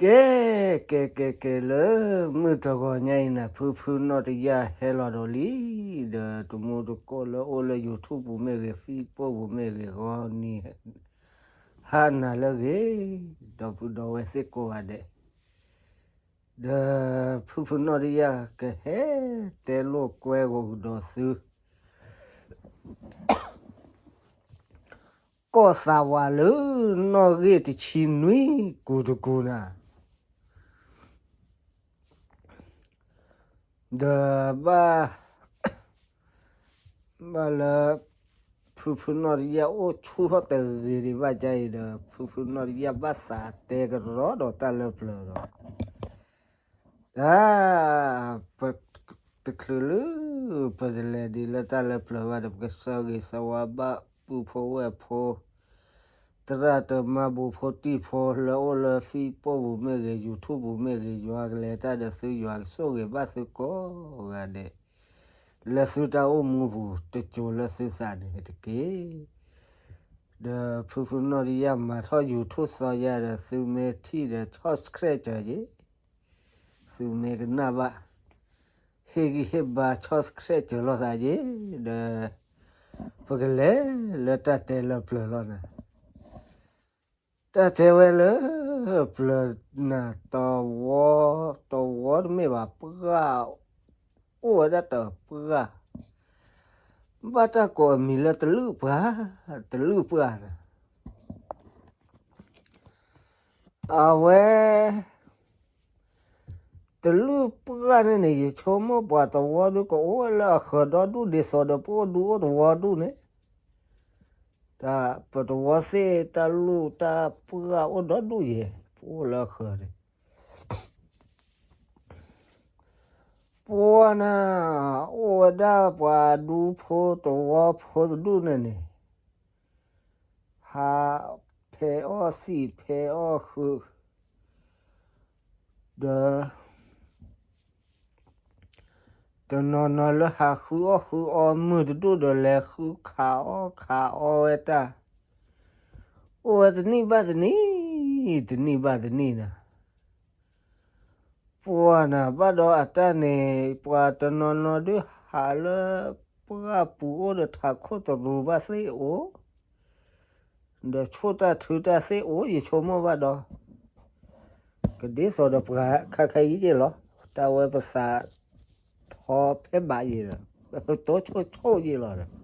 ကဲ, ကဲ ကဲ ကဲ လၢမုၢ်တဂီၤညါအံၤန့ၣ် ဖုဖုနီၢ်တယၢ်ဟဲလီၤဒီးလံ, ဒီးတမူတကိးလၢအိၣ်လၢ YouTube ပူၤမ့ၢ်ဂ့ၤ, Facebook ပူၤမ့ၢ်ဂ့ၤ, ဂီၤနံၤဟါနၤလၢအဂ့ၤ, ဒီပုၢ်ဒီဝဲၢ်သ့ၣ်ကိးဂၤဒဲး, ဒီးဖုဖုနီၢ်တယၢ်ကဟဲတဲလိာ်ကွဲဂီၤကဒီးသု ကီၢ်သးဝးလၢနီၣ်ဂံၢ်တဆံနွံကူၤတကူၤနၤ, ဒီးဘၣ် ဘၣ်လၢ ဖုဖုနီၢ်တယၢ်အိၣ်ဆူၣ်ထီၣ်တဂ့ၤဒံးဘၣ်ကါအံၤဒီး ဖုဖုနီၢ်တယၢ်ဘၣ်သးတဲကရီဒီးတၢ်လၢပျၢၤဒီး တၢ် ပ တချုးလၢ ပတလဲၤဒံးလၢတၢ်လၢပျၢၤဘၣ်ဒီး ပကဆၢဂ့ၤဆၢဝါဘၣ်ပုၢ်ဖိဝဲၢ်ဖိ သရၣ်သမါ ဘူးဖိတံၢ်ဖိ လၢအိၣ်လၢ Facebook ပူၤမ့ၢ်ဂ့ၤ, YouTube ပူၤမ့ၢ်ဂ့ၤ, ယွၤကလဲၤတၢ်ဒီးသု, ယွၤကဆိၣ်ဂ့ၤဘၣ်သုကိးဂၤဒဲး လၢသုတၢ်အိၣ်မူပူၤ တစိၤလၢသုသးန့ၣ်တက့ၢ်. ဒီးဖုဖုနီၢ်တယၢ်မၤထီၣ် YouTube သီယါဒီး သုမ့ၢ်ထံၣ်ဒီး subscribe က့ၤ သုမ့ၢ်ကနၣ်ဘၣ် ဟ့ၣ်ဂံၢ်ဟ့ၣ်ဘါ subscribe က့ၤလိာ်သးက့ၤ, ဒီး ပကလဲၤလၢတၢ်တဲလၢပျၢၤလီၤနၤ. တၢ်တဲဝဲလၢပျၢၤနၤ တဝီ, တဝီတမ့ၢ်ဘၣ် ပှၢ်, အိၣ်ဝဲဒၣ်တပှၢ်, ဘၣ်တၢ်ကိးအမံၤလၢတလုၣ်ပှၢ်, တလုၣ်ပှၢ်နၤ အဝဲ တလုၣ်ပှၢ်န့ၣ်န့ၣ် ယဆိကမိၣ်ပှၤတဝီဒုကအိၣ်ဝဲလၢအဃၢၤဒီဒူၣ် ဒ်သိးဒီးပအိၣ်ဒူအိၣ်တဝီဒူၣ်န့ၣ်, တၢ်ပတဝီသ့ၣ်တၢ်လုၣ်တၢ်ပှၢ်အိၣ်ဒီဒူၣ်ယဲၢ် ပအိၣ်လၢအဃၢၤန့ၣ် ပှၢ်နၤ အိၣ်ဝဲဒၣ်ပှၤဒူဖိတဝီဖိတဒူၣ်န့ၣ်န့ၣ် ဟးဖဲအီၣ်သံၣ်ဖဲအီၣ်ဃုာ်, ဒီး တနီၤနီၤလၢဟးဃုအီၣ်ဃုအီမုၢ်တဒူၣ်ဒီး လဲၤဃုခးအီၣ်ခးအီဝဲတၢ်, အိၣ်ဝဲတနံၣ်ဘၣ်တနံၣ်, တနံၣ်ဘၣ်တနံၣ်နၤ ပှၢ်နၤ ဘၣ်ဒီးအတၢ်န့ၣ် ပှၤတနီၤနီၤဒုးဟးလၢပှၢ်ပူၤအိၣ်ဒီးထးခိၣ်တရူးဘၣ်သ့ၣ်အိၣ်, ဒီးဆိၣ်တၢ်ထုတၢ်သ့ၣ်အိၣ် ယဆိကမိၣ်ဘၣ်ဒီး, ကဒ်သိးဒီးပှၤခဲခဲအံၤက့ၤလီၤ, တၢ်ဝဲပသးထီဖဲဘးယံၤဒီး, တိဆိၣ်ဆိၣ်ယံၤလီၤဒီး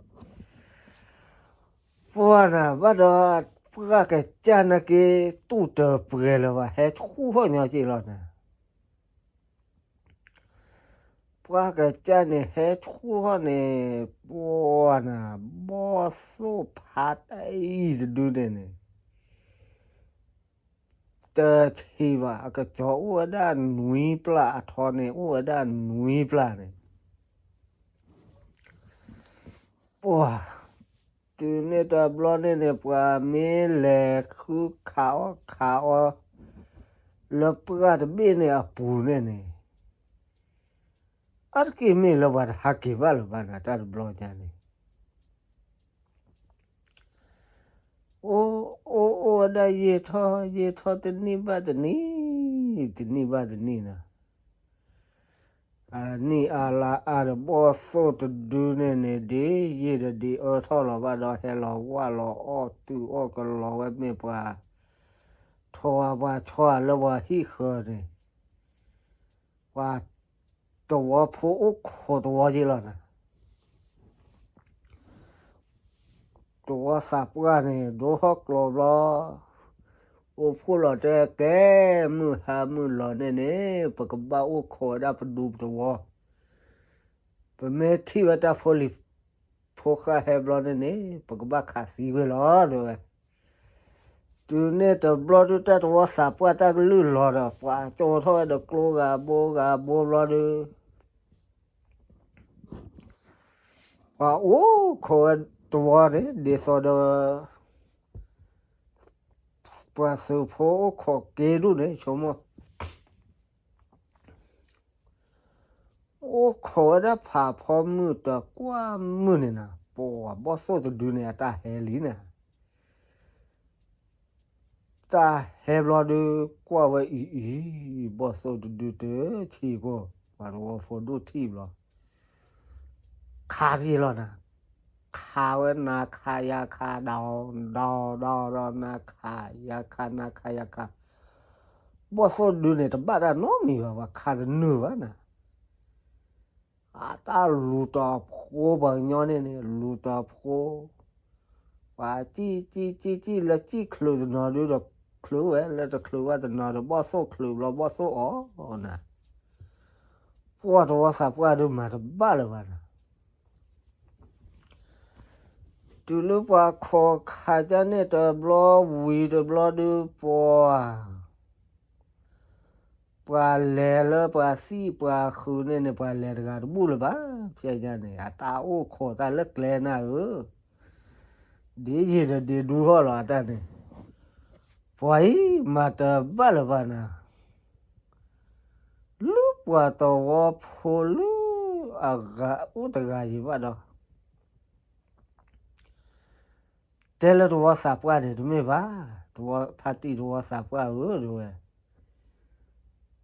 ပှၢ်နၤ ဘၣ်ဒီး ပှၢ်ကစၢ်နာ်က့ တူၢ်တပှဲၤလၢၤဘၣ် ဟဲဆူၣ်ထီၣ်ညီက့ၤလီၤနၤ, ပှၢ်ကစၢ်န့ၣ် ဟဲဆူၣ်ထီၣ်န့ၣ် ပှၢ်နၤ ဘီၣ်သိၣ်ဖးတၢ်အံၤတဒုန့ၣ်န့ၣ် တထံၣ်ဘၣ် အကစီၤအိၣ်ဝဲဒၣ်နွံပျၢ် အထီန့ၣ် အိၣ်ဝဲဒၣ်နွံပျၢ်န့ၣ် ပှၤ တုၤန့ၣ်တဘျီန့ၣ်န့ၣ် ပှၤမ့ၢ်လဲၤဃုခးအီၣ်ခးအီ လၢပှၢ်တဘ့ၣ်န့ၣ်အပူၤန့ၣ်န့ၣ် အါတက့ၢ်မ့ၢ်လၢပှၤတဟးက့ၤဘၣ်လၢၤဘၣ်နၤ တၢ်တဘျီညါန့ၣ် အိၣ်အိၣ်အိၣ်ဝဲဒၣ်ယံာ်ထီၣ်ယံာ်ထီၣ်တနံၣ်ဘၣ်တနံၣ်, တနံၣ်ဘၣ်တနံၣ်နၤ, အနံၣ်အါလါအါဒီးဘီၣ်သိၣ်တဒုန့ၣ်န့ၣ် ဒ်ယံာ်ဒီးဒ်အၢထီၣ်လီၤဘၣ်ဒီး ဟဲလီၤဝၢ်လီၤအီၣ်တုၤအီၣ်ကလီၤဝဲမ့ၢ်ပှၤ ထိၣ်ဝါပှၤဆီလၢပှၤဟံၣ်ဃၢၤန့ၣ် ပှၤ တဝီဖိအိၣ်ခိးတဝီက့ၤလီၤနၤ တဝီသးပှၢ်န့ၣ် ဒိဟီၣ်ကျိၤဘျီ, အိၣ်ဖှိၣ်လီၤတဲကဲ မုၢ်ဟါမုၢ်လီၤန့ၣ်န့ၣ် ပကဘၣ်အိၣ်ခိးဝဲဒၣ်ပဒူပတဝီ, ပမ့ၢ်ထံၣ်ဝဲတၢ်ဖိလံၤဖိဃာ်ဟဲဘျီန့ၣ်န့ၣ် ပကဘၣ်ခးသံကွံာ်လီၤတဲဝဲ. တုၤန့ၣ်တဘျီဒုတၢ်တဝီသးပှၢ်တၢ်ကလုၢ်လီၤဒီး ပှၤကၠိထီၣ်ဝဲဒီးကျိဂၤဘိဂၤဘိဘျီဒု ပှၤအိၣ်ခိးဝဲတဝီန့ၣ် ဒ်သိးဒီး ပှၤသုးဖိအိၣ်ခိးက့ဒူၣ်န့ၣ် ဆိကမိၣ် အိၣ်ခိးဝဲဒၣ်ဖးဖီမုၢ်တကွၢ်မုၢ်န့ၣ်နၤ ပှၤဘီၣ်သိၣ်တဒုန့ၣ် အတၢ်ဟဲလံနၤ တၢ်ဟဲဘျီဒုး ကွၢ်ဝဲအံၤအံၤ, ဘီၣ်သိၣ်တဒုတဆံးကိၢ်, ပှၤသဝီဖိဒိၣ်ထံၣ်ဘျီ, ခးတယံာ်လီၤနၤ, ခးဝဲနၤခးယၤခး ဒီးဒီးဒီးဒီး နၤခးယၤခး နၤခးယၤခး, ဘီၣ်သိၣ်ဒုန့ၣ် တဘၣ်တၢ်နီတမံၤဘၣ်, ပှၤခးတနုာ်ဘၣ်နၤ အတၢ်လူၤတီၤဖိပှၤကညီန့ၣ်န့ၣ် လူၤတီၤဖိ, ပှၤစံၣ်စံၣ်စံၣ်စံၣ်လၢစံၣ်ချုးတနီၤဒုဒီးချုးဝဲ, လၢတချုးဘၣ်တနီၤဒီးဘီၣ်သိၣ်ချုးဘျီဘီၣ်သိၣ်အီၣ်နၤ, ပှၤသဝီသးပှၢ်ဒုမၤတဘၣ်လၢၤဘၣ်နၤ တုၤလၢပှၤခိးခးကၢ်န့ၣ်တဘျီဝံၤတဘျီဒုပှၤ, ပှၤလဲၤလၢပှၤသံၣ်ပှၤဃုာ်န့ၣ်န့ၣ် ပှၤလဲၤတဂၤတဘူၣ်လၢၤဘၣ်, ဖဲညါန့ၣ် အတၢ်အိၣ်ခိးတၢ်လၢကျဲနၢ်ဧၢ, ဒ်ယံာ်ဒီးဒ်ဒူဟီၣ်လီၤအတၢ်န့ၣ်, ပှၤအံၤမၤတဘၣ်လၢၤဘၣ်နၤ လၢပှၤသဝီဖိလၢအဂၤအိၣ်တဂၤယံၤဘၣ်ဒီး တဲလၢသဝီသးပှၢ်န့ၣ် တမ့ၢ်ဘၣ်, သဝီဖါတံၢ်သဝီသးပှၢ်ဧၢ တဲဝဲ,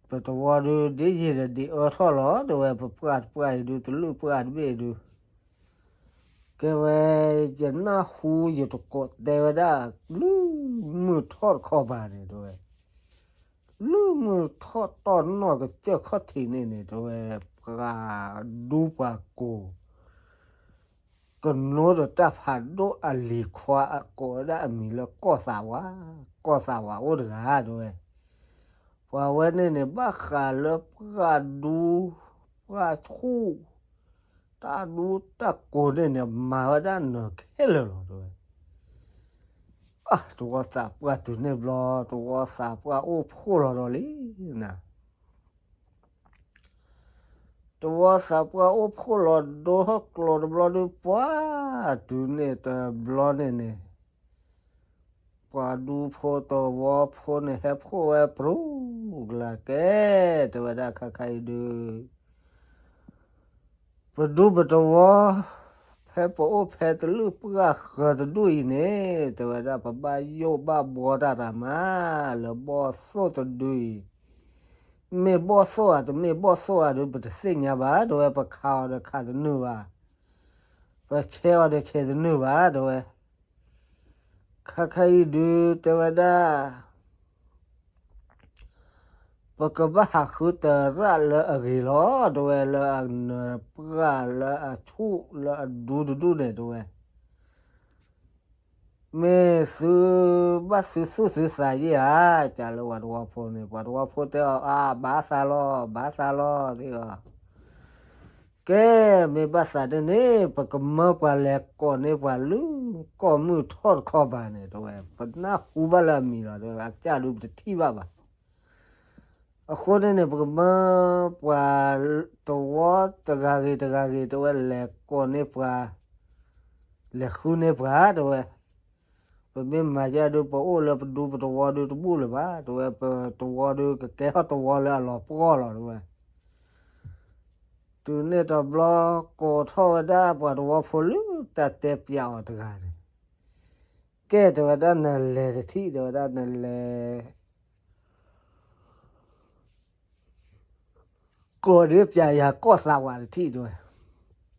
ပသဝီဒု ဒ်ယံာ်ဒီးဒ်အၢထီၣ်လီၤ တဲဝဲ, ပပှၢ်တပှၢ်အံၤဒု တလုၢ်ပှၢ်တဘ့ၣ်အံၤဒု ကဲဝဲ, ယနၢ်ဟူယတကိးတဲဝဲဒၣ် လုၢ်မုၢ်ထီၣ်တခီပၤန့ၣ် တဲဝဲ, လုၢ်မုၢ်ထီၣ်တီၢ်နီၢ်ကစၢၢ်ခီၣ်ထံးန့ၣ်န့ၣ် တဲဝဲ, ပှၤဒူပှၤကိး ကနိဒီးတၢ်ဖးဒိၣ်အလံၤခွါအကိးဝဲဒၣ်အမံၤလၢကီၢ်သးဝး, ကီၢ်သးဝးအိၣ်တဂၤ တဲဝဲ, ပှၤဝဲန့ၣ်န့ၣ် ဘၣ်ဃးလၢပှၤဒူ ပှၤဆူၣ် တၢ်ဒူတၢ်ကိးန့ၣ်န့ၣ် မၤဝဲဒၣ်နၢၤခဲလၢာ်လီၤ တဲဝဲ, သဝီသးပှၢ်တုၤန့ၣ်ဘျီ သဝီသးပှၢ်အိၣ်ဖှိၣ်လီၤဒီးလံနၤ သဝီသးပှၢ်အိၣ်ဖှိၣ်လီၤဒိဟီၣ်ကျိၤတဘျီဒု ပှၤ, တုၤန့ၣ်တဘျီန့ၣ်န့ၣ်, ပှၤဒူဖိသဝီဖိန့ၣ် ဟဲဖှိၣ်ဝဲပြူၤကလာ်ကဲ, တဲဝဲဒၣ်ခါခါအံၤဒု ပဒူပသဝီ, ဖဲပအိၣ်ဖဲတလုၢ်ပှၢ်ဃၢၤတဒူၣ်အံၤန့ၣ် တဲဝဲဒၣ် ပဘၣ်ယိၣ်ဘၣ်ဘှီတၢ်တၢ်မး လၢဘီၣ်သိၣ်တဒုအံၤ, မ့ၢ်ဘီၣ်သိၣ်ဧါ တမ့ၢ်ဘီၣ်သိၣ်ဧါဒု ပတသ့ၣ်ညါဘၣ် တဲဝဲ, ပခးအီၤဒီးခးတနုာ်ဘၣ်, ပဆဲးအီၤဒီးဆဲးတနုာ်ဘၣ် တဲဝဲ, ခါခါအံၤဒု တဲဝဲဒၣ် ပကဘၣ်ဟးဃုတရၣ်လၢအဂ့ၤလီၤ တဲဝဲ, လၢအနၢၤပှၢ်လၢအဆူၣ်လၢအဒူတဒူၣ်န့ၣ် တဲဝဲ, မ့ၢ်သုဘၣ်သုသူၣ်သုသးယဲၢ်ဧါ, ကးလၢပှၤသဝီဖိန့ၣ်, ပှၤသဝီဖိတဲအီၤ အါ ဘၣ်သးလီၤ ဘၣ်သးလီၤ တဲအီၤ ကဲ, မ့ၢ်ဘၣ်သးဒ်န့ၣ် ပကမၢပှၤလဲၤကိးန့ၢ်ပှၤလၢ ကီၢ်မုၢ်ထီၣ်တခီပၤန့ၣ် တဲဝဲ, ပနၢ်ဟူဘၣ်လၢအမံၤလီၤ တဲဝဲ, အကစၢ်ဒုပတထံၣ်ဘၣ်ဘၣ်. အဃိန့ၣ်န့ၣ် ပကမၢပှၤသဝီတဂၤဂ့ၤတဂၤဂ့ၤ တဲဝဲ, လဲၤကိးန့ၢ်ပှၤ, လဲၤဃုန့ၢ်ပှၤ တဲဝဲ, ပမ့ၢ်မၤယဲဒု ပအိၣ်လၢပဒူပသဝီဒုတဘူၣ်လၢၤဘၣ် တဲဝဲ, ပသဝီဒုကကဲထီၣ်သဝီလၢအလီၤပှီၢ်လီၤ တဲဝဲ. တုၤန့ၣ်တဘျီ ကိးထီၣ်ဝဲဒၣ်ပှၤသဝီဖိလၢတၢ်တဲပျးအီၤတဂၤန့ၣ်, ကဲ တဲဝဲဒၣ် နလဲၤတထံၣ် တဲဝဲဒၣ် နလဲၤ ကိးန့ၢ်ပျးယၤကီၢ်သးဝးတထံၣ် တဲဝဲ.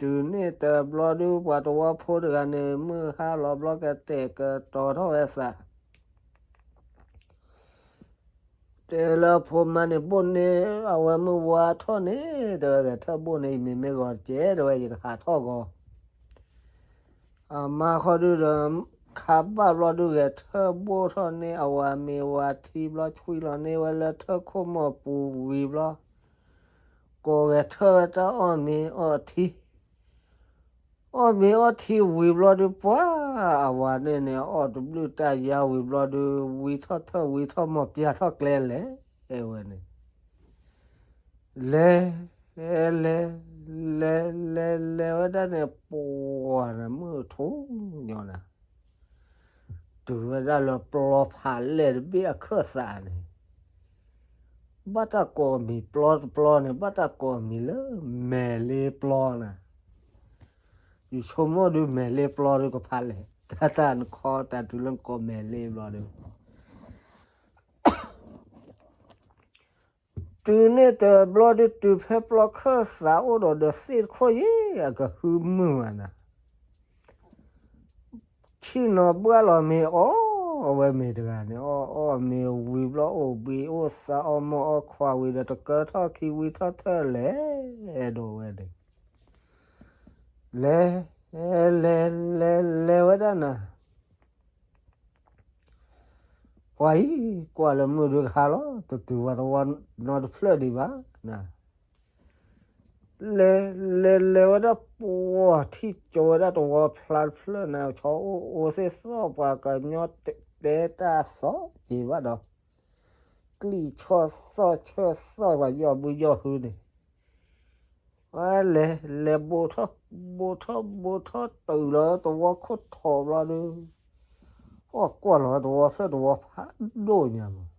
တုၤန့ၣ်တဘျီဒု ပှၤသဝီဖိတဂၤန့ၣ် မုၢ်ဟါလီၤဘျီ ကတဲာ်ကတီၤထီၣ်ဝဲသး တဲလၢဖိမါန့ၣ် ဘိၣ်န့ၢ်အဝဲမုၢ်ဝါထီၣ်န့ၣ် တဲဝဲ, ဂဲၤထၢၣ်ဘိၣ်န့ၢ် ယမ့ၢ်မ့ၢ်ဂီၤတကဲ တဲဝဲ, ယကဟးထီၣ်ဂီၤ. အမါခီဒုဒီး ခါဘၣ်ဘျီဒု ဂဲၤထၢၣ်ဘိၣ်ထီၣ်န့ၢ်အဝၤမ့ၤဝၤထံဘျီ ဆွံလီၤန့ၢ်ဝဲလၢထၢၣ်ခိၣ်မီၢ်ပူၤဝံၤဘျီ, ကိးဂဲၤထၢၣ်ဝဲတၢ်အီၣ်မ့ၤအီထံ အီၣ်မ့ၤအီထံဝံၤဘျီဒု ပှၤအဝၤန့ၣ်န့ၣ် အီၣ်တဘျုးတၢ်ယါဝံၤဘျီဒု ဝံထီၣ်ထၢၣ်ဝံထီၣ်မီၢ် ပျၢ်ထီၣ်ကျဲလဲၤဝဲန့ၣ်, လဲၤ, လဲၤ, လဲၤ, လဲၤ, လဲၤဝဲဒၣ်န့ၣ် ပှၤနၤမုၢ်ထူၣ်ညီနၤ တုၤဝဲဒၣ်လၢပျီဖးလဲၢ်တဘ့ၣ်အခၢၣ်သးန့ၣ်, ဘၣ်တၢ်ကိးအမံၤပျီတပျီန့ၣ် ဘၣ်တၢ်ကိးအမံၤလၢ မဲာ်လ့ပျီနၤ. ယဆိကမိၣ်ဒု မဲာ်လ့ပျီဒုကဖးလဲၢ်, တၢ်တၢ်နခီတၢ်တုၤလၢနကိးမဲာ်လ့ပျီဒု တုၤန့ၣ်တဘျီဒုးတုၤဖဲပျီခၢၣ်သးအိၣ်ဒီးဒီးသ့ၣ်တခိၣ်ယဲၢ် အကဟုမုာ်မးနၤ, ဆ့ၣ်နီၤဘှၣ်လီၤမ့ၤအီၣ်ဝဲမ့ၤတဂၤန့ၣ် အီၣ်အီၣ်မ့ၤဝံၤဘျီအိၣ်ဘှံးအိၣ်သါအီၣ်မီၢ်အီၣ်ခွါဝံၤဒီးတကၢထီၣ်ခံဝံထီၣ်ထၢၣ်လဲၤဒိးဝဲန့ၣ် လဲၤ လဲၤ လဲၤ လဲၤဝဲဒၣ်နၤ ပှၤအံၤ ကွၢ်လၢမုၢ်ဒုးကဟါလီၤ တတုၤဝဲတဝီနီတဖျၢၣ်ဒံးဘၣ်, လဲၤ လဲၤ လဲၤဝဲဒၣ်ပှၤထံၣ်ကၠီဝဲဒၣ်တဝီဖျါတဖျၢၣ်န့ၣ် ဆီအိၣ်အိၣ်သ့ၣ်သီၣ်ပှၤကညီတဲတၢ်သီက့ၤဘၣ်ဒီး ကျံၣ်ဆီၣ်သီၣ်ဆၢၣ်သီၣ်ပှၤယီၢ်ဘုယီၢ်ဟုန့ၣ် ဝဲလဲၤ လဲၤဘိးထီၣ် ဘိးထီၣ် ဘိးထီၣ်တုၤလီၤတဝီခိၣ်ထီးဘျီဒီး အီၣ်ကွၢ်လီၤဝဲတဝီဖျၢၣ်တဝီဖးဒိၣ်ညါမး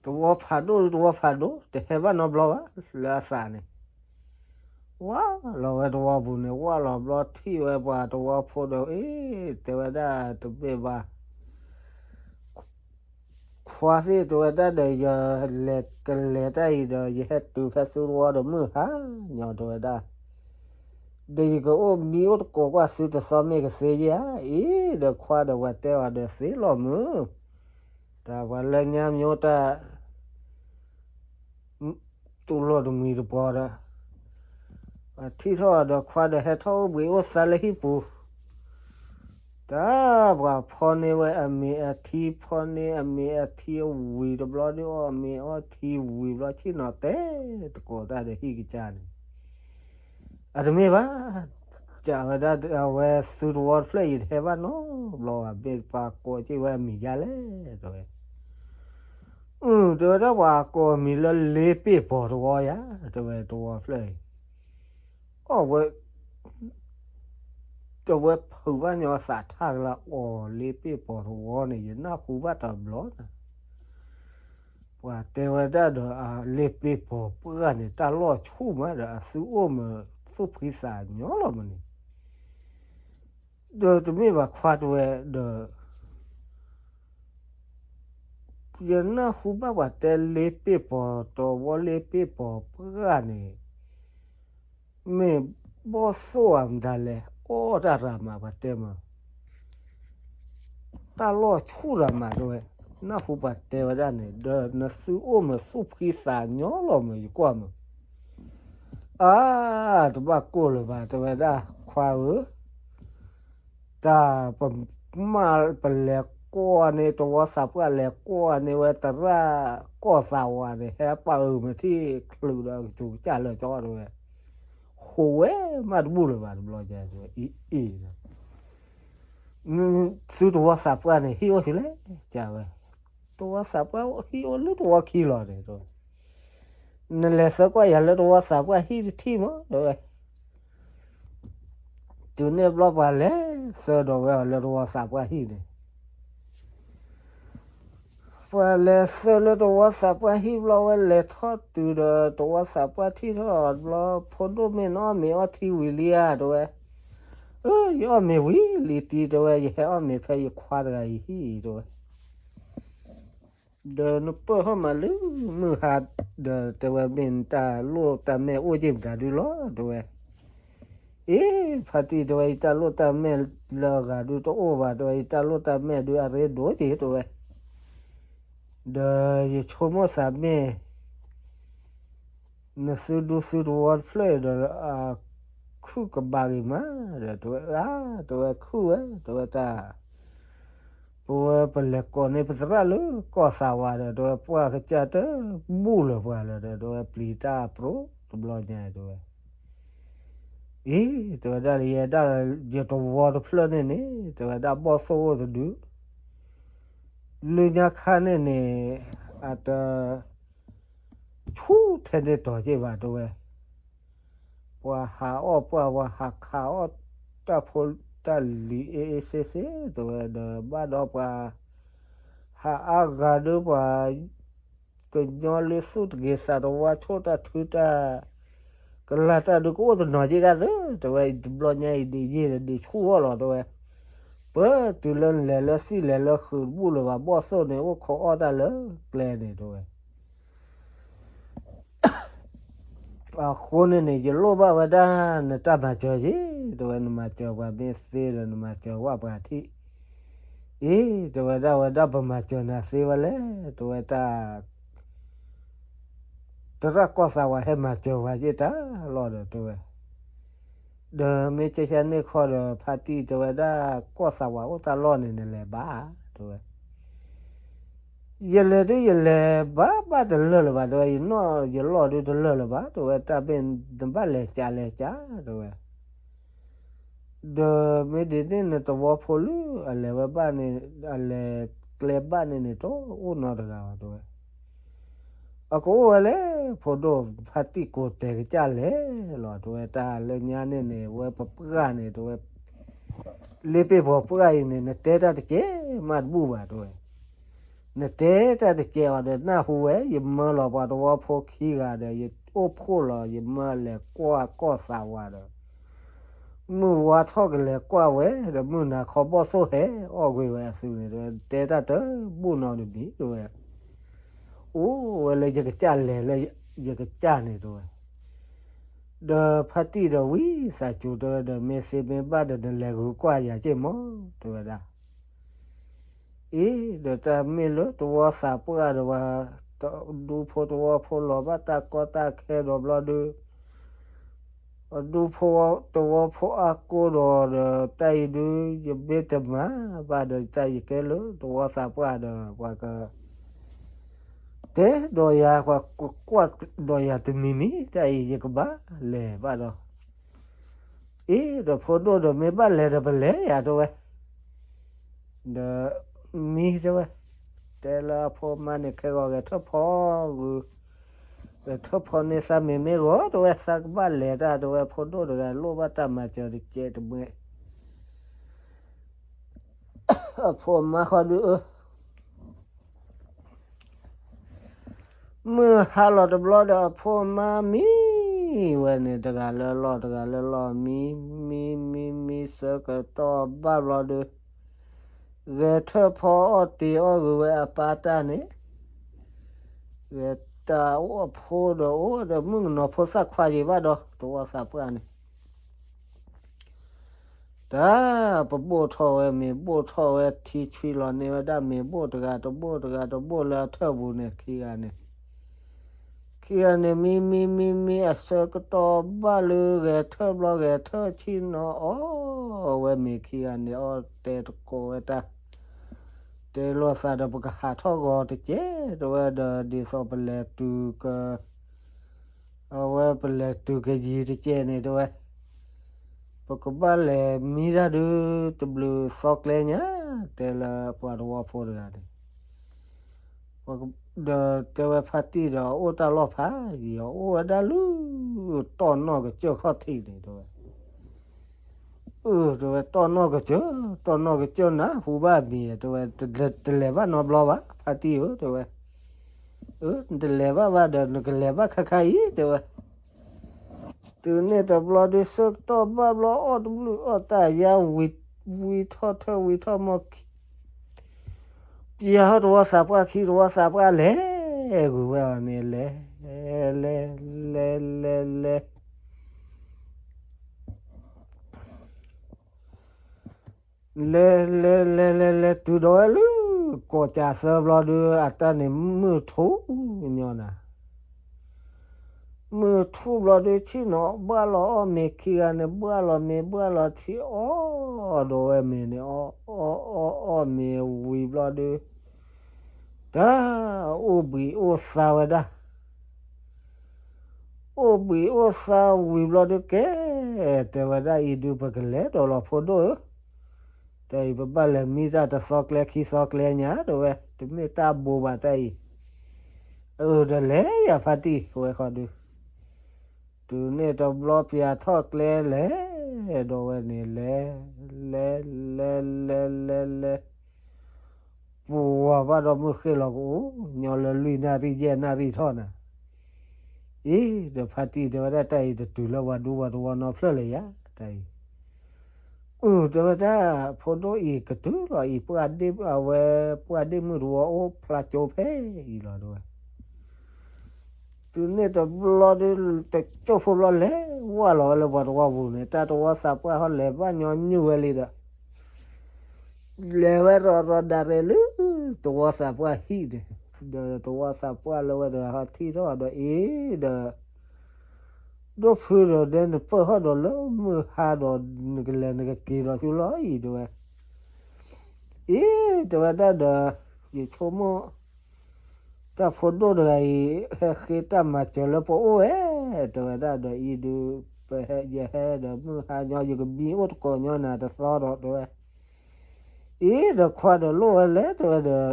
တဝီဖးဒိၣ်ဒီးတဝီဖးဒိၣ် တဟဲဘၣ်နီတဘျီဘၣ် လၢအသးန့ၣ် ဝၢ်လီၤဝဲတဝီပူၤန့ၣ် ဝၢ်လီၤဘျီထံၣ်ဝဲပှၤတဝီဖိဒီး အ့ တဲဝဲဒၣ်တမ့ၢ်ဘၣ် ခွါသ့ၣ်တဲဝဲဒၣ်ဒီး ယလဲၤကလဲၤတၢ်အံၤဒီး ယဟဲတုၤဖဲသုတဝီဒီးမုၢ်ဟါညီတဲဝဲဒၣ်, ဒီးယကအိၣ်မံအိၣ်တကိးကွၢ်သုတသီမ့ၢ်ကသ့ဧါ, အံၤဒီးခွါဒီးပှၤတဲအီၤဒီးသ့လီၤမုၢ်, တၢ်ပှၤလၢညါမ့ၢ်အိၣ်တၢ် တူၢ်လိာ်တမှံၤတပှီၤဒီး ပှၤထံၣ်ထီၣ်ဒီးခွါဒီးဟဲထီၣ်အိၣ်ဘှံးအိၣ်သါလၢဟံၣ်ပူၤ, တၢ်ပှၤဖီန့ၢ်ဝဲအမ့ၤအထံ ဖီန့ၢ်အမ့ၤအထံဝံၤတဘျီဒုးအီၣ်မ့ၤအီထံဝံၤဘျီ ဆ့ၣ်နီၤတဲသကိးတၢ်ဒီးဟံၣ်ကစၢ်န့ၣ်, အတမ့ၢ်ဘၣ်, ကးဝဲဒၣ်အဝဲသုတဝီတဖျၢၣ်အံၤတဟဲဘၣ်နီတဘျီဘၣ် မ့ၢ်ပှၤကိးက့ၢ်ဝဲအမံၤဒ်လဲၣ် တဲဝဲ အၢ တဲဝဲဒၣ်ပှၤကိးမံၤလၢလ့ပ့ၢ်ပီၤတဝီယါ, တဲဝဲတဝီဖျၢၣ်အံၤ, အီၣ်ဝဲ, တဲဝဲဖုးဘၣ်ညီအသးထၣ်ကလၢအီၤလ့ပ့ၢ်ပီၤတဝီန့ၣ် ယနၢ်ဟူဘၣ်တဘျီနၤ, ပှၤတဲဝဲဒၣ်ဒီးအလ့ပ့ၢ်ပီၤပှၢ်န့ၣ် တၢ်လီၢ်ဆူၣ်မးဒီးအသုအိၣ်မးသူၣ်ဖှံသးညီလီၤမးန့ၣ် ဒီးတမ့ၢ်ဘၣ်ခွါတဲဝဲဒီး ယနၢ်ဟူဘၣ်ပှၤတဲလ့ပ့ၢ်ပီၤတဝီလ့ပ့ၢ်ပီၤပှၢ်န့ၣ် မ့ၢ်ဘီၣ်သိၣ်ဧါမတၤလဲၣ် အီၣ်တၢ်ရၤမးပှၤတဲမး တၢ်လီၢ်ဆူၣ်ရၤမးတဲဝဲ, နၢ်ဟူပှၤတဲဝဲဒၣ်န့ၣ် ဒီးနသုအိၣ်မးသူၣ်ဖှံသးညီလီၤမး ယကွၢ်မး အါ, တဘၣ်ကိၢ်လၢၤဘၣ် တဲဝဲဒၣ်ခွါဧၢ, တၢ်ပမၢ်ပလဲၤကွၢ်န့ၣ် တဝီသးပှၢ်လဲၤကွၢ်န့ၣ်ဝဲသရၣ်ကီၢ်သးဝးန့ၣ် ဟဲပာ်အုးမ့ၢ်ထံၣ်ချုးဒီးကစူၤကစၢ်လၢာ်ကၠီတဲဝဲ, ဟူးဝဲမးတဘူၣ်လၢၤဘၣ် တဘျီညါတဲဝဲ အံၤအံၤ သုတဝီသးပှၢ်န့ၣ် ဟံၣ်အိၣ်ဆူၣ်လဲၣ် တဲဝဲ, တဝီသးပှၢ်ဟံၣ်အိၣ်လၢတဝီခံလီၤန့ၣ်တဲဝဲ, နလဲၤသၢကွၢ်ယၤလၢတဝီသးပှၢ်ဟံၣ်တထံၣ်မး တဲဝဲ, တုၤန့ၣ်ဘျီပှၤလဲၤသၢဒီးဝဲအီၤလၢတဝီသးပှၢ်ဟံၣ်န့ၣ် ပှၤလဲၤသၢလၢတဝီသးပှၢ်ဟံၣ်ဘျီဝဲလဲၤထီၣ်တုၤဒီးတဝီသးပှၢ်ထံၣ်ထီၣ်ဘျီ ဖိဒိၣ်မ့ၢ်နအီၣ်မ့ၤအီထံဝံၤလံဧါ တဲဝဲ, အၢ ယအီၣ်မ့ၤဝံၤလံတံၤ တဲဝဲ ယဟဲအီၣ်မ့ၤဖဲယခွါတဂၤအံၤဟံၣ် တဲဝဲ ဒီးနပၢၢ်ဟီၣ်မးလၢမုၢ်ဟါ ဒီးတဲဝဲ မ့ၢ်နတၢ်လိၣ်တၢ်မဲၢ်အိၣ်က့ၤမတၤဒုလီၤ တဲဝဲ, အ့ ဖါတံၢ် တဲဝဲ ယတၢ်လိၣ်တၢ်မဲၢ်လၢအဂၤဒုတအိၣ်ဘၣ် တဲဝဲ ယတၢ်လိၣ်တၢ်မဲၢ်ဒုအရ့ဒိၣ်က့ၤ တဲဝဲ, ဒီးယဆိကမိၣ်သးမ့ၢ် နသုဒူသုတဝီတဖျၢၣ်ဒီး ခုၣ်ကဘၣ်ဂ့ၤမး ဒီးတဲဝဲ အါ တဲဝဲ ခုၣ်ဝဲ တဲဝဲတၢ် ပဝဲပလဲၤကိးန့ၢ်ပသရၣ်လၢကီၢ်သးဝးဒီး တဲဝဲ ပှၢ်ကစၢ်တဘူၣ်လၢၤပှၤလၢၤဒီး တဲဝဲ ပျံၤတၢ်ပြိတဘျီညါ တဲဝဲ, အံၤ တဲဝဲဒၣ် ယဲဒၣ်ယတဝီတဖျၢၣ်န့ၣ်န့ၣ် တဲဝဲဒၣ် ဘီၣ်သိၣ်အိၣ်တဒု လၢညါခါန့ၣ်န့ၣ် အတ ဆူၣ်ထဲန့ၣ်တီၤက့ၤဘၣ် တဲဝဲ, ပှၤဟးအီၣ်ပှၢ် ပှၤဟးခးအီၣ်တၢ်ဖိတၢ်လံၤအ့ၣ်အ့ၣ်စ့ၣ်စ့ၣ် တဲဝဲ ဒီးဘၣ်ဒီးပှၤ ဟးအါဂၤဒီးပှၤ ကညီလၢသူၣ်တဂ့ၤသးတဝါ ဆိၣ်တၢ်ထုတၢ် ကလၤတၢ်ဒုးကအိၣ်တနီၤက့ၤဒၣ်သၢ တဲဝဲ တဘျီညါအံၤဒ့ၣ်ယ့ၢ်ဒီးဒ့ၣ်ဆူၣ်အီၣ်လီၤ တဲဝဲ, ပ ပတုၤလၢလဲၤလၢသံၣ်လဲၤလၢဃုာ်တဘူၣ်လၢၤဘၣ် ဘီၣ်သိၣ်န့ၣ် အိၣ်ခိးအီၣ်တၢ်လၢကျဲန့ၣ် တဲဝဲ. အဃိန့ၣ်န့ၣ် ယလိၣ်ဘၣ်ဝဲဒၣ်နတၢ်မၤစၢၤယ့ၣ်, တဲဝဲ, နမၤစၢၤပှၤမ့ၢ်သ့ဒီး နမၤစၢၤဝဲပှၤထံၣ်. အ့ တဲဝဲဒၣ်, ဝဲဒၣ်ပမၤစၢၤနၤသ့ဝဲလဲၣ်, တဲဝဲ, တၢ် သရၣ်ကီၢ်သးဝးဟဲမၤစၢၤပှၤယ့ၣ်တၢ်လီၢ်ဒီး တဲဝဲ. ဒီးမ့ၢ်ကဆါန့ၢ်ခီဒီး ဖါတံၢ်တဲဝဲဒၣ်, ကီၢ်သးဝးအိၣ်တၢ်လီၢ်န့ၣ် နလဲၤဘၣ်ဧါ, တဲဝဲ. ယလဲၤဒုးယလဲၤဘၣ်ဘၣ်တလၢာ်လၢၤဘၣ်, တဲဝဲ, ယနီၣ်ယလီၢ်ဒုးတလၢာ်လၢၤဘၣ်, တဲဝဲ, တၢ်မ့ၢ်နဘၣ်လဲၤကးလဲၤကး, တဲဝဲ. ဒီးမ့ၢ်ဒ်န့ၣ်နသဝီဖိလၢအလဲၤဝဲဘၣ်န့ၣ်, အလဲၤကျဲဘၣ်န့ၣ်န့ၣ် တအိၣ်နီတဂၤဘၣ်, တဲဝဲ. အကအိၣ်ဝဲလဲၣ်, ဖိဒိၣ်ဖါတံၢ်ကိးတဲာ်ကစၢ်လဲၤလီၤ, တဲဝဲ, တၢ်လၢညါန့ၣ်န့ၣ် ဝဲပပှၢ်န့ၣ် တဲဝဲ, လ့ပ့ၢ်ပှၤပှၢ်အံၤန့ၣ် နတဲတၢ်တကဲးမးတဘူၣ်ဘၣ်, တဲဝဲ. နတဲတၢ်တကဲးအီၤဒီးနၢ်ဟူဝဲ, ယမၢလီၤပှၤသဝီဖိခံဂၤဒီး ယအိၣ်ဖှိၣ်လီၤ, ယမၢလဲၤကွၢ်ကီၢ်သးဝးဒီး မုၢ်ဝါထီၣ်ကလဲၤကွၢ်ဝဲဒီး မုၢ်နၤခီဘီၣ်သိၣ်ဟဲအီၣ်ကွံာ်ဝဲအသုးန့ၣ်, တဲဝဲ, တဲတၢ်တဘူၣ်နီတမံၤ, တဲဝဲ. အိၣ်ဝဲလၢယကစၢ်လဲၤလၢယကစၢ်န့ၣ်, တဲဝဲ. ဒီးဖါတံၢ်ဒီးဝံသးစူၤ, တဲဝဲ, ဒီးမ့ၢ်သ့မ့ၢ်ဘၣ်ဒီး နလဲၤဂုာ်ကွၢ်ယၤက့ၢ်မး, တဲဝဲဒၣ်. အ့ ဒီးတၢ်မ့ၢ်လၢသဝီသးပှၢ်ဒီးဝဲ, ဒူဖိသဝီဖိလီၤဘၣ်တၢ်ကီတၢ်ခဲဒီးဘျီဒုး, ဒူဖိသဝီဖိအါကိၢ်ဒီးဒီး တၢ်အံၤဒုး ယမ့ၢ်တမၤဘၣ်ဒီး တၢ်ယကဲလၢသဝီသးပှၢ်ဒီး ပှၤက တဲဒီးယၤ, ပှၤကကွၢ်ဒီးယၤတမံၤမံၤ, တၢ်အံၤယကဘၣ်လဲၤဘၣ်ဒီး. အ့ ဒီးဖိဒိၣ်ဒီး မ့ၢ်ဘၣ်လဲၤဒီးပလဲၤယၤ, တဲဝဲ. ဒီးမံ, တဲဝဲ, တဲလၢအဖိမါန့ၣ် ခဲဂီၤဂဲၤထၢၣ်ဖီဂုာ်, ဂဲၤထၢၣ်ဖီန့ၢ်သးမ့ၤမ့ၢ်ဂီၤ, တဲဝဲ, သးကဘၣ်လဲၤတၢ်, တဲဝဲ. ဖိဒိၣ်တဂၤလိၣ်ဘၣ်တၢ်မၤစၢၤတကဲးတမှဲ, အဖိမါဃီဒုး အၢ မုၢ်ဟါလီၤတဘျီဒီး အဖိမါမံဝဲန့ၣ် တဂၤလၢလီၢ် တဂၤလၢလီၢ်, မံ မံ မံ မံဆၢကတီၢ်ဘၣ်ဘျီဒီး ဂဲၤထၢၣ်ဖီအီၣ်တ့ၤအီၣ်ဂုာ်ဝဲအပၢ်တၢ်န့ၣ်, ဂဲၤတၢ်အိၣ်အဖိဒီးအိၣ်ဒီး မုၣ်ကနီၤဖိသၣ်ခွါယံၤဘၣ်ဒီး သဝီသးပှၢ်န့ၣ် တၢ်ပဘိၣ်ထီၣ်ဝဲမ့ၤ ဘိၣ်ထီၣ်ဝဲထံဆွံလီၤန့ၢ်ဝဲဒၣ်မ့ၤဘိၣ်တဂၤတဘိၣ် တဂၤတဘိၣ်လၢအထၢၣ်ပူၤန့ၣ် ခံဂၤန့ၣ်, ခံဂၤန့ၣ် မံ မံ မံ မံ အဆၢကတီၢ်ဘၣ်လၢဂဲၤထၢၣ်ဘျီ ဂဲၤထၢၣ်ဆံၣ်နီၤအီၣ်ဝဲမ့ၤ ခံဂၤန့ၣ် အီၣ်တဲတကိးဝဲတၢ် တဲလိာ်သးဒီး ပကဟးထီၣ်ဂီၤတကဲး တဲဝဲဒီး ဒ်သိးပလဲၤတုၤက အဝဲပလဲၤတုၤကယံၤတကဲးန့ၣ် တဲဝဲ, ပကဘၣ်လဲၤမံတၢ်ဒုး တဘျုးသီကျဲညါ, တဲလၢပှၤသဝီဖိတဂၤန့ၣ်, ဒီးတဲဝဲဖါတံၢ်ဒီး အအိၣ်တၢ်လီၢ်ဖးယံၤ အအိၣ်ဝဲဒၣ်လၢ တီၢ်နီၢ်ကစၢၢ်ခီၣ်ထံးန့ၣ် တဲဝဲ. အၢ တဲဝဲ တီၢ်နီၢ်ကစၢၢ်, တီၢ်နီၢ်ကစၢၢ်နၢ်ဟူဘၣ်မံၤ တဲဝဲ, တလဲၤဘၣ်နီတဘျီဘၣ် ဖါတံၢ်ဧၢ တဲဝဲ. အၢ နတလဲၤဘၣ်ဘၣ်ဒီး နကလဲၤဘၣ်ခါခါအံၤ တဲဝဲ. တုၤန့ၣ်တဘျီဒုး ဆၢကတီၢ်ဘၣ်ဘျီ အီၣ်တဘျုးအီၣ်တၢ်ယါ ဝံထီၣ်ထၢၣ်ဝံထီၣ်မီၢ် ပယီၤဟီၣ်သဝီသးပှၢ်ခံ သဝီသးပှၢ်လဲၤဂုာ်ဝဲအီၤန့ၣ် လဲၤ လဲၤ လဲၤ လဲၤ လဲၤ လဲၤ လဲၤ လဲၤ လဲၤ လဲၤ တုၤဒီးဝဲလၢ ကီၢ်ကၠၣ်သၢဘျီဒုး အတၢ်န့ၣ်မုၢ်ထူၣ်ညီနၤ မုၢ်ထူၣ်ဘျီဒုး ဆ့ၣ်နီၤဘၣ်လီၤအီၣ်မ့ၤ ခံဂၤန့ၣ် ဘၣ်လီၤမ့ၤ ဘၣ်လီၤထံ အီၣ်ဒီးဝဲမ့ၤန့ၣ် အီၣ် အီၣ် အီၣ်မ့ၤဝံၤဘျီဒုး တၢ်အိၣ်ဘှံးအိၣ်သါဝဲဒၣ် အိၣ်ဘှံးအိၣ်သါဝံၤဘျီဒုး ကဲ တဲဝဲဒၣ်အံၤဒုး ပကလဲၤဒီးလီၤဖိဒိၣ်ဧၢ, တၢ်အံၤပဘၣ်လဲၤမံတၢ်တသီကျဲခံသီကျဲညါ တဲဝဲ, တမ့ၢ်တၢ်ဘိးဘၣ်တၢ်အံၤ, အၢ ဒီးလဲၤယၤဖါတံၢ် ဝဲဃီဒုး, တုၤန့ၣ်တဘျီ ပယီၤထီၣ်ကျဲလဲၤဒီးဝဲန့ၣ် လဲၤ လဲၤ လဲၤ လဲၤ လဲၤ လဲၤ ပှၤဘၣ်ဒီးမုၢ်ဃ့ၢ်လီၤကအိၣ် ညီလၢလွံၢ်နၣ်ရံၣ်ယဲၢ်နၣ်ရံၣ်ထီၣ်နၤ, အ့ ဒီးဖါတံၢ်တဲဝဲဒၣ် တၢ်အံၤတတုၤလၢပှၤဒူပှၤသဝီနီတဖျၢၣ်လၢၤယၤ, တၢ်အံၤ, အု တဲဝဲဒၣ်, ဖိဒိၣ်အံၤကတုၤလီၤအံၤ, ပှၢ်ဒ့ၣ်အဝဲ, ပှၢ်ဒ့ၣ်မုၣ်တဝီအိၣ်ဖျါကၠိဖဲအံၤလီၤ တဲဝဲ. တုၤန့ၣ်တဘျီဒုး တကၠိဖိဘျီလဲၤဝဲလီၤဝဲလၢပှၤတဝီပူၤန့ၣ်, တၢ်တဝီသးပှၢ်ဟီလဲၤဘၣ်ညီနုၢ်ဝဲလံဒီး လဲၤဝဲရီၤရီၤဒၣ်ရဲၣ်လၢ တဝီသးပှၢ်ဟံၣ်န့ၣ်, ဒီးတဝီသးပှၢ်လၢဝဲတဂၤဟီထံၣ်ထီၣ်ဒီးအ့ၣ်ဒီး ဒိၣ်ဖုဒီး ဒဲနပၢၢ်ဟီၣ်ဒီးလၢမုၢ်ဟါဒီး နကလဲၤနကက့ၤဒီးဆူလီၤအံၤ တဲဝဲ. အ့ၣ် တဲဝဲဒၣ်ဒီး ယဆိကမိၣ် တၢ်ဖိဒိၣ်တဂၤအံၤ ဟဲဃ့တၢ်မၤစၢၤလၢပအိၣ်ဝဲ, တဲဝဲဒၣ်ဒီးအံၤဒုး ပဟဲယဟဲဒီးမုၢ်ဟါညီ ယကမံအိၣ်တကိးညီနၤတသီဒီး တဲဝဲ. အ့ၣ် ဒီးခွါဒီးလိၣ်ဝဲလဲၣ် တဲဝဲဒီး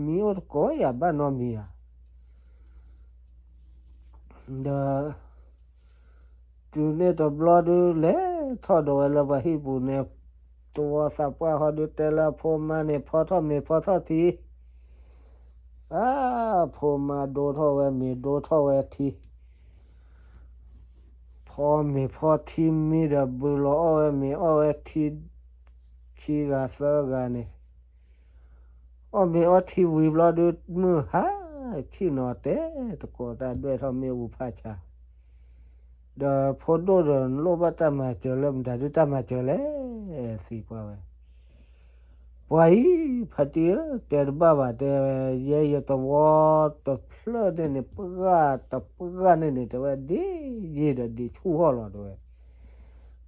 မံအိၣ်တကိးယၤဘၣ်နီတမံၤဧါ ဒီး တုၤန့ၣ်တဘျီဒုး လဲၤထီၣ်ဒီးဝဲလၢပှၤဟံၣ်ပူၤန့ၣ်, တဝီသးပှၢ်ဟီဒုးတဲလၢအဖိမါန့ၣ် ဖီထီၣ်မ့ၤဖီထီၣ်ထံ, အါ, ဖိမါဒိထီၣ်ဝဲမ့ၤဒိထီၣ်ဝဲထံ, ဖီမ့ၤဖီထံမံဒီး ဘုလီၤအီၣ်ဝဲမ့ၤအီၣ်ဝဲထံ, ခံဂၤသၢဂၤန့ၣ် အီၣ်မ့ၤအီထံဝံၤဘျီဒုး မုၢ်ဟါ, ဆ့ၣ်နီၤတဲတကိးတၢ်ဒွဲၣ်ထီၣ်မ့ၣ်အူဖးဆါ, ဒီးဖိဒိၣ်ဒီး နလိၣ်ဘၣ်တၢ်မၤစၢၤလၢမတၤဒုးတၢ်မၤစၢၤလဲၣ်, သံကွၢ်ဝဲ. ပှၤအံၤ ဖါတံၢ်ဧၢ, တဲတဘၣ်ဘၣ် တဲဝဲ, ယဲယတဝီတဖျၢၣ်န့ၣ်န့ၣ် ပှၢ်တပှၢ်န့ၣ်န့ၣ် တဲဝဲ ဒ့ယ့ၢ်ဒီးဒ့ဆူၣ်ဟီၣ်လီၤ တဲဝဲ.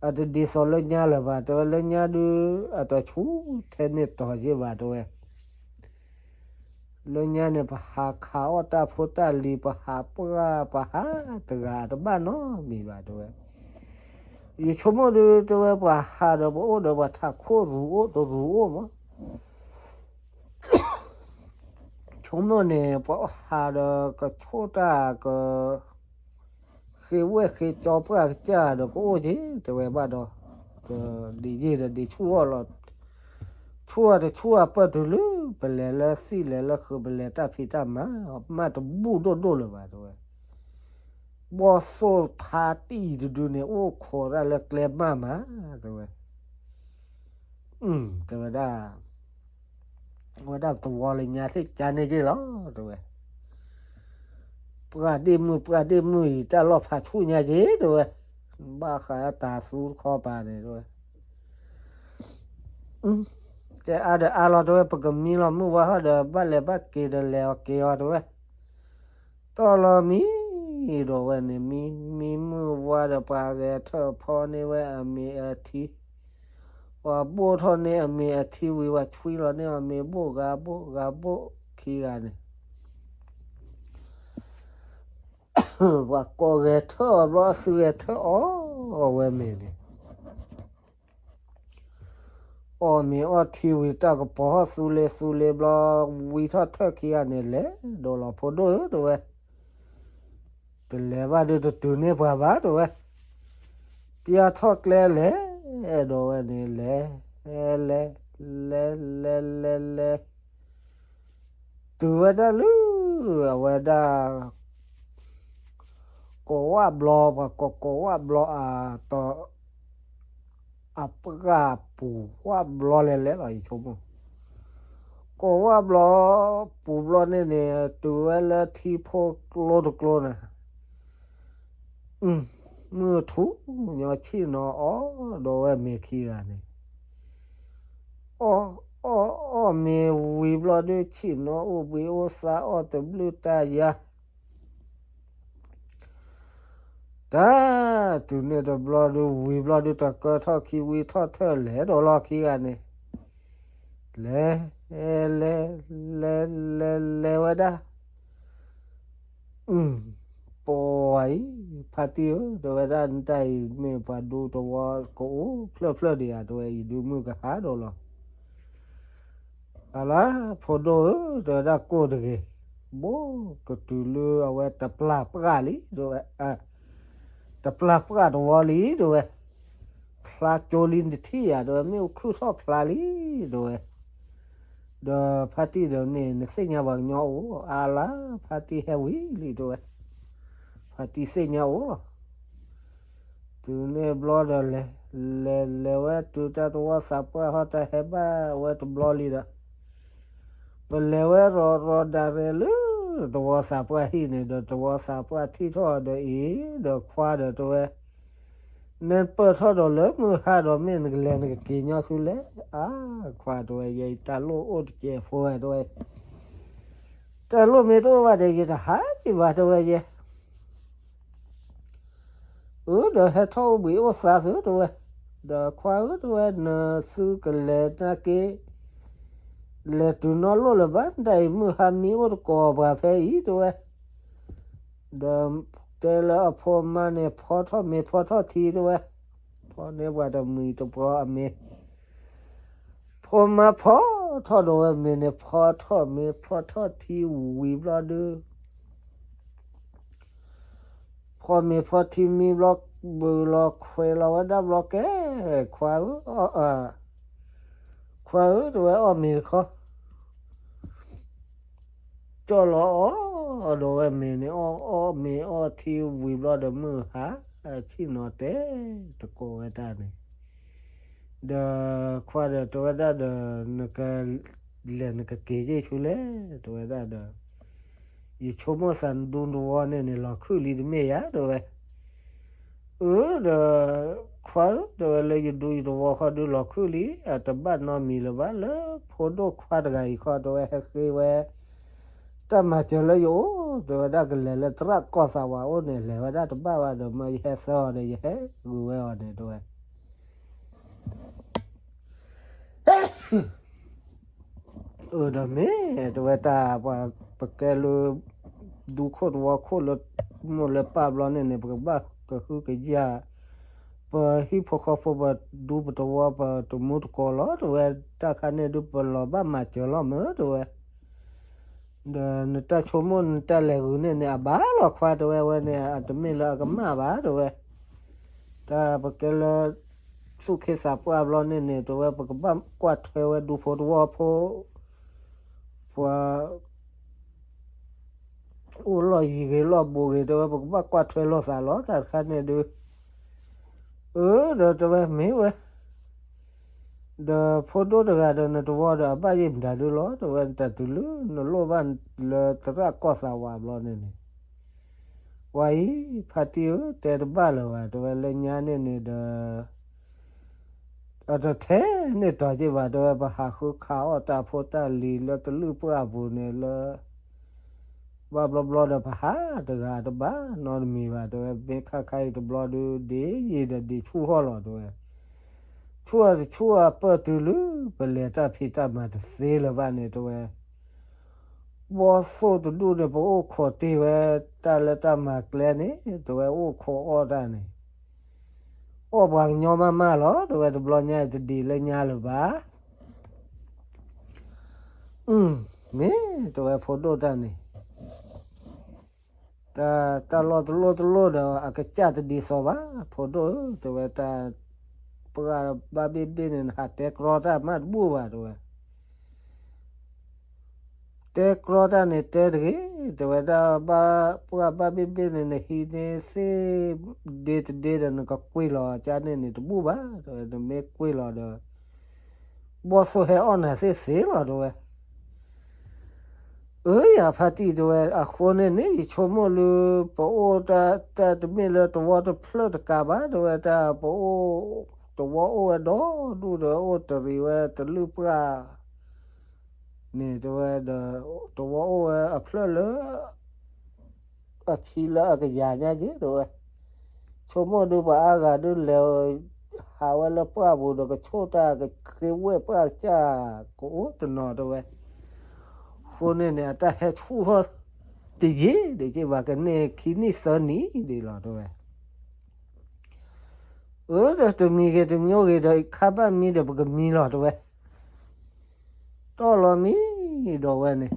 အတဒ်သိးလၢညါလၢၤဘၣ် တဲဝဲ, လၢညါဒုး အတဆူၣ်ထဲန့ၣ်တီၤယ့ၢ်ဘၣ် တဲဝဲ. လၢညါန့ၣ် ပဟးခးအီၣ်တၢ်ဖိတၢ်လံၤ ပဟးပှၢ် ပဟးတဂၤတဘၣ်နီတမံၤဘၣ် တဲဝဲ. ယဆိကမိၣ်ဒုး တဲဝဲ ပှၤဟးဒီးပအိၣ်ဒီးပှၤထးခိၣ်ရူၤအိၣ်တရူၤအိၣ်မး ဆိကမိၣ်န့ၣ် ပှၤဟးဒီးကဆိၣ်တၢ်က ဃ့ဝဲၢ်ဃ့ကၠီပှၢ်ကစၢ်ဒီးကအိၣ်က့ၤ တဲဝဲဘၣ်ဒီး ဒ်ယ့ၢ်ဒီးဒ်ဆူၣ်အီၤလီၤ. ဆူၣ်အီၤတဆူၣ်အီၤပၢၢ်တုၤလၢ ပလဲၤလၢသံၣ်လဲၤလၢဃုာ် ပလဲၤတၢ်ဖံးတၢ်မၤ မၢ်တဘူၣ်ဒိၣ်ဒိၣ်လၢၤဘၣ် တဲဝဲ. ဘီၣ်သိၣ်ဖါတံၢ်တဒုန့ၣ် အိၣ်ခိးတၢ်လၢကျဲမၢ်မး တဲဝဲ. တဲဝဲဒၣ် ဝဲဒၣ်တဝီလၢညါသ့ၣ်ကါန့ၢ်က့ၤလီၤ တဲဝဲ. ပှၢ်ဒ့ၣ်မုၣ် ပှၢ်ဒ့ၣ်မုၣ်အံၤ တၢ်လီၢ်ဖးဆူၣ်ညါက့ၤ တဲဝဲ. ဘၣ်ဃးတၢ်သူတခီပၤန့ၣ် တဲဝဲ. တဲအါဒီးအါလီၤ တဲဝဲ, ပကမံလီၤမုၢ်ဝါဟီၣ်ဒီး ဘၣ်လဲၤဘၣ်က့ၤဒီးလဲၤအီၤက့ၤအီၤ တဲဝဲ. တီၢ်လီၤမံ ဒီးဝဲန့ၣ် မံမံမုၢ်ဝါဒီး ပှၤဂဲၤထၢၣ်ဖီန့ၢ်ဝဲအမ့ၤအထံ, ပှၤဘိၣ်ထီၣ်န့ၢ်အမ့ၤအထံဝံၤ ပှၤဆွံလီၤန့ၢ်အမ့ၤဘိၣ်ဂၤဘိၣ်ဂၤဘိၣ်ခံဂၤန့ၣ် ပှၤကိးဂဲၤထၢၣ်အီၤဘျီ အသုဂဲၤထၢၣ်အီၣ်ဝဲမ့ၤန့ၣ် အီၣ်မ့ၤအီထံဝံၤ တၢ်ကပီၤဟီၣ်သူလ့ၤသူလ့ၤဘျီ ဝံထီၣ်ထၢၣ်ခံဂၤန့ၣ် လဲၤဒိးလီၤ ဖိဒိၣ်ဧၢ တဲဝဲ, တလဲၤဘၣ်ဒုးတတုၤန့ၢ်ပှၤဘၣ် တဲဝဲ, ပျၢ်ထီၣ်ကျဲလဲၤဒီးဝဲန့ၣ် လဲၤ လဲၤ လဲၤ လဲၤ လဲၤ လဲၤ တုၤဝဲဒၣ်လၢ အဝဲဒၣ် ကိးဝၣ်ဘျီ ပှၤကိးကိးဝၣ်ဘျီအတီၤ အပှၢ်ပူၤဝၣ်ဘျီလဲၤလဲၤလီၤ ယဆိကမိၣ်, ကိးဝၣ်ဘျီပူၤဘျီန့ၣ်န့ၣ် တုၤဝဲလၢထံဖိကျိတကျိန့ၣ် မုၢ်ထူၣ်ညီဆ့ၣ်နီၤအီၣ်ဒီးဝဲမ့ၤခံဂၤန့ၣ်, အီၣ် အီၣ် အီၣ်မ့ၤဝံၤဘျီဒုး ဆ့ၣ်နီၤအိၣ်ဘှံးအိၣ်သါအီၣ်တဘျုးတၢ်ယါ တၢ် တုၤန့ၣ်တဘျီဒုး ဝံၤဘျီဒုး တကၢထီၣ်ခံဝံထီၣ်ထၢၣ်လဲၤဒီးလီၢ်ခံဂၤန့ၣ်, လဲၤ လဲၤ လဲၤ လဲၤ လဲၤဝဲဒၣ် ပှၤအံၤ ဖါတံၢ်ဧၢ တဲဝဲဒၣ် နတၢ်အံၤမ့ၢ်ပှၤဒူတဝီ ကအိၣ်ဖျၢၣ်ဖျၢၣ်ဒံးဧါ တဲဝဲ အံၤဒုးမုၢ်ကဟါဒီးလီၤ. အလါ ဖိဒိၣ်ဧၢ တဲဝဲဒၣ် ကိၢ်တဂ့ၤ, ဘိကတုၤလၢအဝဲတပျၢ်ပှၢ်လံ တဲဝဲ, တပျၢ်ပှၢ်တဝီလံ တဲဝဲ, ဖျါကၠိလံနထံၣ်ဧါ တဲဝဲ, မ့ၣ်အူခုၣ်ထီၣ်ဖျါလံ တဲဝဲ. ဒီးဖါတံၢ်ဒီးန့ၣ် နသ့ၣ်ညါပှၤကညီအိၣ် အါလါ ဖါတံၢ်ဟဲဝံၤလံ တဲဝဲ, ဖါတံၢ်သ့ၣ်ညါအိၣ်လီၤ. တုၤန့ၣ်ဘျီဒီးလဲၤ, လဲၤလဲၤဝဲတုၤတၢ်သဝီသးပှၢ်ဟီၣ်တၢ်ဟဲဘၣ်ဝဲတဘျီလံဒီး, ပလဲၤဝဲရီၤရီၤဒၣ်ရဲၣ်လၢ သဝီသးပှၢ်ဟံၣ်န့ၣ်ဒီး သဝီသးပှၢ်ထံၣ်ထီၣ်ဒီးအံၤဒီးခွါဒီးတဲဝဲ, နပၢၢ်ထီၣ်ဒီးလၢမုၢ်ဟါဒီးမ့ၢ်နကလဲၤနကက့ၤညီဆူလဲၣ်. အါ, ခွါတဲဝဲ ယဲအံၤတၢ်လိၣ်အိၣ်တစဲးဖိဝဲတဲဝဲ, တၢ်လိၣ်မ့ၢ်တအိၣ်ဘၣ်ဒီး ယတဟးက့ၤဘၣ်တဲဝဲယဲ အၢ ဒီးဟဲထီၣ်အိၣ်ဘှံးအိၣ်သါသုတဲဝဲ, ဒီးခွါဧၢတဲဝဲ နသုကလဲၤနာ်က့ လဲၤတုၤနီတလိၣ်လၢၤဘၣ် တၢ်အံၤမုၢ်ဟါမံအိၣ်တကိးပှၤဖဲအံၤတဲဝဲ, ဒီးတဲလၢအဖိမါန့ၣ် ဖီထီၣ်မ့ၤဖီထီၣ်ထံတဲဝဲ, ဖီန့ၢ်ပှၤတမံၤတပှီၤအမ့ၤ ဖိမါဖီထီၣ်ဒီးဝဲမ့ၤန့ၣ် ဖီထီၣ်မ့ၤဖီထီၣ်ထံဝံၤဘျီဒုး, ဖီမ့ၤဖီထံမံဘျီ, ဘုးလီၤခွဲးလီၤဝဲဒၣ်ဘျီကဲ, ခွါဧၢ, ခွါဧၢတဲဝဲ အီၣ်မ့ၤတခီ ကၠီၣ်လီၤအီၣ်ဒီးဝဲမ့ၤန့ၣ် အီၣ်မ့ၤအီၣ်ထံဝံၤဘျီဒီး မုၢ်ဟါဆ့ၣ်နီၤတဲတကိးဝဲတၢ်န့ၣ်, ဒီးခွါဒီးတဲဝဲဒၣ်ဒီး နကလဲၤနကက့ၤယ့ၢ်ဆူလဲၣ် တဲဝဲဒၣ်ဒီး ယဆိကမိၣ်သးနဒူသဝီန့ၣ်န့ၣ် လီၤခုၣ်လံတမ့ၢ်ဧါ တဲဝဲ. အၢ ဒီး ခွါဧၢ တဲဝဲ လၢယဒူယသဝီဃီဒုးလီၤခုၣ်လံ အတဘၣ်နီတမံၤလၢၤဘၣ် လၢဖိဒိၣ်ခွါတဂၤအံၤဃီ တဲဝဲ ဟဲဃ့ဝဲ တၢ်မၤစၢၤလၢယအိၣ် တဲဝဲဒၣ် ကလဲၤလၢသရၣ်ကီၢ်သးဝးအိၣ်န့ၣ် လဲၤဝဲဒၣ်တဘၣ်ဘၣ်ဒီး မ့ၢ်ယဟဲသၢအီၤဒီး ယဟဲဂုာ်ဝဲအီၤန့ၣ် တဲဝဲ အၢ ဒီးမ့ၢ် တဲဝဲ တၢ်ပှၤပကဲလၢ ဒူခိၣ်သဝီခိၣ်လၢမိၢ်လၢပၢ်ဘျီန့ၣ်န့ၣ် ပကဘၣ်ကဟုကယာ် ပဟံၣ်ဖိဃီဖိ ပဒူပသဝီ ပတမူတကိးလီၤ တဲဝဲ တၢ်ခါန့ၣ်ဒုး ပလီၤဘၣ်မၤစၢၤလီၤမ့ၢ် တဲဝဲ ဒီးနတၢ်ဆိကမိၣ်နတၢ်လဲၤဂုာ်န့ၣ်န့ၣ် အဘၣ်လီၤခွါ တဲဝဲ ဝဲန့ၣ် အတမ့ၢ်လၢအကမၣ်ဘၣ် တဲဝဲ တၢ်ပကဲလၢ သူၣ်က့သးပှၢ်ဘျီန့ၣ်န့ၣ် တဲဝဲ ပကဘၣ်ကွၢ်ထွဲဝဲဒူဖိသဝီဖိ ပှၤ အိၣ်လီၢ်ယံၤဂ့ၤလီၢ်ဘူးဂ့ၤ တဲဝဲ ပကဘၣ်ကွၢ်ထွဲလိာ်သးလီၤ တၢ်တခါန့ၣ်ဒုး အၢ ဒီးတဲဝဲမ့ၢ်ဝဲ ဒီးဖိဒိၣ်တဂၤဒီးနသဝီဒီး အဘၣ်ယိၣ်မတၤဒုးလီၤ တဲဝဲ တၢ်တုၤလၢနလိၣ်ဘၣ်လၢသရၣ်ကီၢ်သးဝးဘျီန့ၣ်န့ၣ် ဝဲအံၤ ဖါတံၢ်ဧၢ တဲတဘၣ်လၢၤဘၣ် တဲဝဲ လၢညါန့ၣ်န့ၣ်ဒီး အတထဲန့ၣ်တီၤက့ဘၣ် တဲဝဲ ပဟးဃုခးအီၣ်တၢ်ဖိတၢ်လံၤလၢတလုၢ်ပှၢ်ပူၤန့ၣ်လၢ ဘၣ်ဘျီဘျီဒီး ပဟးတဂၤတဘၣ်နီတမံၤဘၣ် တဲဝဲ မ့ၢ်ခါခါအံၤတဘျီဒုး ဒ်ယံာ်ဒီးဒ်ဆူၣ်ဟီၣ်လီၤ တဲဝဲ ဆူၣ်အတဆူၣ်အပၢၢ်တုၤလၢ ပလဲၤတၢ်ဖံးတၢ်မၤတသ့လၢၤဘၣ်န့ၣ် တဲဝဲ ဘီၣ်သိၣ်တဒူၣ်န့ၣ် ပအိၣ်ခိးတ့ၢ်ဝဲ တၢ်လၢတၢ်မၤကျဲန့ၣ် တဲဝဲ အိၣ်ခိးအီၣ်တၢ်န့ၣ် အီၣ်ပှၤကညီမးမးလီၤ တဲဝဲ တဘျီညါအံၤတဒ်လၢညါလၢၤဘၣ် မ့ၢ် တဲဝဲ ဖိဒိၣ်တၢ်န့ၣ် တၢ်လီၢ်တလိၣ်တလိၣ်ဒီး အကစၢ်တဒ်သိးဘၣ် ဖိဒိၣ်ဧၢ တဲဝဲ တၢ် ပှၢ်ဘၣ်ဘ့ၣ်ဘ့ၣ်န့ၣ် နဟးတဲကြီတၢ်မးတဘူၣ်ဘၣ် တဲဝဲ တဲကြီတၢ်န့ၣ်တဲတဂ့ၤ တဲဝဲဒၣ် ပှၢ်ဘၣ်ဘ့ၣ်ဘ့ၣ်န့ၣ် နဟံးန့ၢ်သ့ၣ် ဒ့တဒ့ဒီး နကကွံာ်လီၤကၢ်န့ၣ်န့ၣ် တဘူၣ်ဘၣ် တဲဝဲ နမ့ၢ်ကွံာ်လီၤဒီး ဘီၣ်သိၣ်ဟဲအီၣ်နၤသ့ၣ်သ့လီၤ တဲဝဲ အၢ ယၤဖါတံၢ် တဲဝဲ အဃိန့ၣ်န့ၣ် ယဆိကမိၣ်လၢ ပအိၣ်တၢ် တၢ်တမ့ၢ်လၢသဝီတဖျၢၣ်တကးဘၣ် တဲဝဲ တၢ်ပအိၣ် သဝီအိၣ်ဝဲဒီဒူၣ်ဒီး အိၣ်တရံးဝဲတလုၢ်ပှၢ်န့ၣ် တဲဝဲဒီး သဝီအိၣ်ဝဲအဖျၢၣ်လၢ အဆံလၢအကယၤညါက့ တဲဝဲ ဆိကမိၣ်ဒုး ပှၤအါဂၤဒုးလဲၤ ဟးဝဲလၢပှၢ်ပူၤဒီး ကဆိၣ်တၢ် ကဃ့ဝဲပှၢ်ကစၢ် ကအိၣ်တနီၤ တဲဝဲ အဃိန့ၣ်န့ၣ် အတၢ်ဟဲဆူၣ်ထီၣ်တယံာ်ဒံးက့ဘၣ် ကန့ၢ်ခံနံၣ်သၢနံၣ်ဒံးလီၤ တဲဝဲ အၢ ဒီးတမံၤဂ့ၤတမံၤဂ့ၤဒီး ခါဘၣ်မံဒီး ပကမံလီၤ တဲဝဲ တီၢ်လီၤမံဒီးဝဲန့ၣ်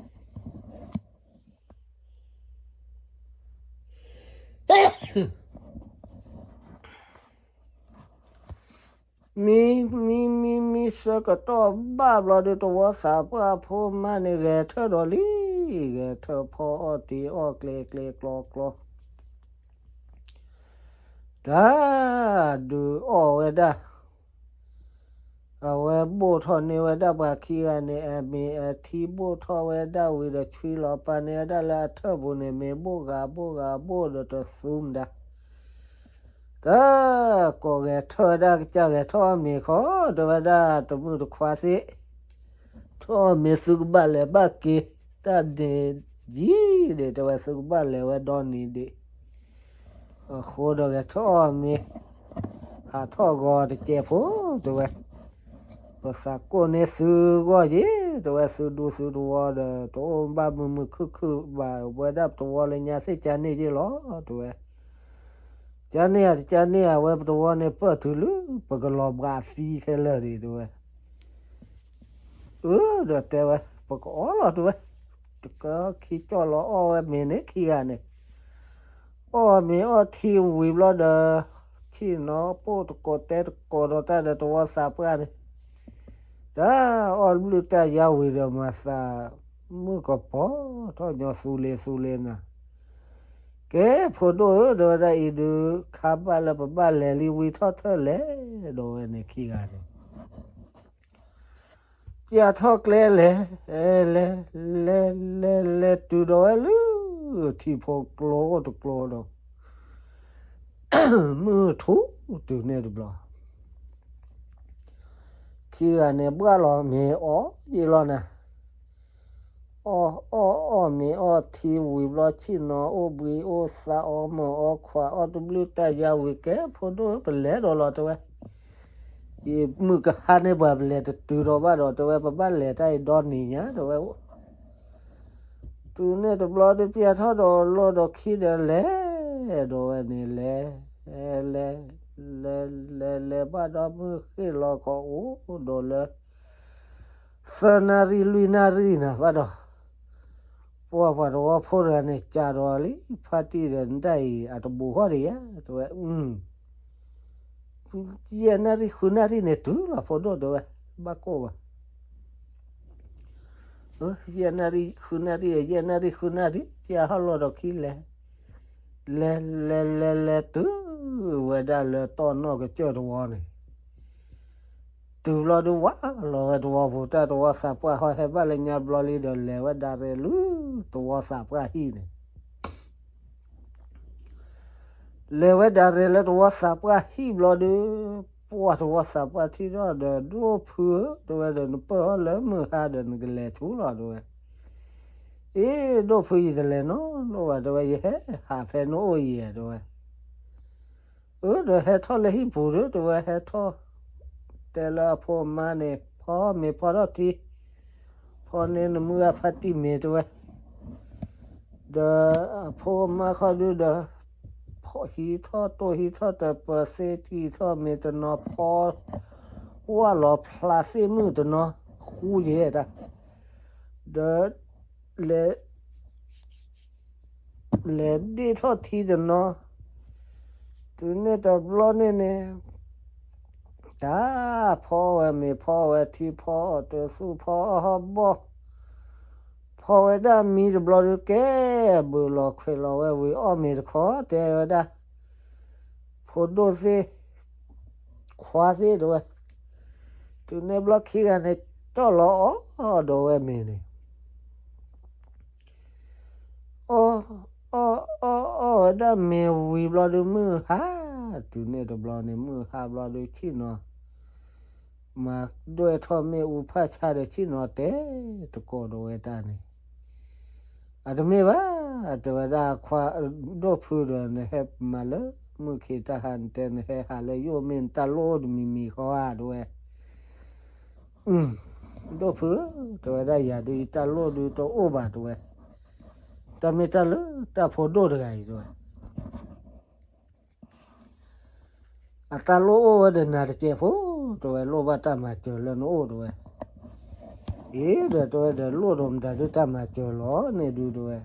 မံ မံ မံ မံဆၢကတီၢ်ဘၣ်ဘျီဒီး သဝီသးပှၢ်ဖိမါန့ၣ် ဂဲၤထၢၣ်ဒီးလံ, ဂဲၤထၢၣ်ဖီအီၣ်တ့ၤအီၣ်ကျဲကျဲကျီကျီ, တ တၢ်ဒုးအီၣ်ဝဲဒၣ်, အဝဲဘိၣ်ထီၣ်န့ၢ်ဝဲဒၣ်ပှၤခံဂၤန့ၣ် အမ့ၤအထံ ဘိၣ်ထီၣ်ဝဲဒၣ်ဝံၤဒီး ဆွံလီၤပာ်န့ၢ်ဝဲဒၣ်လၢအထၢၣ်ပူၤန့ၣ် မ့ၤဘိၣ်ဂၤဘိၣ်ဂၤဘိၣ်ဒီးတသူမတၤ တၢ်ကိးဂဲၤထၢၣ်ဝဲဒၣ် ကစၢ်ဂဲၤထီၣ်အီၣ်မ့ၤခီ တဲဝဲဒၣ် တမုၣ်တခွါသ့ၣ်, ထီၣ်အီၣ်မ့ၤ သုကဘၣ်လဲၤဘၣ်က့ၤ တၢ်ဒ့ယံၤဒံး တဲဝဲ သုကဘၣ်လဲၤဝဲဒီနံၤဒံး. အဃိဒီးဂဲၤထီၣ်အီၣ်မ့ၤ ဟးထီၣ်ဂီၤတစဲးဖိ တဲဝဲ, ပသးကိၢ်န့ၢ်သုဂီၢ်ယ့ၤ တဲဝဲ, သုဒူသုသဝီဒီး တအိၣ်ဘၣ်မုာ်မုာ်ခုၣ်ခုၣ်ဘၣ် ဝဲဒၣ်ပတဝီလၢညါသ့ၣ် ကန့ၢ်ယ့ၤလီၤ တဲဝဲ. ကန့ၢ်ဧါ တကန့ၢ်ဧါ ဝဲပတဝီန့ၣ် ပၢၢ်တုၤလၢ ပကလီၤဘှးသံခဲလၢာ်ဒံး တဲဝဲ. အၢ ဒီးတဲဝဲ ပကအီၣ်လီၤ တဲဝဲ. တကခံကၠီၣ်လီၤအီၣ်ဝဲမ့ၤန့ၣ် ခံဂၤန့ၣ် အီၣ်မ့ၤအီၣ်ထံဝံၤဘျီဒီး ဆ့ၣ်နီၤပိၢ်တကိးတဲတကိးဒီးတၢ်ဒီးတဝီသးပှၢ်န့ၣ် တၢ်အီၣ်ဘျုၣ်တၢ်ယါဝံၤဒီး မၤသးမုၣ်ကပီၤထီၣ်ညီသူလ့ၤသူလ့ၤနၤ. ကဲ ဖိဒိၣ်ဧၢ တဲဝဲဒၣ်အံၤဒုး ခါဘၣ်လၢပဘၣ်လဲၤလံ ဝံထီၣ်ထၢၣ်လဲၤဒီးဝဲန့ၣ် ခံဂၤန့ၣ် ပျၢ်ထီၣ်ကျဲလဲၤ လဲၤ လဲၤ လဲၤ လဲၤတုၤဒီးဝဲလၢ ထံဖိကျိအိၣ်တကျိဒီး မုၢ်ထူၣ်တုၤန့ၣ်တဘျီ ခံဂၤန့ၣ် ဘှၣ်လီၤမ့ၤအီၣ်ယ့ၤလီၤနၤ. အီၣ် အီၣ် အီၣ်မ့ၤအီၣ်ထံဝံၤဘျီ ဆ့ၣ်နီၤအိၣ်ဘှံးအိၣ်သါ အီၣ်မီၢ်အီၣ်ခွါ အီၣ်တဘျုၣ်တၢ်ယါဝံၤ ကဲ ဖိဒိၣ်ဧၢ ပလဲၤဒီးလီၤ တဲဝဲ. ယမုၢ်ကဟါန့ၢ်ပှၤ ပလဲၤတတုၤဒီးဘၣ်ဒီး တဲဝဲ ပဘၣ်လဲၤတၢ်အံၤဒီနံၤညါ တဲဝဲ. တုၤန့ၣ်တဘျီဒုး ပျၢ်ထီၣ်ဒီးလီၢ်ဒီးခံဒီးလဲၤ ဒီးဝဲန့ၣ်လဲၤ လဲၤ လဲၤ လဲၤ လဲၤဘၣ်ဒီး မုၢ်ဃ့ၢ်လီၤကအိၣ်ဒီးလၢ သၢနၣ်ရံၣ်လွံၢ်နၣ်ရံၣ်နၤဘၣ်ဒီး ပှၤပှၤတဝီဖိတဂၤန့ၣ် ကးဒီးလံ ဖါတံၢ်ဒီး နတၢ်အံၤအတဘူးဃီဒံးဧါ တဲဝဲ. ယဲၢ်နၣ်ရံၣ်ဃုနၣ်ရံၣ်န့ၣ်တုၤလီၤ ဖိဒိၣ် တဲဝဲ, ဘၣ်ကိၢ်ဘၣ်. ယဲၢ်နၣ်ရံၣ်ဃုနၣ်ရံၣ် ယဲၢ်နၣ်ရံၣ်ဃုနၣ်ရံၣ် ပျၢ်ဟီၣ်လီၤဒီးခံလဲၤ လဲၤ လဲၤ လဲၤ လဲၤတုၤဝဲဒၣ်လၢတီၢ်နီၣ်ကစၢၢ်တဝီန့ၣ် တုၤဘျီဒုးဝးလီၤဝဲတဝီပူၤ တၢ်တဝီသးပှၢ်ဟီၣ်ဟဲဘၣ်လၢညါဘျီလံဒီး လဲၤဝဲဒၣ်ရဲၣ်လၢတဝီသးပှၢ်ဟံၣ်န့ၣ် လဲၤဝဲဒၣ်ရဲၣ်လၢတဝီသးပှၢ်ဟံၣ်ဘျီဒုး ပှၢ်တဝီသးပှၢ်ထံၣ်ထီၣ်ဒီး ဒိၣ်ဖု တဲဝဲဒီး နပၢၢ်အီၣ်လၢမုၢ်ဟါဒီး နကလဲၤဆူလီၤ တဲဝဲ. အ့ ဒိၣ်ဖု ယတလဲၤနီတဘျီဘၣ် တဲဝဲ, ယဟဲဟးဖဲနအိၣ်ယံၤ တဲဝဲ. အၢ ဒီးဟဲထီၣ်လၢဟံၣ်ပူၤဒီး တဲဝဲ ဟဲထီၣ် တဲလၢအဖိအမါန့ၣ် ဖီမ့ၤဖီထီၣ်ထံ ဖီန့ၢ်နမုၢ်ဂၤဖါတံၢ်မ့ၤ တဲဝဲ. ဒီးအဖိအမါခီဒုဒီး ဟံးထီၣ်တိၢ်ဟံးထီၣ်တပၢၤသ့ တံၢ်ထီၣ်မ့ၤတနီၤ ဖီ ဝၢ်လီၤဖျါသ့ၣ်မုၣ်တနီၤ ဃူယဲၢ်တၢ် ဒီး လဲၤ လဲၤဒ့ၣ်ထီၣ်ထံတနီၤ တုၤန့ၣ်တဘျီန့ၣ်န့ၣ် တၢ်ဖီဝဲမ့ၤ ဖီဝဲထံ ဖီအီၣ်တသူၣ် ဖီအီၣ်ဟီၣ်ဘီၣ် ဖီဝဲဒၣ်မံတဘျီဒုး ကဲ ဘုးလီၤခွဲးလီၤဝဲဝံၤ အီၣ်မ့ၤတခီ တဲဝဲဒၣ် ဖိဒိၣ်သ့ၣ် ခွါသ့ၣ် တဲဝဲ. တုၤန့ၣ်ဘျီခံဂၤန့ၣ် တီၢ်လီၤအီၣ်ဒီးဝဲမ့ၤန့ၣ် အီၣ် အီၣ် အီၣ် အီၣ်ဝဲဒၣ်မ့ၤဝံၤဘျီဒုး မုၢ်ဟါ တုၤန့ၣ်တဘျီန့ၣ် မုၢ်ဟါဘျီဒုး ဆ့ၣ်နီၤ မၤဒွဲၣ်ထီၣ်မ့ၣ်အူဖးဆါဒီး ဆ့ၣ်နီၤတဲတကိးဒီးဝဲတၢ်န့ၣ် အတမ့ၢ်ဘၣ် တဲဝဲဒၣ်ခွါ ဒိၣ်ဖုဒီး နဟဲမၤလၢမုၢ်ခ့တၢ်ဟါ နတဲနဟဲဟးလၢယအိၣ်မ့ၢ် နတၢ်လိၣ်အိၣ်တမံၤမံၤဃီဧါ တဲဝဲ. ဒိၣ်ဖု တဲဝဲဒၣ် ယၤဒုး ယတၢ်လိၣ်ဒုးတအိၣ်ဘၣ် တဲဝဲ. တၢ်မ့ၢ်တၢ်လၢတၢ်ဖိဒိၣ်တဂၤအံၤ တဲဝဲ အတၢ်လိၣ်အိၣ်ဝဲဒီးနၤတစဲးဖိ တဲဝဲ လိၣ်ဘၣ်တၢ်မၤစၢၤလၢနအိၣ် တဲဝဲ. အ့ ဒီးတဲဝဲဒီး လိၣ်ဒီးမတၤဒုးတၢ်မၤစၢၤလီၤန့ၣ်ဒုး တဲဝဲ.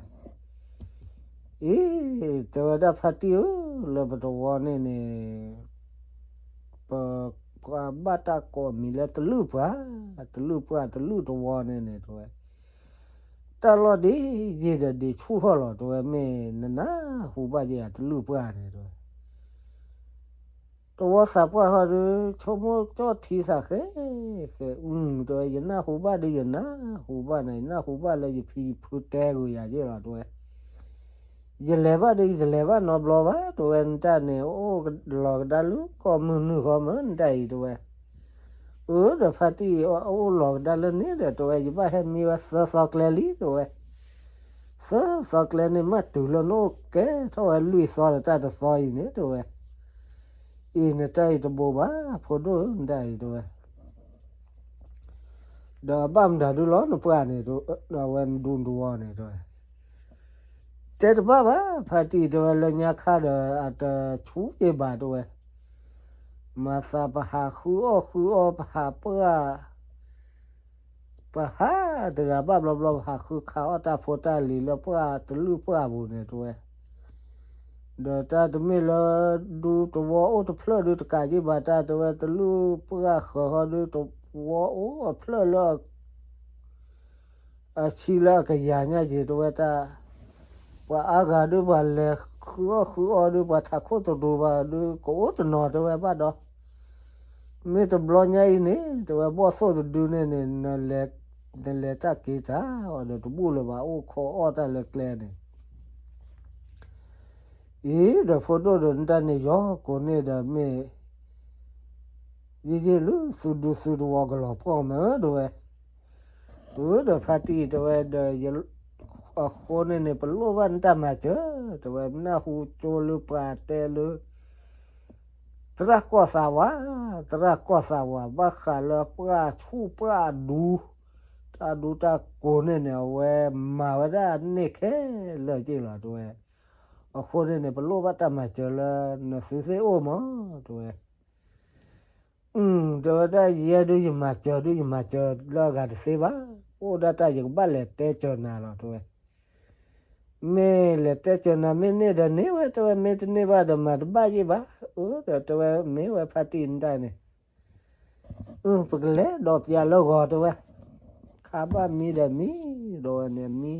အ့ တဲဝဲဒၣ်ဖါတံၢ်ဧၢ လၢပတဝီန့ၣ်န့ၣ် ပ ပှၤဘၣ်တၢ်ကိးမံၤလၢတလုၣ်ပှၢ် တလုၣ်ပှၢ်တလုၣ်တဝီန့ၣ်န့ၣ် တဲဝဲ တၢ်လီၢ်ဒ့ယ့ၢ်ဒီးဒ့ဆူၣ်ထီၣ်လီၤ တဲဝဲ မ့ၢ်နနၢ်ဟူဘၣ်ယဲၢ်ဧါ တလုၣ်ပှၢ်န့ၣ် တဲဝဲ. တဝီသးပှၢ်ဃီဒီး ဆိကမိၣ်ကၠီၣ်ထံသးဃဲ, ဃဲ, အု, တဲဝဲ ယနၢ်ဟူဘၣ်ဒီးယနၢ်ဟူဘၣ်န့ၣ်, ယနၢ်ဟူဘၣ်လၢယဖံယဖုတဲဂုာ်ယၤယ့ၢ်လီၤ တဲဝဲ. ယလဲၤဘၣ်ဒီးယတလဲၤဘၣ်နီတဘျီဘၣ် တဲဝဲ, နတၢ်န့ၣ် အိၣ်လီၤကဒါလၢကီၢ်မုၢ်နုာ်ဃီမး နတၢ်အံၤ တဲဝဲ. အၢ ဒီးဖါတံၢ် အိၣ်လီၤကဒါလၢန့ၣ်ဒီး တဲဝဲ ယဘၣ်ဟဲမံဝဲသၢသီကျဲလံ တဲဝဲ. သၢသီကျဲန့ၣ် မ့ၢ်တုၤလၢနအိၣ်ကဲထီၣ်ဝဲလွံၢ်သီဒီးတၢ်တသီအံၤန့ၣ် တဲဝဲ. အံၤနတၢ်အံၤတဘိးဘၣ် ဖိဒိၣ်ဧၢ နတၢ်အံၤ တဲဝဲ. ဒီးအဘၣ်မတၤဒုလီၤ နပှၢ်န့ၣ် ဒီးအဝဲဒူတဝီန့ၣ် တဲဝဲ. တဲတဘၣ်ဘၣ် ဖါတံၢ် တဲဝဲ, လၢညါခါဒီးအတဆူယ့ၢ်ဘၣ် တဲဝဲ. မၤသးပဟးဃုအီၣ်ဃုအီ ပဟးပှၢ် ပဟးတဂၤဘၣ်ဘျီဘျီ ပဟးဃုခးအီၣ်တၢ်ဖိတၢ်လံၤလၢပှၢ်တလုၢ်ပှၢ်ပူၤန့ၣ် တဲဝဲ. ဒီးတၢ်တမ့ၢ်လၢဒူတဝီအိၣ်တဖျၢၣ်ဒုတကးယ့ၢ်ဘၣ် တၢ်တဲဝဲ တလုၢ်ပှၢ်ဃၢၤဃီဒုတဝီအိၣ်အဖျၢၣ်လၢ အဆံလၢအကယၤညါက့ၤ တဲဝဲတၢ်, ပှၤအါဂၤဒု ပှၤလဲၤဃုအီၣ်ဃုအီဒု ပှၤထးခိၣ်သတူၤဘၣ်ဒု ကအိၣ်တနီၤ တဲဝဲဘၣ်ဒီး, မ့ၢ်တဘျီညါအံၤန့ၣ် တဲဝဲ ဘီၣ်သိၣ်တဒုန့ၣ်န့ၣ် နလဲၤတၢ်က့ၤတၢ်အီၤဒီးတဘူၣ်လၢၤဘၣ် အိၣ်ခိးအီၣ်တၢ်လၢကျဲန့ၣ် အံၤဒီးဖိဒိၣ်ဒီး နတၢ်န့ၣ်ယီၤကိးန့ၢ်ဒီးမ့ၢ် ယံာ်ယံာ်လၢသုဒူသုတဝီကလီၤပှီၢ်မး တဲဝဲ. အၢ ဒီးဖါတံၢ် တဲဝဲဒီး အဃိန့ၣ်န့ၣ် ပလိၣ်ဘၣ်နတၢ်မၤစၢၤ တဲဝဲ, နၢ်ဟူကၠိလၢပှၤတဲလၢ သရၣ်ကီၢ်သးဝး, သရၣ်ကီၢ်သးဝး ဘၣ်ဃးလၢပှၢ်ဆူၣ်ပှၢ်ဒူ တၢ်ဒူတၢ်ကိးန့ၣ်န့ၣ် အဝဲမၤဝဲဒၣ်န့ၢ်ခဲလၢာ်က့ၢ်လီၤ တဲဝဲ. အဃိန့ၣ်န့ၣ် ပလိၣ်ဘၣ်တၢ်မၤစၢၤလၢနသုသ့ၣ်အိၣ်မး တဲဝဲ. အၢ တဲဝဲဒၣ် ယဲဒုးယမၤစၢၤဒုးယမၤစၢၤလၢအဂၤတသ့ဘၣ်, အိၣ်ဒၣ်တၢ်ယကဘၣ်လဲၤတဲစၢၤနၤလီၤ တဲဝဲ. မ့ၢ်လဲၤတဲစၢၤနၤမ့ၢ်န့ၢ်ဒီးန့ၢ်ဝဲ တဲဝဲ, မ့ၢ်တန့ၢ်ဘၣ်ဒီးမၤတဘၣ်ယ့ၢ်ဘၣ်. အၢ ဒီးတဲဝဲ မ့ၢ်ဝဲဖါတံၢ်နတၢ်န့ၣ် အၢ ပကလဲၤဒီးပျးလၢဂီၤ တဲဝဲ. ခါဘၣ်မံဒီးမံ, ဒီးဝဲန့ၣ်မံ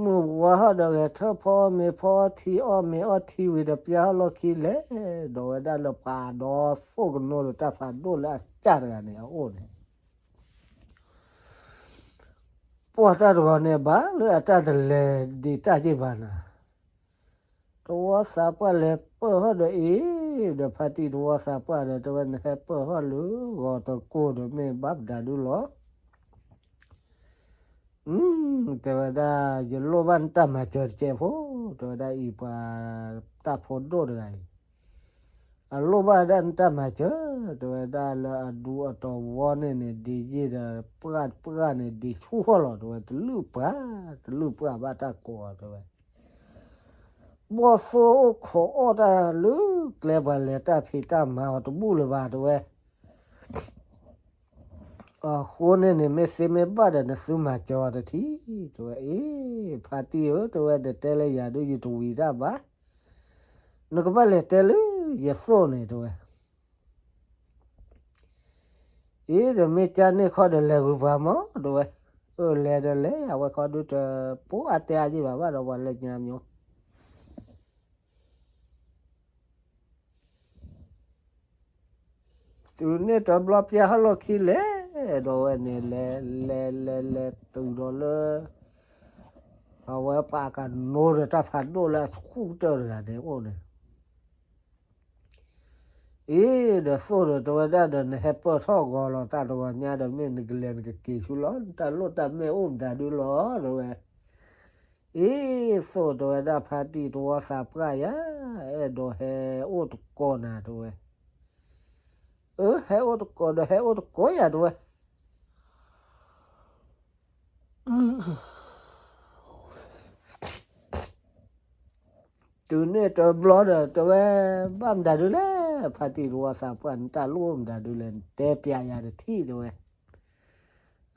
မုၢ်ဝါဟီၣ်ဒီးဂဲၤထၢၣ်ဖီအီၣ်မ့ၤဖီအီထံ အီၣ်မ့ၤအီထံဝံၤဒီး ပျးဟီၣ်လီၢ်ခံလဲၤ, ဒီးဝဲဒၣ်လၢပှၤဒီးသိၣ်ကနိဒီးတၢ်ဖးဒိၣ်လၢအစၢ်တဂၤန့ၣ် အအိၣ်န့ၣ် ပှၤတၢ်တဂီၤန့ၣ် ဘၣ်လၢအတၢ်တလဲၤဒံးတၢ်ယ့ၢ်ဘၣ်နၤ, တဝီသးပှၢ်လဲၤပၢၢ်ဟီၣ်ဒီးအံၤ, ဒီးဖါတံၢ်တဝီသးပှၢ်ဒီး တဲဝဲ နဟဲပၢၢ်ဟီၣ်လၢဂီၤတကိၢ်ဒီး မ့ၢ်ဘၣ်မတၤဒုလီၤ. တဲဝဲဒၣ် ယလိၣ်ဘၣ်နတၢ်မၤစၢၤတကဲးဖိ, တဲဝဲဒၣ်အံၤ ပှၤတၢ်ဖိဒိၣ်တဂၤအံၤ အလိၣ်ဘၣ်ဒၣ်နတၢ်မၤစၢၤ, တဲဝဲဒၣ်လၢအဒူအတဝီန့ၣ်န့ၣ် ဒံးယ့ၢ်ဒီး ပှၢ်ပှၢ်န့ၣ် ဒံးဆူၣ်ဃီလီၤ တဲဝဲ, တလုၢ်ပှၢ်, တလုၢ်ပှၢ်ဘၣ်တၢ်ကိးအီၤ တဲဝဲ. ဘီၣ်သိၣ်အိၣ်ခိးအီၣ်တၢ်လၢကျဲ ပှၤလဲၤတၢ်ဖံးတၢ်မၤအီၤတဘူၣ်လၢၤဘၣ် တဲဝဲ. အဃိန့ၣ်န့ၣ် မ့ၢ်သ့မ့ၢ်ဘၣ်ဒီး နသုမၤစၢၤအီၤတထံၣ် တဲဝဲ. အ့ ဖါတံၢ်ဧၢ တဲဝဲ, တတဲလၢယၤဒုးယတဝံၤတၢ်ဘၣ်, နကဘၣ်လဲၤတဲလၢယသိၣ်န့ၣ် တဲဝဲ. အ့ ဒီးမ့ၢ်ကၢ်န့ၢ်ခီဒီးလဲၤဂုၤပှၤမး တဲဝဲ. အၢ လဲၤဒီးလဲၤ အဝဲခီဒုးတပိာ်အါတဲအါယ့ၢ်ဘၣ်ဘၣ်ဒီး ပှၤလၢညါမၠိ တုၤန့ၣ်တဘျီ ပျဲဟီၣ်လီၢ်ခံလဲၤ, ဒီးဝဲန့ၣ်လဲၤလဲၤလဲၤလဲၤတုၤဒီးလၢ အဝဲပှၤကနိဒီးတၢ်ဖးဒိၣ်လၢအဆူၣ်ကတၢၢ်တဂၤန့ၣ်အိၣ်န့ၣ် အ့ ဒီးသိၣ်ဒီးတဲဝဲဒၣ်ဒီး နဟဲပၢၢ်ထီၣ်ဂီၤလီၤ တၢ်တဂီၤညါဒီး မ့ၢ်နကလဲၤနကက့ၤဆူလီၤ နတၢ်လိၣ်တၢ်မဲၣ်အိၣ်မတၤဒုလီၤ တဲဝဲ. အ့ သိၣ်တဲဝဲဒၣ် ဖါတံၢ်တဝီသးပှၢ်ယၤ အဲၣ်ဒိးဟဲအိၣ်တကိးနၤ တဲဝဲ. အၢ ဟဲအိၣ်တကိးဒီး ဟဲအိၣ်တကိးယၤ တဲဝဲ. တုၤန့ၣ်တဘျီဒီး တဲဝဲ ဘၣ်မတၤဒုလဲၣ် ဖါတံၢ်တဝီသးပှၢ် နတၢ်လိၣ်မတၤဒုလဲၣ် နတဲပျးယၤတထံၣ် တဲဝဲ.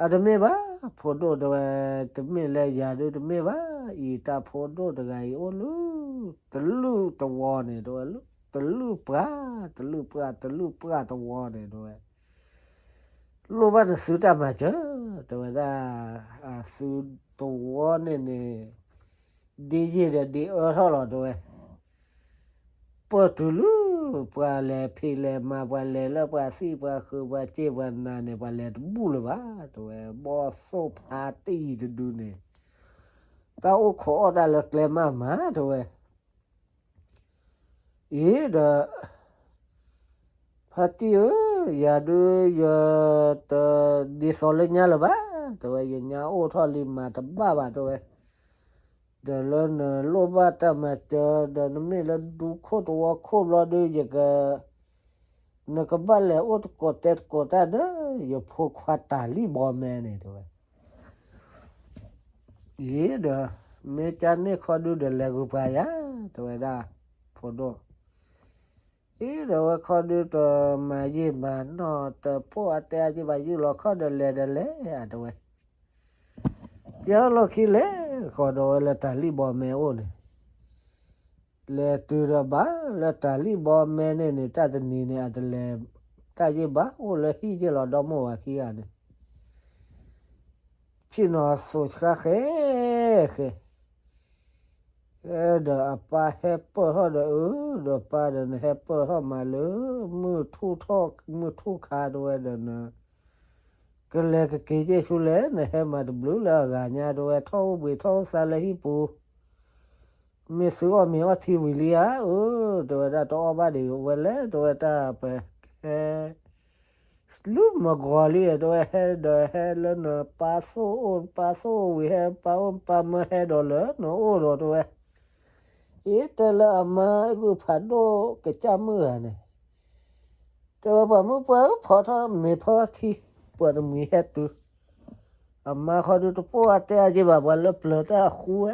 အတမ့ၢ်ဘၣ် ဖိဒိၣ် တဲဝဲ, တမ့ၢ်လၢယၤဒုးတမ့ၢ်ဘၣ်, အံၤတၢ်ဖိဒိၣ်တဂၤအံၤအိၣ်လၢ တလုၢ်တဝီန့ၣ် တဲဝဲ, တလုၢ်ပှၢ်, တလုၢ်ပှၢ်, တလုၢ်ပှၢ်တဝီန့ၣ် တဲဝဲ, လိၣ်ဘၣ်နသုတၢ်မၤစၢၤ, တဲဝဲဒၣ်, အသုတဝီန့ၣ်န့ၣ် ဒ်ယ့ၢ်ဒီးဒ်အၢထီၣ်လီၤ တဲဝဲ, ပၢၢ်တုၤလၢ ပှၤလဲၤဖံးလဲၤမၤ ပှၤလဲၤလၢပှၤသံၣ်ပှၤဃုာ် ပှၤစ့ပှၤနာ်န့ၣ် ပှၤလဲၤတဘူၣ်လၢၤဘၣ် တဲဝဲ. ဘီၣ်သိၣ်ဖါတံၢ်တဒုန့ၣ် တၢ်အိၣ်ခိးအီၣ်တၢ်လၢကျဲမးမး တဲဝဲ. အံၤဒီး ဖါတံၢ်ဧၢ, ယၤဒုး ယတဒ်သိးလၢညါလၢၤဘၣ် တဲဝဲ, ယညါအိၣ်ထီၣ်လံမၤတဘၣ်ဘၣ် တဲဝဲ. ဒီးလၢနလိၣ်ဘၣ်တၢ်မၤစၢၤ ဒီးနမ့ၢ်လၢဒူခိၣ်တဝီခိၣ်ဘျီဒုး ယက နကဘၣ်လဲၤအိၣ်တကိးတဲတကိးတၢ်ဒီး ယဖိခွါတၤလံၣ်ဘီမဲန့ၣ် တဲဝဲ. အံၤဒီး မ့ၢ်ကန့ၣ်ခီဒုးဒီးလဲၤဂုာ်ပှၤယၤ တဲဝဲဒၣ် ဖိဒိၣ်. အံၤဒီးဝဲခီဒုးတမၤယံာ်မၤနီၢ် တပိာ်အတဲအက့ဘၣ် ယုၢ်လီၤခီၣ်ဒီးလဲၤဒီးလဲၤဧါ တဲဝဲ. ယလီၢ်ခံလဲၤဃီၤဒီးဝဲလၢတၤလံၣ်ဘီမဲအိၣ်န့ၣ် လဲၤတုၤဒီးဘၣ်လၢတၤလံၣ်ဘီမဲန့ၣ်န့ၣ် တၢ်တနံၤန့ၣ် အတလဲၤတၢ်ယ့ၢ်ဘၣ် အိၣ်လၢဟံၣ်ယ့ၢ်လီၤ ဒီမိၢ်ဝၤခံဂၤန့ၣ် ဆ့ၣ်နီၤသိးဆှါဃဲဃဲ ဒီးအပၢ်ဟဲပၢၢ်ထီၣ်ဒီး အၢ ဒီးပၢ်ဒီး နဟဲပၢၢ်ထီၣ်မးလၢ မုၢ်ထူၣ်ထီၣ် မုၢ်ထူၣ်ခါ တဲဝဲဒီးန ကလဲၤကက့ၤက့ၤဆူလဲၣ် နဟဲမၤတဘျုးလၢအဂၤညါ တဲဝဲ, ထီၣ်အိၣ်ဘှံးထီၣ်အိၣ်သါလၢဟံၣ်ပူၤ မ့ၢ်သုအီၣ်မ့ၤအီထံဝံၤလံဧါ, အၢ တဲဝဲဒၣ် တအီၣ်ဘၣ်ဒံးဝဲလဲၣ် တဲဝဲဒၣ် ပဟဲ စလူမဂီၤလံ တဲဝဲ, ဟဲဒီးဟဲလၢနပၢ်သိၣ်အိၣ် ပၢ်သိၣ်အိၣ်ဝံၤ ဟဲပၢ်အိၣ် ပၢ်မၢဟဲဒီးလၢနအိၣ်ဒီး တဲဝဲ, အ့ တဲလၢအမါဂုၢ်ဖးဒိၣ်ကစၢ်မုၣ်ဧါန့ၣ် တဲဝဲ ပှၤမုၣ်ပှၢ်ဧၢ ဖီထီၣ်မ့ၤဖီထံ ပှၤတမှံၤဟဲတုၤ, အမါခီဒုးတပိာ်အတဲအက့ဘၣ် ပှၤလၢပျၢၤတၢ်ဃူဝဲ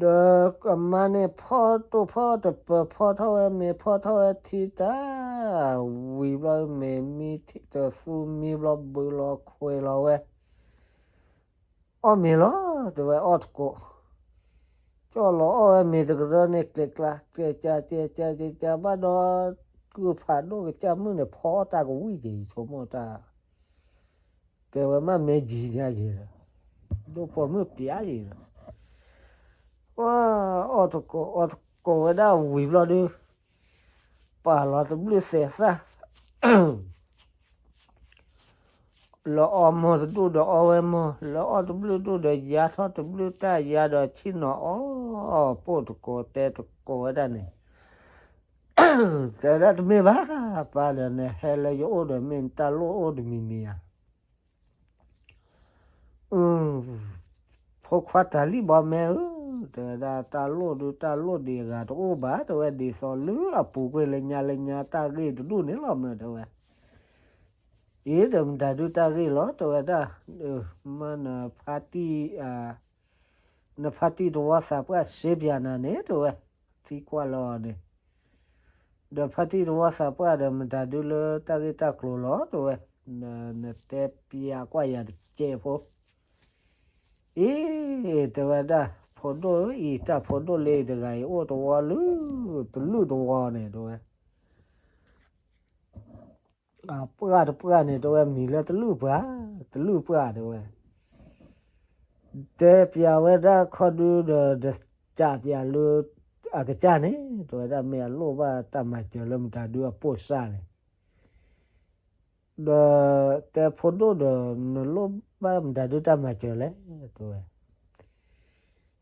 ဒီးအမါန့ၣ်ဖီတိၢ်ဖီတပၢၤ ဖီထီၣ်ဝဲမ့ၤ ဖီထီၣ်ဝဲထံတၢ် ဝံၤဘျီ မ့ၤမံတသူမံဘျီ ဘုးလီၤခွဲးလီၤဝဲ, အီၣ်မ့ၤလီၤ တဲဝဲ အီၣ်တကိး, ကၠီၣ်လီၤအီၣ်ဝဲမ့ၤတကရၢန့ၣ် ကျဲးကျါ ကျဲးကၢ ကျဲးကၢ ကျဲးကၢဘၣ်ဒီး ကုၢ်ဖးဒိၣ်ကစၢ်မုၣ်န့ၣ် ဖီအီၣ်တၢ်ကဝံၣ်က့ၤ ယဆိကမိၣ်တၢ် ကဲဝဲမးမ့ၢ်ယံၤညါယံၤဒီး ဒိၣ်ပိာ်မုၣ်ပျးယံၤဒီး ပှၤအီၣ်တကိး အီၣ်တကိးဝဲဒၣ်ဝံၤဘျီဒုး ပာ်လီၤတဘျုးသဲးသၣ် လၢအီၣ်မီၢ်တဒူၣ်ဒီးအီၣ်ဝဲမီၢ် လၢအီၣ်တဘျုးဒူၣ်ဒီးယါထီၣ်တဘျုးတၢ်ယါဒီးဆ့ၣ်နီၤအီၣ် ပိာ်တကိးတဲတကိးဝဲဒၣ်န့ၣ် တဲဒၣ်တမ့ၢ်ဘၣ် ပၢ်ဒီးနဟဲလၢယအိၣ်ဒီးမ့ၢ်တၢ်လိၣ်အိၣ်တမံၤမံၤဧါ ဖိခွါတၤလံၣ်ဘီမဲဧၢ, တဲဝဲဒၣ် တၢ်လိၣ်ဒုးတၢ်လိၣ်ဒံးအဂၤတအိၣ်ဘၣ် တဲဝဲ ဒ်သိးလၢအပူၤကွံာ်လၢညါလၢညါတၢ်ဂ့ၢ်တဒူၣ်န့ၣ်လီၤမၢ် တဲဝဲ, အ့ ဒီးမတၤဒုးတၢ်ဂ့ၢ်လီၤ တဲဝဲဒၣ်, မ့ၢ်နဖါတံၢ် နဖါတံၢ်တဝီသးပှၢ်စ့ပၠးနၤန့ၣ် တဲဝဲ, သံကွၢ်လၢအီၤန့ၣ် ဒီးဖါတံၢ်တဝီသးပှၢ်ဒီးမတၤဒုးလၢတၢ်ဂ့ၢ်တၢ်ကျိၤလီၤ တဲဝဲ, နတဲပျးကွၢ်ယၤတကဲးဖိ, အ့ တဲဝဲဒၣ် ဖိဒိၣ်အံၤ တၢ်ဖိဒိၣ်လၢအံၤတဂၤအံၤ အိၣ်တဝီလၢ တလုၢ်တဝီန့ၣ် တဲဝဲ အပှၢ်တပှၢ်န့ၣ် တဲဝဲ မံၤလၢတလုၢ်ပှၢ်, တလုၢ်ပှၢ် တဲဝဲ, တဲပျးဝဲဒၣ်ခီဒုဒီး ဒီးကးပျးလၢ အကစၢ်န့ၣ် တဲဝဲဒၣ် မ့ၢ်အလိၣ်ဘၣ်တၢ်မၤစၢၤလၢမတၤဒုအပိာ်စၢ်န့ၣ် ဒီးတဲဖိဒိၣ်ဒီး နလိၣ်ဘၣ်မတၤဒုတၢ်မၤစၢၤလဲၣ် တဲဝဲ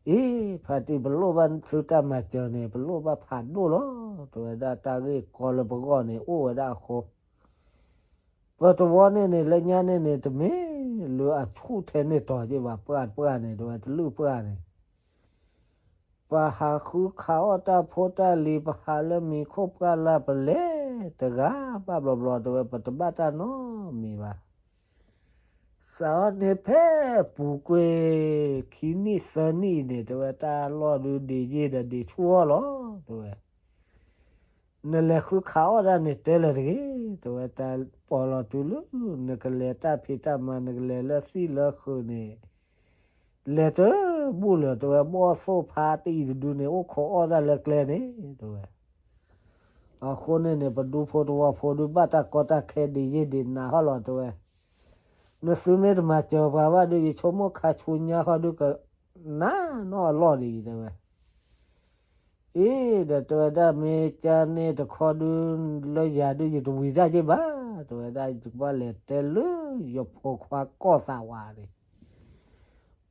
အံၤ ဖါတံၢ်ပလိၣ်ဘၣ်သုတၢ်မၤစၢၤန့ၣ် ပလိၣ်ဘၣ်ဖးဒိၣ်လီၤ တဲဝဲဒၣ် တၢ်ဂ့ၢ်ကီလၢပဂီၢ်န့ၣ် အိၣ်ဝဲဒၣ်အဃိ ပတဝီန့ၣ်န့ၣ် လၢညါန့ၣ်န့ၣ် တမ့ၢ်လၢအဆူၣ်ထဲန့ၢ်တီၤက့ဘၣ် ပှၢ်တပှၢ်န့ၣ် တဲဝဲ တလုၢ်ပှၢ်န့ၣ် ပဟးဃုခးအီၣ်တၢ်ဖိတၢ်လံၤ ပဟးလၢမံၤခိၣ်ပှၢ်လၢ်ပလဲၤတဂၤဘၣ်ဘျီဘျီ တဲဝဲ ပတဘၣ်တၢ်နီတမံၤဘၣ် စးထီၣ်န့ၢ်ဖဲပူၤကွံာ် ခံနံၣ်သၢနံၣ်အံၤန့ၣ် တဲဝဲ တၢ်လီၢ်ဒုးဒံးယ့ၢ်ဒီးဒံးဆူၣ်အီၣ်လီၤ တဲဝဲ နလဲၤဃုခးအီၣ်တၢ်န့ၣ်တဲလၢၤတဂ့ၤ တဲဝဲ တၢ်ပီးလီၤတုၤလၢ နကလဲၤတၢ်ဖံးတၢ်မၤ နကလဲၤလၢသံၣ်လၢဃုာ်န့ၣ် လဲၤတဘူၣ်လၢၤ တဲဝဲ ဘီၣ်သိၣ်ဖါတံၢ်တဒုန့ၣ် အိၣ်ခိးအီၣ်တၢ်လၢကျဲန့ၣ် တဲဝဲ အဃိန့ၣ်န့ၣ် ပဒူဖိတဝီဖိဒုးဘၣ်တၢ်ကီတၢ်ခဲဒံးယ့ၢ်ဒံးနးဟီၣ်လီၤ တဲဝဲ နသုမ့ၢ်တမၤစၢၤပှၤဘၣ်ဒုး ယဆိကမိၣ်ခါဆူညါဃီဒုးကနးနီၣ်အလီၢ်ဒံး တဲဝဲ အ့ ဒီးတဲဝဲဒၣ် မ့ၢ်ကန့ၣ်တခီဒု လၢယၤဒု ယတဝံၤတၢ်က့ၢ်ဘၣ်, တဲဝဲဒၣ် ယကဘၣ်လဲၤတဲလၢ ယဖိခွါကီၢ်သးဝးန့ၣ်,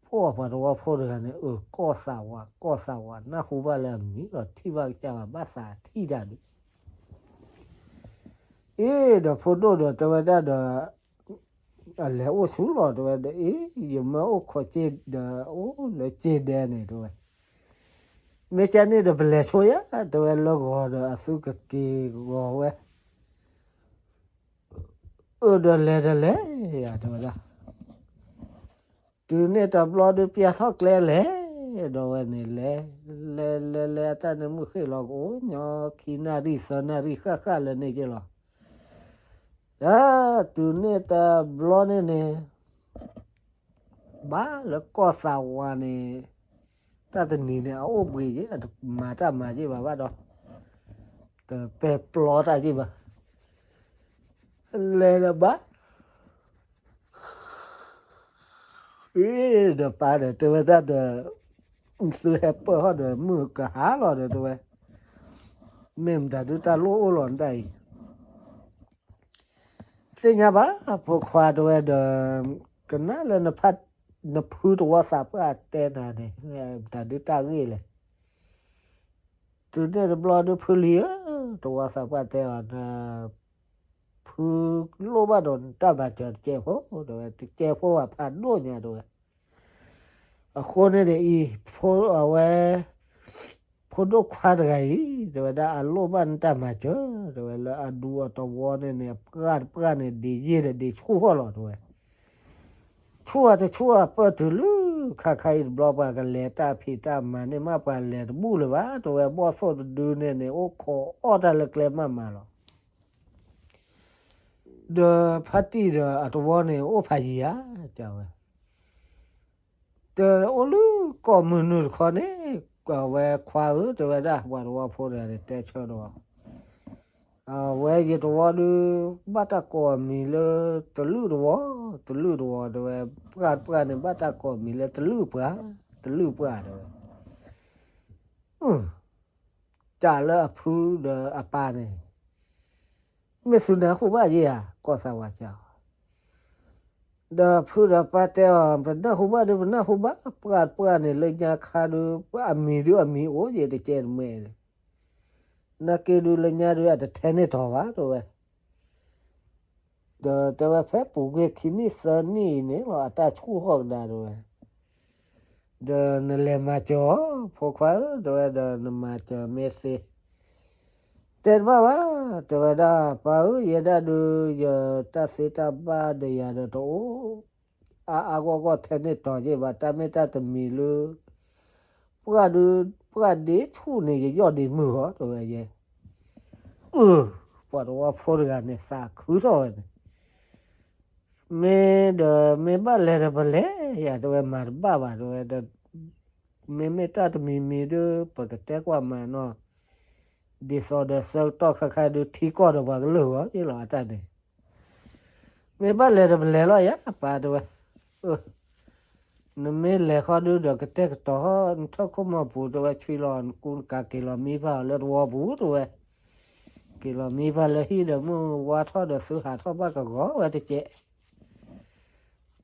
ဖိအပှၤသဝီဖိတဂၤန့ၣ် အၢ ကီၢ်သးဝး ကီၢ်သးဝး နၢ်ဟူဘၣ်လၢအမံၤလီၤ ထံၣ်ဘၣ်ကစၢ်ဘၣ် ဘၣ်သးထံၣ်တၢ်ဒု အ့ ဒီးဖိဒိၣ်ဒီးတဲဝဲဒၣ်ဒီး အလဲၤအိၣ်ဆူလီၤ တဲဝဲဒီး အ့ ယမၢအိၣ်ခိးစ့ဒီး အိၣ်လၢစ့ဒဲန့ၣ် တဲဝဲ, မ့ၢ်ကန့ၣ်ဒီးပလဲၤဆိယၤ တဲဝဲ လၢဂီၤဒီးအသုကက့ၤဂီၤဝဲ, အၢ ဒီးလဲၤဒီးလဲၤယၤ တဲဝဲဒၣ် တုၤန့ၣ်တဘျီဒုးပျၢ်ထီၣ်ကျဲလဲၤ, ဒီးဝဲန့ၣ်လဲၤ, လဲၤလဲၤလဲၤအတၢ်န့ၣ်မုၢ်ဃ့ၢ်လီၤကအိၣ်ညီခံနၣ်ရံၣ်သၢနၣ်ရံၣ်ဃၣ်ဃၣ်လၢန့ၣ်က့ၢ်လီၤ. ဒီးတုၤန့ၣ်တဘျီန့ၣ်န့ၣ် ဘၣ်လၢကီၢ်သးဝးန့ၣ် တၢ်တနံၤန့ၣ် အအိၣ်ဘှံးက့ၤ မၤတၢ်မၤက့ၤဘၣ်ဘၣ်ဒီး တပဲာ်ပျီတၢ်က့ၤဘၣ် လဲၤဒီးဘၣ် အ့ ဒီးပၢ်ဒီးတဲဝဲဒၣ်ဒီး သုဟဲပၢၢ်ဟီၣ်ဒီး မုၢ်ကဟါလီၤဒီးတဲဝဲ, မ့ၢ်မတၤဒုတၢ်လိၣ်အိၣ်လီၤနတၢ်အံၤ, သ့ၣ်ညါဘၣ် ဖိခွါတဲဝဲဒီး ကနၣ်လၢ နဖုသဝီသးပှၢ်တဲနၤန့ၣ် မတၤဒုတၢ်ဂ့ၢ်လဲၣ် တုၤန့ၣ်တဘျီဒုးဖုလံၤဧၢ, သဝီသးပှၢ်တဲအီၤ နဖုလိၣ်ဘၣ်ဒီးနတၢ်မၤစၢၤတကဲဖိ, တဲဝဲ တကဲဖိဘၣ်ဖးဒိၣ်ညါတဲဝဲ, အဃိန့ၣ်န့ၣ်အံၤ ဖိအဝဲ ဖိဒိၣ်ခွါတဂၤအံၤ တဲဝဲဒၣ်အလိၣ်ဘၣ်နတၢ်မၤစၢၤ, တဲဝဲလၢအဒူအသဝီန့ၣ်န့ၣ် အပှၢ်တပှၢ်န့ၣ် ဒံးယ့ၢ်ဒီးဒံးဆူၣ်ဟီၣ်လီၤတဲဝဲ ဆူၣ်အတဆူၣ်အပၢၢ်တုၤလၢ ခါခါအံၤတဘျီပှၤကလဲၤတၢ်ဖံးတၢ်မၤန့ၣ်မး ပှၤလဲၤတဘူၣ်လၢၤဘၣ် တဲဝဲ ဘီၣ်သိၣ်တဒုန့ၣ်န့ၣ် အိၣ်ခိးအီၣ်တၢ်လၢကျဲမးမးလီၤ. ဒီးဖါတံၢ်ဒီးအသဝီန့ၣ် အိၣ်ဖးယံၤဧါ, တဲဝဲ တအိၣ်လၢကီၢ်မုၢ်နုာ်တခီန့ၣ်, အဝဲခွါဧၢ တဲဝဲဒၣ် ပှၤသဝီဖိတဂၤန့ၣ် တဲဆၢဒီး အဝဲယသဝီဒုး ဘၣ်တၢ်ကိးအမံၤလၢ တလုၣ်သဝီ, တလုၣ်သဝီတဲဝဲ, ပှၢ်တပှၢ်န့ၣ် ဘၣ်တၢ်ကိးအမံၤလၢတလုၣ်ပှၢ်, တလုၣ်ပှၢ်တဲဝဲ တၢ်လၢအဖုဒီးအပၢ်န့ၣ် မ့ၢ်သုနၢ်ဟူဘၣ်ယဲဧါ, ကီၢ်သးဝးကၢ်, ဒီးဖုဒီးပၢ်တဲအီၤ ပနၢ်ဟူဘၣ်ဒုး ပနၢ်ဟူဘၣ် ပှၢ်တပှၢ်န့ၣ် လၢညါခါဒုး အမံၤဒုးအမံၤအိၣ်ယဲတကဲတမဲာ်, နာ်က့ဒုးလၢညါဒုး အတထဲန့ၢ်တီၤဘၣ်တဲဝဲ ဒီးတဲဝဲဖဲပူၤကွံာ်ခံနံၣ်သၢနံၣ်အံၤန့ၣ်လီၤ အတၢ်ဆူၣ်ဟီၣ်ကဒါတဲဝဲ, ဒီးနလဲၤမၤစၢၤအီၤ ဖိခွါဧၢ တဲဝဲ ဒီးနမၤစၢၤမ့ၢ်သ့, တဲတဘၣ်ဘၣ် တဲဝဲဒၣ် ပၢ်ဧၢ ယဲဒၣ်ဒုး ယတၢ်သ့တၢ်ဘၣ်ဒီးယၤဒီးတအိၣ် အါအါဂီၢ်ဂီၢ်ထဲန့ၣ်တီၤက့ၤဘၣ် တၢ်မ့ၢ်တၢ်တမံၤလၢ ပှၢ်ဒုး ပှၢ်ဒ့ဆူၣ်န့ၣ် ယယီၢ်ဒ့မုၢ်ဂီၤ တဲဝဲယဲ, အၢ ပှၤသဝီဖိတဂၤန့ၣ် သးခုထီၣ်ဝဲန့ၣ်, မ့ၢ်ဒီး မ့ၢ်ဘၣ်လဲၤဒီးပလဲၤယၤ တဲဝဲ မၤတဘၣ်ဘၣ် တဲဝဲ, မ့မ့ၢ်တၢ်တမံၤမံၤဒုး ပကတဲကွၢ်မၤနီၢ်, ဒ်သိးဒီးဆၢကတီၢ်ခါခါဒုး ထံကီၢ်ဒီးပှၤကလုာ်ဂီၤက့ၤလီၤ အတၢ်န့ၣ် မ့ၢ်ဘၣ်လဲၤဒီးပလဲၤလီၤယၤ ပၢ်တဲဝဲ, အၢ နမ့ၢ်လဲၤဃီဒုးဒီးကတဲာ်ကတီၤ နထၢၣ်ခိၣ်မီၤပူၤ တဲဝဲ ဆွံလီၤနကူနကၤ က့ၤလီၤမံဖးအီၤလၢသဝီပူၤ တဲဝဲ, က့ၤလီၤမံဖးလၢဟံၣ်ဒီးမုၢ်ဝါထီၣ်ဒီးသုဟးထီၣ်ဘၣ်ကဂီၤဝဲတကဲး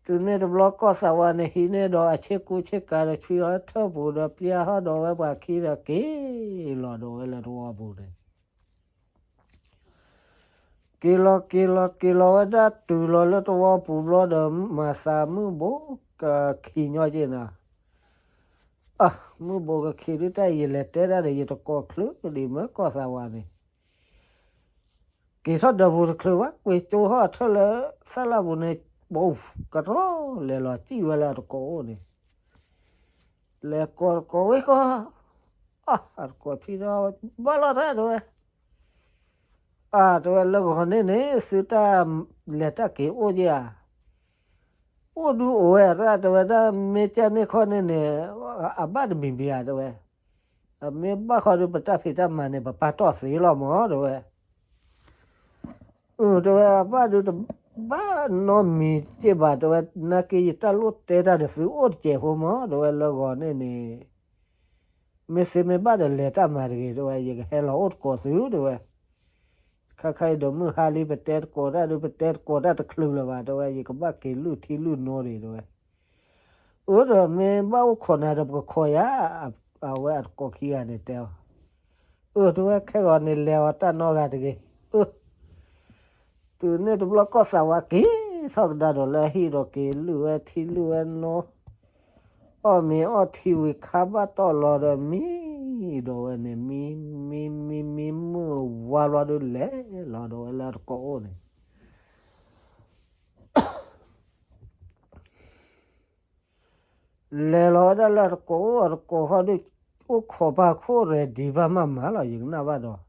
တုၤန့ၣ်တဘျီကီၢ်သးဝးန့ၣ် ဟံးန့ၢ်ဒီးအဆ့ကူဆ့ကၤဒီး ဆွံလီၤထၢၣ်ပူၤဒီးပျၢ်ဟီၣ်ဒီးဝဲပှၤခံဒီး က့ၤလီၤဒီးဝဲလၢသဝီပူၤန့ၣ် က့ၤလီၤက့ၤလီၤက့ၤလီၤဝဲဒၣ်တုၤလီၤလၢသဝီပူၤဘျီဒီး မၤသးမုၢ်ဘိကခံညီက့ၤနၤ, အၢ မုၢ်ဘိကခံဒုးတၢ်အံၤ ယလဲၤတဲတၢ်ဒီး ယတကိးချုးဒံးမ့ၢ်ကီၢ်သးဝးန့ၣ် က့ၤထီၣ်ဒၢးပူၤတချုးဘၣ် ကွ့ကၠိဟီၣ်ထၢၣ်လၢသၣ်လၣ်ပူၤန့ၣ် ဘူးကရီ လဲၤလီၤစံၣ်ဝဲလၢအတကိးအိၣ်န့ၣ် လဲၤကိးတကိးဝဲဃီ, အၢ အတကိးထံဒီး ဘၣ်လီၤတၢ်တဲဝဲ, အၢ တဲဝဲလၢဂီၤန့ၣ်န့ၣ် သုတၢ်လဲၤတၢ်က့ၤအိၣ်က့ၤဧါ, အိၣ်ဒုးအိၣ်ဝဲရၣ် တဲဝဲဒၣ် မ့ၢ်ကန့ၣ်ခီန့ၣ်န့ၣ် အဘၣ်တမံၤမံၤဧါ တဲဝဲ, အမ့ၢ်ဘၣ်ဃီဒုး ပတၢ်ဖံးတၢ်မၤန့ၣ် ပပာ်တီၢ်သ့လီၤမၢ် တဲဝဲ အၢ တဲဝဲ အဘၣ်ဒုးတဘၣ်နီတမံၤက့ၤဘၣ် တဲဝဲ နာ်က့ယတၢ်လိၣ်တဲတၢ်ဒီးသုအိၣ်တစဲးဖိမၢ် တဲဝဲလၢဂီၤန့ၣ်န့ၣ်, မ့ၢ်သ့မ့ၢ်ဘၣ်ဒီးလဲၤတၢ်မၤတဂ့ၤ တဲဝဲ, ယကဟဲလီၤအိၣ်တကိးသု တဲဝဲ. ခါခါအံၤဒီးမုၢ်ဟါလံ ပတဲတကိးတၢ်ဒုး ပတဲတကိးတၢ်တချုးလၢၤဘၣ် တဲဝဲ, ယကဘၣ်က့ၤလုၢ်ထံလုၢ်နိဒံး တဲဝဲ. အၢ ဒီးမ့ၢ်ဘၣ်အိၣ်ခိးနၤဒီး ပကခိးယၤ, အဝဲအတကိးခံဂၤန့ၣ်တဲအီၤ. အၢ တဲဝဲ, ခဲဂီၤန့ၣ်လဲၤအီၤတၢ်နီတဂၤတဂ့ၤ. အၢ တုၤန့ၣ်တဘျီကီၢ်သးဝးက့ၤထီၣ်ကဒါဒီးလၢဟံၣ်ဒီးက့ၤလုၢ်ဝဲထံလုၢ်ဝဲနိ, အီၣ်မ့ၤအီထံဝံၤခါဘၣ်တီၢ်လီၤဒီးမံ, ဒီးဝဲန့ၣ် မံမံမံမုၢ်ဝါဘျီဒုးလဲၤလီၤဒီးဝဲလၢအတကိးအိၣ်န့ၣ် လဲၤလီၤဝဲဒၣ်လၢအတကိးအိၣ် အတကိးဃီဒုး အိၣ်ခိးပာ်ခိၣ်ရဲၣ်ဒံးဘၣ်မးမးလီၤ ယကနၣ်ဘၣ်ဒီး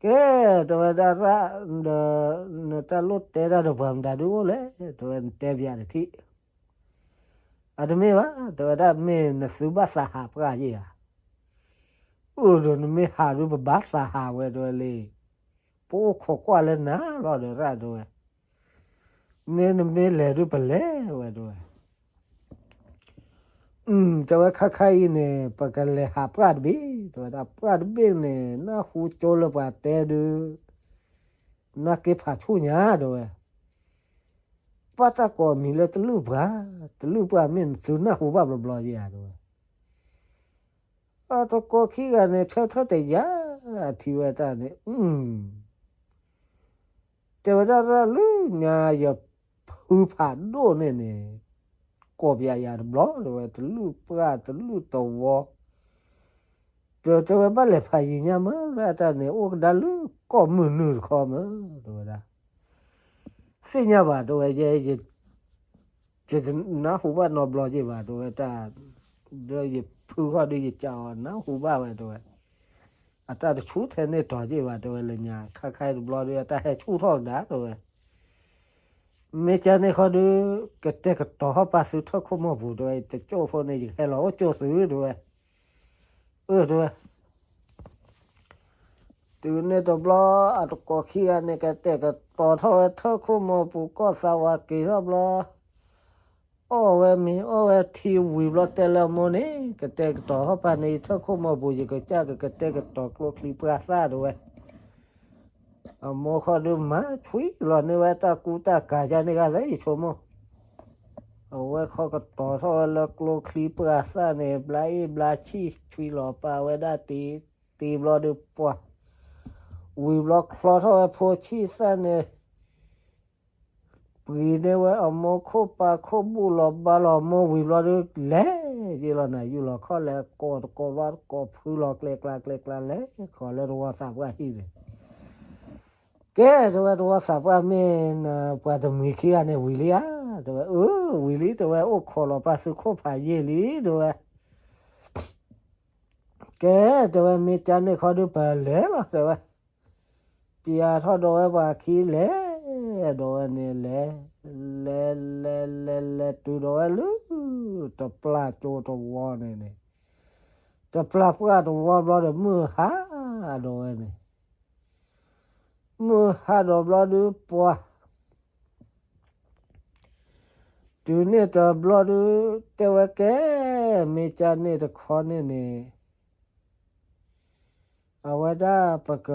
ကဲ, တဲဝဲဒၣ်ရၣ်, ဒီးနတၢ်လိၣ်တဲတၢ်ဒီးပှၤမတၤဒုအိၣ်လဲၣ်, တဲဝဲနတဲပယၤတထံၣ်. အတမ့ၢ်ဘၣ်, တဲဝဲဒၣ်မ့ၢ်နသုဘၣ်သးဟးပှၢ်ယဲၢ်ဧါ. အိၣ်ဒီးနမ့ၢ်ဟးဒုးပဘၣ်သးဟးဝဲ တဲဝဲလံ. ပအိၣ်ခိးကွၢ်လၢနၤလီၤဒီးရၣ် တဲဝဲ. မ့ၢ်နမ့ၢ်လဲၤဒုးပလဲၤဝဲ တဲဝဲ. တဲဝဲခါခါအံၤန့ၣ် ပကလဲၤဟးပှၢ်တဘ့ၣ် တဲဝဲဒၣ်. ပှၢ်တဘ့ၣ်န့ၣ် နၢ်ဟူကၠိလၢပှၤတဲဒုး နၢ်က့ဖးဆူၣ်ညါ တဲဝဲ. ပှၢ်တၢ်ကိးမံၤလၢတလုၢ်ပှၢ်, တလုၢ်ပှၢ်မ့ၢ်နသုနၢ်ဟူဘၣ်ဘျီဘျီယဲၢ်ဧါ တဲဝဲ. အတကိးခံဂၤန့ၣ် ဆၢထၢၣ်တယာ်ထံဝဲတၢ်န့ၣ် တဲဝဲဒၣ်ရၣ်လၢညါ ယဖုဖးဒိၣ်န့ၣ်န့ၣ် ကိးပယၤယၤတဘျီ တဲဝဲ, တလုၢ်ပှၢ်တလုၢ်တဝီ, ဒီးတဲဝဲဘၣ်လဲၤဖးယံာ်ညါမး လၢအတၢ်န့ၣ် အိၣ်ကဒါလၢကီၢ်မုၢ်နုာ်တခီမး တဲဝဲဒၣ်. သ့ၣ်ညါဘၣ် တဲဝဲ, ယ ယတနၢ်ဟူဘၣ်နီတဘျီက့ၤဘၣ် တဲဝဲတၢ်, ဒီးယဖုဃီဒီးယကးအီၤ နၢ်ဟူဘၣ်ဝဲ တဲဝဲ. အတၢ်တဆူၣ်ထဲန့ၣ်တီၤက့ၤဘၣ် တဲဝဲ လၢညါ ခါခါအံၤတဘျီဒီး အတၢ်ဟဲဆူၣ်ထီၣ်ကဒါ တဲဝဲ. မ့ၢ်ကန့ၣ်ခီဒီး ကတဲာ်ကတီၤထီၣ်ပာ်သုထၢၣ်ခိၣ်မီၢ်ပူၤ တဲဝဲ, တကၠိၣ်ဖိန့ၣ် ယကဟဲလီၤအိၣ်ကၠိၣ်သု တဲဝဲ. အၢ တဲဝဲ. တုၤန့ၣ်တဘျီ အတကိးခံဂၤန့ၣ် ကတဲာ်ကတီၤထီၣ်ဝဲထၢၣ်ခိၣ်မီၢ်ပူၤ ကီၢ်သးဝးက့ၤထီၣ်ဘျီ အီၣ်ဝဲမ့ၤအီၣ်ဝဲထံဝံၤဘျီ တဲလၢအမိၢ်န့ၣ် ကတဲာ်ကတီၤထီၣ်ပာ်န့ၢ်ယထၢၣ်ခိၣ်မီၢ်ပူၤ ယကစၢ်ကကတဲာ်ကတီၤကျိချံပှၢ်သၣ် တဲဝဲ. အမိၢ်ဃီဒီးမၤဆွံလီၤန့ၢ်ဝဲတၢ်ကူတၢ်ကၤ ကန့ၣ်ဂၤသၢ ယဆိကမိၣ်. အဝဲခီကတီၤထီၣ်ဝဲလၢကျိချံပှၢ်သၣ်န့ၣ် ဘျါအ့ၣ်ဘျါဆံၣ် ဆွံလီၤပာ်ဝဲဒၣ်တံၤ တံၤဘျီဒီးပှၤ ဝံၤဘျီချီထီၣ်ဝဲဖိဆံၣ်သၣ်န့ၣ် ပှ့ၤန့ၢ်ဝဲအမိၢ်ခိၣ်ပာ်ခိၣ် ဘူၣ်လီၤဘါလီၤအမိၢ်ဝံၤဘျီဒီး လဲၤယ့ၢ်လီၤနၤယူၢ်လီၤခီၣ် လဲၤကိးတကိးဘျီတကိး ဖုလီၤကျဲကျါကျဲကျါ လဲၤခီလၢတဝီသးပှၢ်ဟံၣ်န့ၣ်. ကဲ တဲဝဲ တဝီသးပှၢ်မ့ၢ် ပှၤတမှံၤခံဂၤန့ၣ်ဝံၤလံဧါ. တဲဝဲ အၢ ဝံၤလံ တဲဝဲ အိၣ်ခိးလီၤပာ်သုခိၣ်ဖးယံာ်လံ တဲဝဲ. ကဲ တဲဝဲ မ့ၢ်ကန့ၣ်ခီဒီးပလဲၤလီၤ တဲဝဲ. ပျဲထီၣ်ဒီးဝဲပှၤခံလဲၤ ဒီးဝဲန့ၣ်လဲၤ လဲၤလဲၤလဲၤလဲၤတုၤဒီးဝဲလၢ တပျၢ်ကၠိတဝီန့ၣ်န့ၣ် တပျၢ်ပှၢ်တဝီဘျီဒီး မုၢ်ဟါဒီးဝဲန့ၣ် မုၢ်ဟါဒီးဘျီဒီးပှၤ တုၤန့ၣ်တဘျီဒီး တဲဝဲကဲ မ့ၢ်ကန့ၣ်တခီန့ၣ်န့ၣ် အဝဲဒၣ်ပက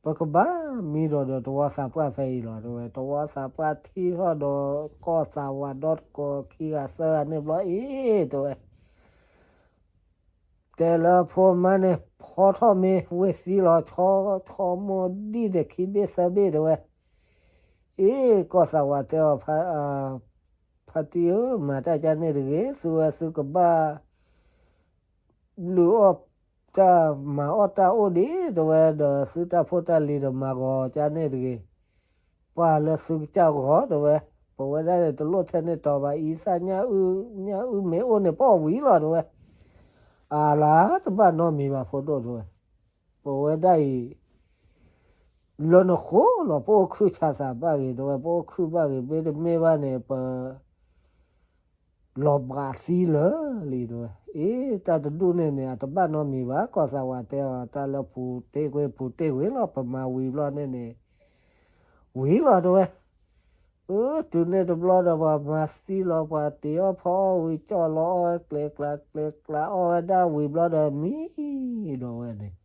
ပကဘၣ်မံဒီးဒီးတဝီသးပှၢ်ဖဲအံၤလီၤ တဲဝဲ. တဝီသးပှၢ်ထံၣ်ထီၣ်ဒီး ကီၢ်သးဝးဒီတကိးခံဂၤသၢဂၤန့ၣ်ဘျီအံၤ တဲဝဲ တဲလၢအဖိအမါန့ၣ် ဖီထီၣ်မ့ၤဝ့ၢ်သံလီၤ ဆီ ဆီမိၢ်ဒံၣ်ဒီးခံဘ့ၣ်သၢဘ့ၣ် တဲဝဲ. အ့ ကီၢ်သးဝးတဲအီၤ ဖါတံၢ်ဧၢ မၤတၢ်ကန့ၣ်တဂ့ၤ သုဝဲသုကဘၣ် လုၢ်အီၣ်တၢ် မၤအီၣ်တၢ်အိၣ်ဒံး တဲဝဲ ဒီးသုတၢ်ဖိတၢ်လံၤဒီးမၤဂီၤကန့ၣ်တဂ့ၤ. ပှၤလၢသုကစၢ်ဂီၤ တဲဝဲ. ပဝဲဒၣ်န့ၣ်တလိၣ်ထဲန့ၣ်တီၤဘၣ် အံသၣ်ညၣ်အုၣ် ညၣ်အုၣ်မ့ၢ်အိၣ်န့ၣ် ပအီၣ်ဝံၤလီၤ တဲဝဲ. အလါတဘၣ်နီတမံၤဘၣ်ဖိဒိၣ် တဲဝဲ. ပဝဲဒၣ်အံၤ လၢနဃိလီၤ ပအိၣ်ခုၣ်ဆါသးဘၣ်ဂ့ၤ တဲဝဲ ပအိၣ်ခုၣ်ဘၣ်ဂ့ၤ မ့တမ့ၢ်ဘၣ်န့ၣ် ပ လီၤဘှးသံလၢာ်လံ တဲဝဲ. အ့ တၢ်တဒူၣ်န့ၣ်န့ၣ် အတဘၣ်နီတမံၤဘၣ် ကီၢ်သးဝးတဲအီၤ တၢ်လၢပူၤတ့ၢ်ကွ့ၢ် ပူၤတ့ၢ်ကွ့ၢ်လီၤ ပမၤဝံၤဘျီန့ၣ်န့ၣ် ဝံၤလီၤ တဲဝဲ. အၢ တုၤန့ၣ်တဘျီဒီး ပှၤမၤသံလီၤ ပှၤတ့ၤအီၣ်ဖီအီၣ်ဝံၤ ကၠီၣ်လီၤအီၣ်ဝဲ ကျဲၤကျါကျဲၤကျါအီၣ်ဝဲဒၣ်ဝံၤဘျီဒီး မံဒီးဝဲန့ၣ်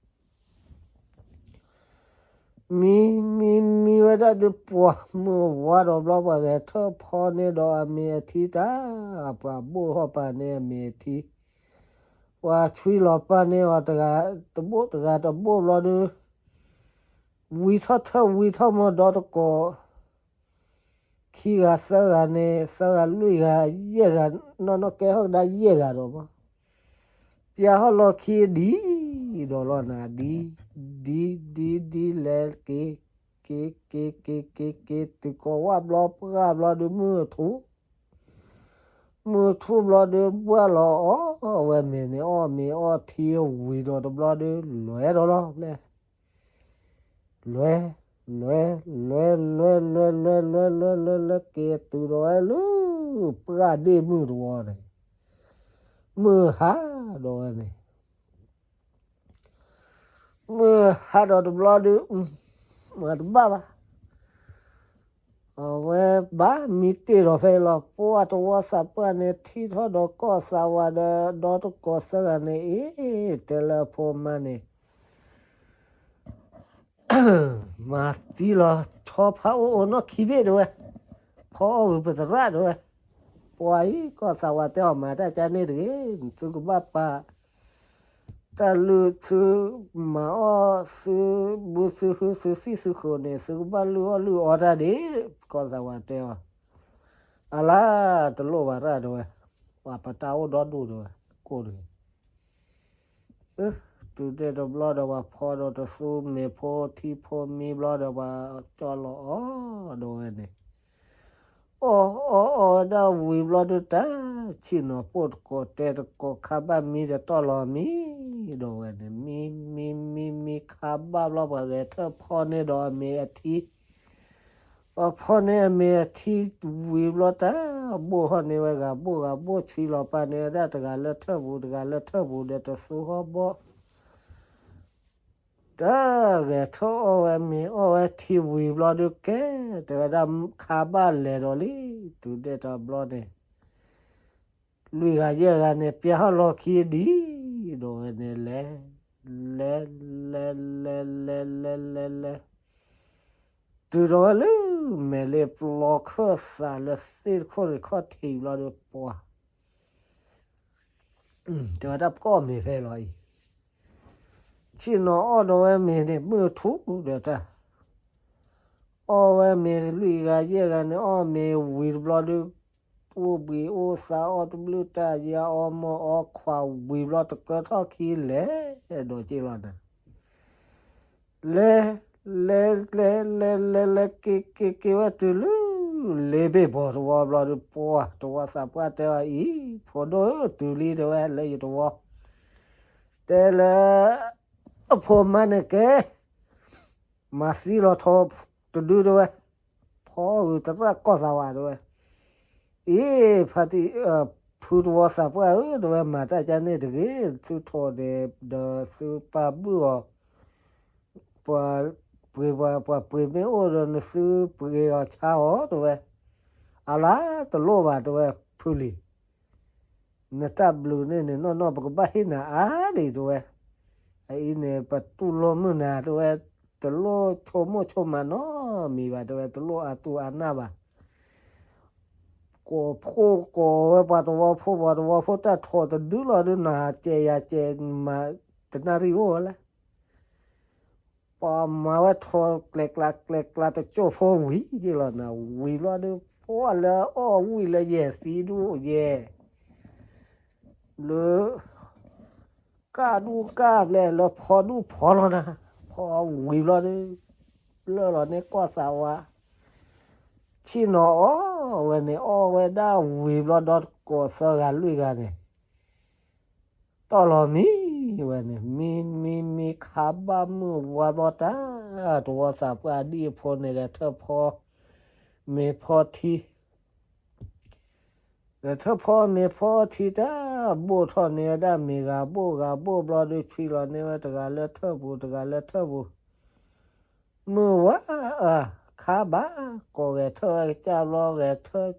မံ မံ မံဝဲဒၣ်ဒုး ပှၤမုၢ်ဝါဒီးဘျီ ပှၤဂဲၤထၢၣ်ဖီန့ၢ်ဒီးအမ့ၤအထံတၢ်, ပှၤဘိၣ်ထီၣ်ပာ်န့ၢ်အမ့ၤအထံ, ပှၤဆွံလီၤပာ်န့ၢ်အီၤတဂၤတဘိၣ်တဂၤတဘိၣ်ဘျီဒုး ဝံၤထီၣ်ထၢၣ်ဝံၤထီၣ်မီၢ်ဒီတကိး ခံဂၤသၢဂၤန့ၣ် သၢဂၤလွံၢ်ဂၤယဲၢ်ဂၤ နီၢ်နီၢ်ကဲထီၣ်ကဒါယဲၢ်ဂၤဒီးမီၢ် ပျၢ်ဟီၣ်လီၢ်ခံဒ်ဒီးလီၤနၤ ဒ် ဒ် ဒ် ဒ်လဲၤက့ၤ က့ၤ က့ၤ က့ၤ က့ၤ က့ၤ တုၤကိးဝၣ်ဘျီပှၢ်ဘျီဒုး မုၢ်ထူၣ် မုၢ်ထူၣ်ဘျီဒုး ဘှၢ်လီၤအီၣ်ဝဲမ့ၤန့ၣ် အီၣ်မ့ၤအီထံဝံၤဒီးတဘျီဒုး လဲၤဒီးလီၤဖဲ လဲၤ လဲၤ လဲၤ လဲၤ လဲၤ လဲၤ လဲၤ လဲၤ လဲၤ လဲၤ က့ၤတုၤဒီးဝဲလၢ ပှၢ်ဒ့ၣ်မုၢ်တဝီန့ၣ် မုၢ်ဟါဒီးဝဲန့ၣ် မုၢ်ဟါဒီးတဘျီဒုး မၤတဘၣ်ဘၣ် အဝဲဘၣ်မံတ့ၢ်ဒီးဖဲအံၤလီၤ. ပှၢ်တဝီသးပှၢ်န့ၣ် ထံၣ်ထီၣ်ဒီးကီၢ်သးဝးဒီး ဒီတကိးသၢဂၤန့ၣ် အ့ တဲလၢအဖိမါန့ၣ် မၤသံလီၤ ဆီဖါအိၣ်အိၣ်နီၢ်ခံဘ့ၣ်တဝဲ, ဖီအီၣ်ဂုၤပသရၣ်တဝဲ, ပှၤအံၤ ကီၢ်သးဝးတဲအီၤ မၤတၢ်ကါန့ၣ်တဂ့ၤ, သုကဘၣ်ပာ် တၢ်လုၢ်သုမၤအီၣ်သုဘုသုဟုသုသံၣ်သုဃိးန့ၣ် သုကဘၣ်လုၢ်အီၣ်လုၢ်အီတၢ်ဒ့ၣ်, ကီၢ်သးဝးတဲအီၤ, အလါ တလိၣ်ဘၣ်ရၣ်တဝဲ, ပှၤပတၢ်အိၣ်ဒီဒူၣ်တဝဲ, ကိၣ်တဂ့ၤ တုၤဒဲတဘျီဒီး ပှၤဖီဒီးတသူမ့ၤဖိထံဖိမံဘျီဒီး ပှၤကၠီၣ်လီၤအီၣ်ဒီးဝဲန့ၣ်, အီၣ်အီၣ်အီၣ်ဝဲဒၣ်ဝံၤဘျီဒုး တၢ်ဆ့ၣ်နီၤပိၢ်တကိးတဲတကိး ခါဘၣ်မံဒီးတီၢ်လီၤမံဒီးဝဲန့ၣ်, မံ မံ မံ မံခါဘၣ်ဘျီ ပှၤဂဲၤထၢၣ်ဖီန့ၢ်ဒီးအမ့ၤအထံ ပှၤဖီန့ၢ်အမ့ၤအထံဝံၤဘျီ တၢ်ဘိၣ်ထီၣ်န့ၢ်ဝဲ ဂၤဘိၣ်ဂၤဘိၣ် ဆွံလီၤပာ်န့ၢ်ဝဲဒၣ် တဂၤလၢထၢၣ်ပူၤ တဂၤလၢထၢၣ်ပူၤဒီးတသူဟီၣ်ဘီၣ်, တၢ်ဂဲၤထၢၣ်အီၣ်ဝဲမ့ၤအီၣ်ဝဲထံဝံၤဘျီဒုး ကဲ တဲဝဲဒၣ်ခါဘၣ်လဲၤဒီးလံ, တုၤဒဲတဘျီန့ၣ် လွံၢ်ဂၤယဲၢ်ဂၤန့ၣ် ပျၢ်ဟီၣ်လီၢ်ခံဒ်ဒီးဝဲန့ၣ် လဲၤ လဲၤ လဲၤ လဲၤ လဲၤ လဲၤ လဲၤ လဲၤ တုၤဒီးဝဲလၢ မဲာ်လ့ပျီခၢၣ်သးလၢသ့ၣ်တခိၣ်န့ၣ် ခီၣ်ထံးဘျီဒီး ပှၤ တဲဝဲဒၣ်ပကအီၣ်မ့ၤဖဲလီၤအံၤ, ဆ့ၣ်နီၤအီၣ်ဒီးဝဲမ့ၤန့ၣ် မုၢ်ထူၣ်ဒီးတၢ် အီၣ်ဝဲမ့ၤလွံၢ်ဂၤယဲၢ်ဂၤန့ၣ် အီၣ်မ့ၤဝံၤတဘျီဒုး အိၣ်ဘှံးအိၣ်သါ အီၣ်တဘျုးတၢ်ယါ အီၣ်မီၢ်အီခွးဝံၤဘျီ တကၢထီၣ်ခံလဲၤဒီးက့လီၤနၤ, လဲၤ လဲၤ လဲၤ လဲၤ လဲၤ က့ၤ က့ၤ က့ၤဝဲတုၤလၢ လ့ဘ့ၣ်ဘီၣ်တဝီဘျီဒုး ပှၢ်တဝီသးပှၢ်တဲအီၤအံၤ, ဖိဒိၣ်ဧၢ တုၤလံတဲဝဲ လၢယတဝီ, တဲလၢ အဖိမါန့ၣ်ကဲ မၤသံလီၤထီတဒုတဲဝဲ, ဖီအီၣ်ဂုၤသရၣ်ကီၢ်သးဝးတဲဝဲ, အ့ ဖါတံၢ် ဖုတဝီသးပှၢ်ဧၢ တဲဝဲ မၤတၢ်ကါန့ၣ်တဂ့ၤ, သုထီၣ်ဒဲးဒီးသုပာ်ဘုၣ်အီၤ, ပှၤပှ့ၤပှၤ ပှၤပှ့ၤမ့ၢ်အိၣ်ဒီး နသုပှ့ၤအီၤဆါအီၤတဲဝဲ, အလါ တလိၣ်ဘၣ်တဲဝဲ ဖုလံၤ နတၢ်ဘျုးန့ၣ်န့ၣ် နီၢ်နီၢ် ပကဘၣ်ဟ့ၣ်နၤအါဒံးတဲဝဲ, အအံၤန့ၣ် ပတူၢ်လိာ်မုာ်နၤတဲဝဲ, တလိၣ်ဆိကမိၣ်ဆိကမးနီတမံၤဘၣ်တဲဝဲ, တလိၣ်အါတူၢ်အါနၢ်ဘၣ်, ကိးဖှိၣ်ကိးဝဲပှၤသဝီဖိ ပှၤသဝီဖိတၢ်ထီၣ်တဒုလီၤဒုး နၤကဲယၤကဲ မၤတနၣ်ရံၣ်အိၣ်ဝဲလဲၣ် ပှၤမၤဝဲထီၣ်ကျဲကျါကျဲကျါတကၠိၢ်ဖိဝံၤက့လီၤနၤ, ဝံၤဘျီဒုး ပှၢ်လၢအီၣ်ဝံၤလၢယဲၢ်သံဒူၣ်ယဲၢ်, လၢ ကၣ်ဒူၣ်ကၣ်ဘျဲၣ်လၢဖီဒူၣ်ဖီလီၤနၤ, ဖီဝံၤဘျီဒုး လၢလီၤန့ၢ်ကီၢ်သးဝး, ဆ့ၣ်နီၤအီၣ်ဝဲန့ၣ် အီၣ်ဝဲဒၣ်ဝံၤဘျီဒီး ကိးသၢဂၤလွံၢ်ဂၤန့ၣ် တီၢ်လီၤမံဝဲန့ၣ် မံ မံ မံခါဘၣ်မုၢ်ဝါဘျီတၢ် တဝီသးပှၢ်ဒံၣ်အဖိန့ၣ် ဂဲၤထၢၣ်ဖီမ့ၤဖီထံ, ဂဲၤထၢၣ်ဖီမ့ၤဖီထံတၢ် ဘိၣ်ထီၣ်န့ၢ်ဝဲဒၣ်မ့ၤဂၤဘိၣ်ဂၤဘိၣ်ဘျီဒုး ဆွံလီၤန့ၢ်ဝဲတဂၤလၢထၢၣ်ပူၤ တဂၤလၢထၢၣ်ပူၤ, မုၢ်ဝါအါ ခါဘၣ်, ကိးဂဲၤထၢၣ်ဝဲကစၢ်ဘျီ ဂဲၤထၢၣ်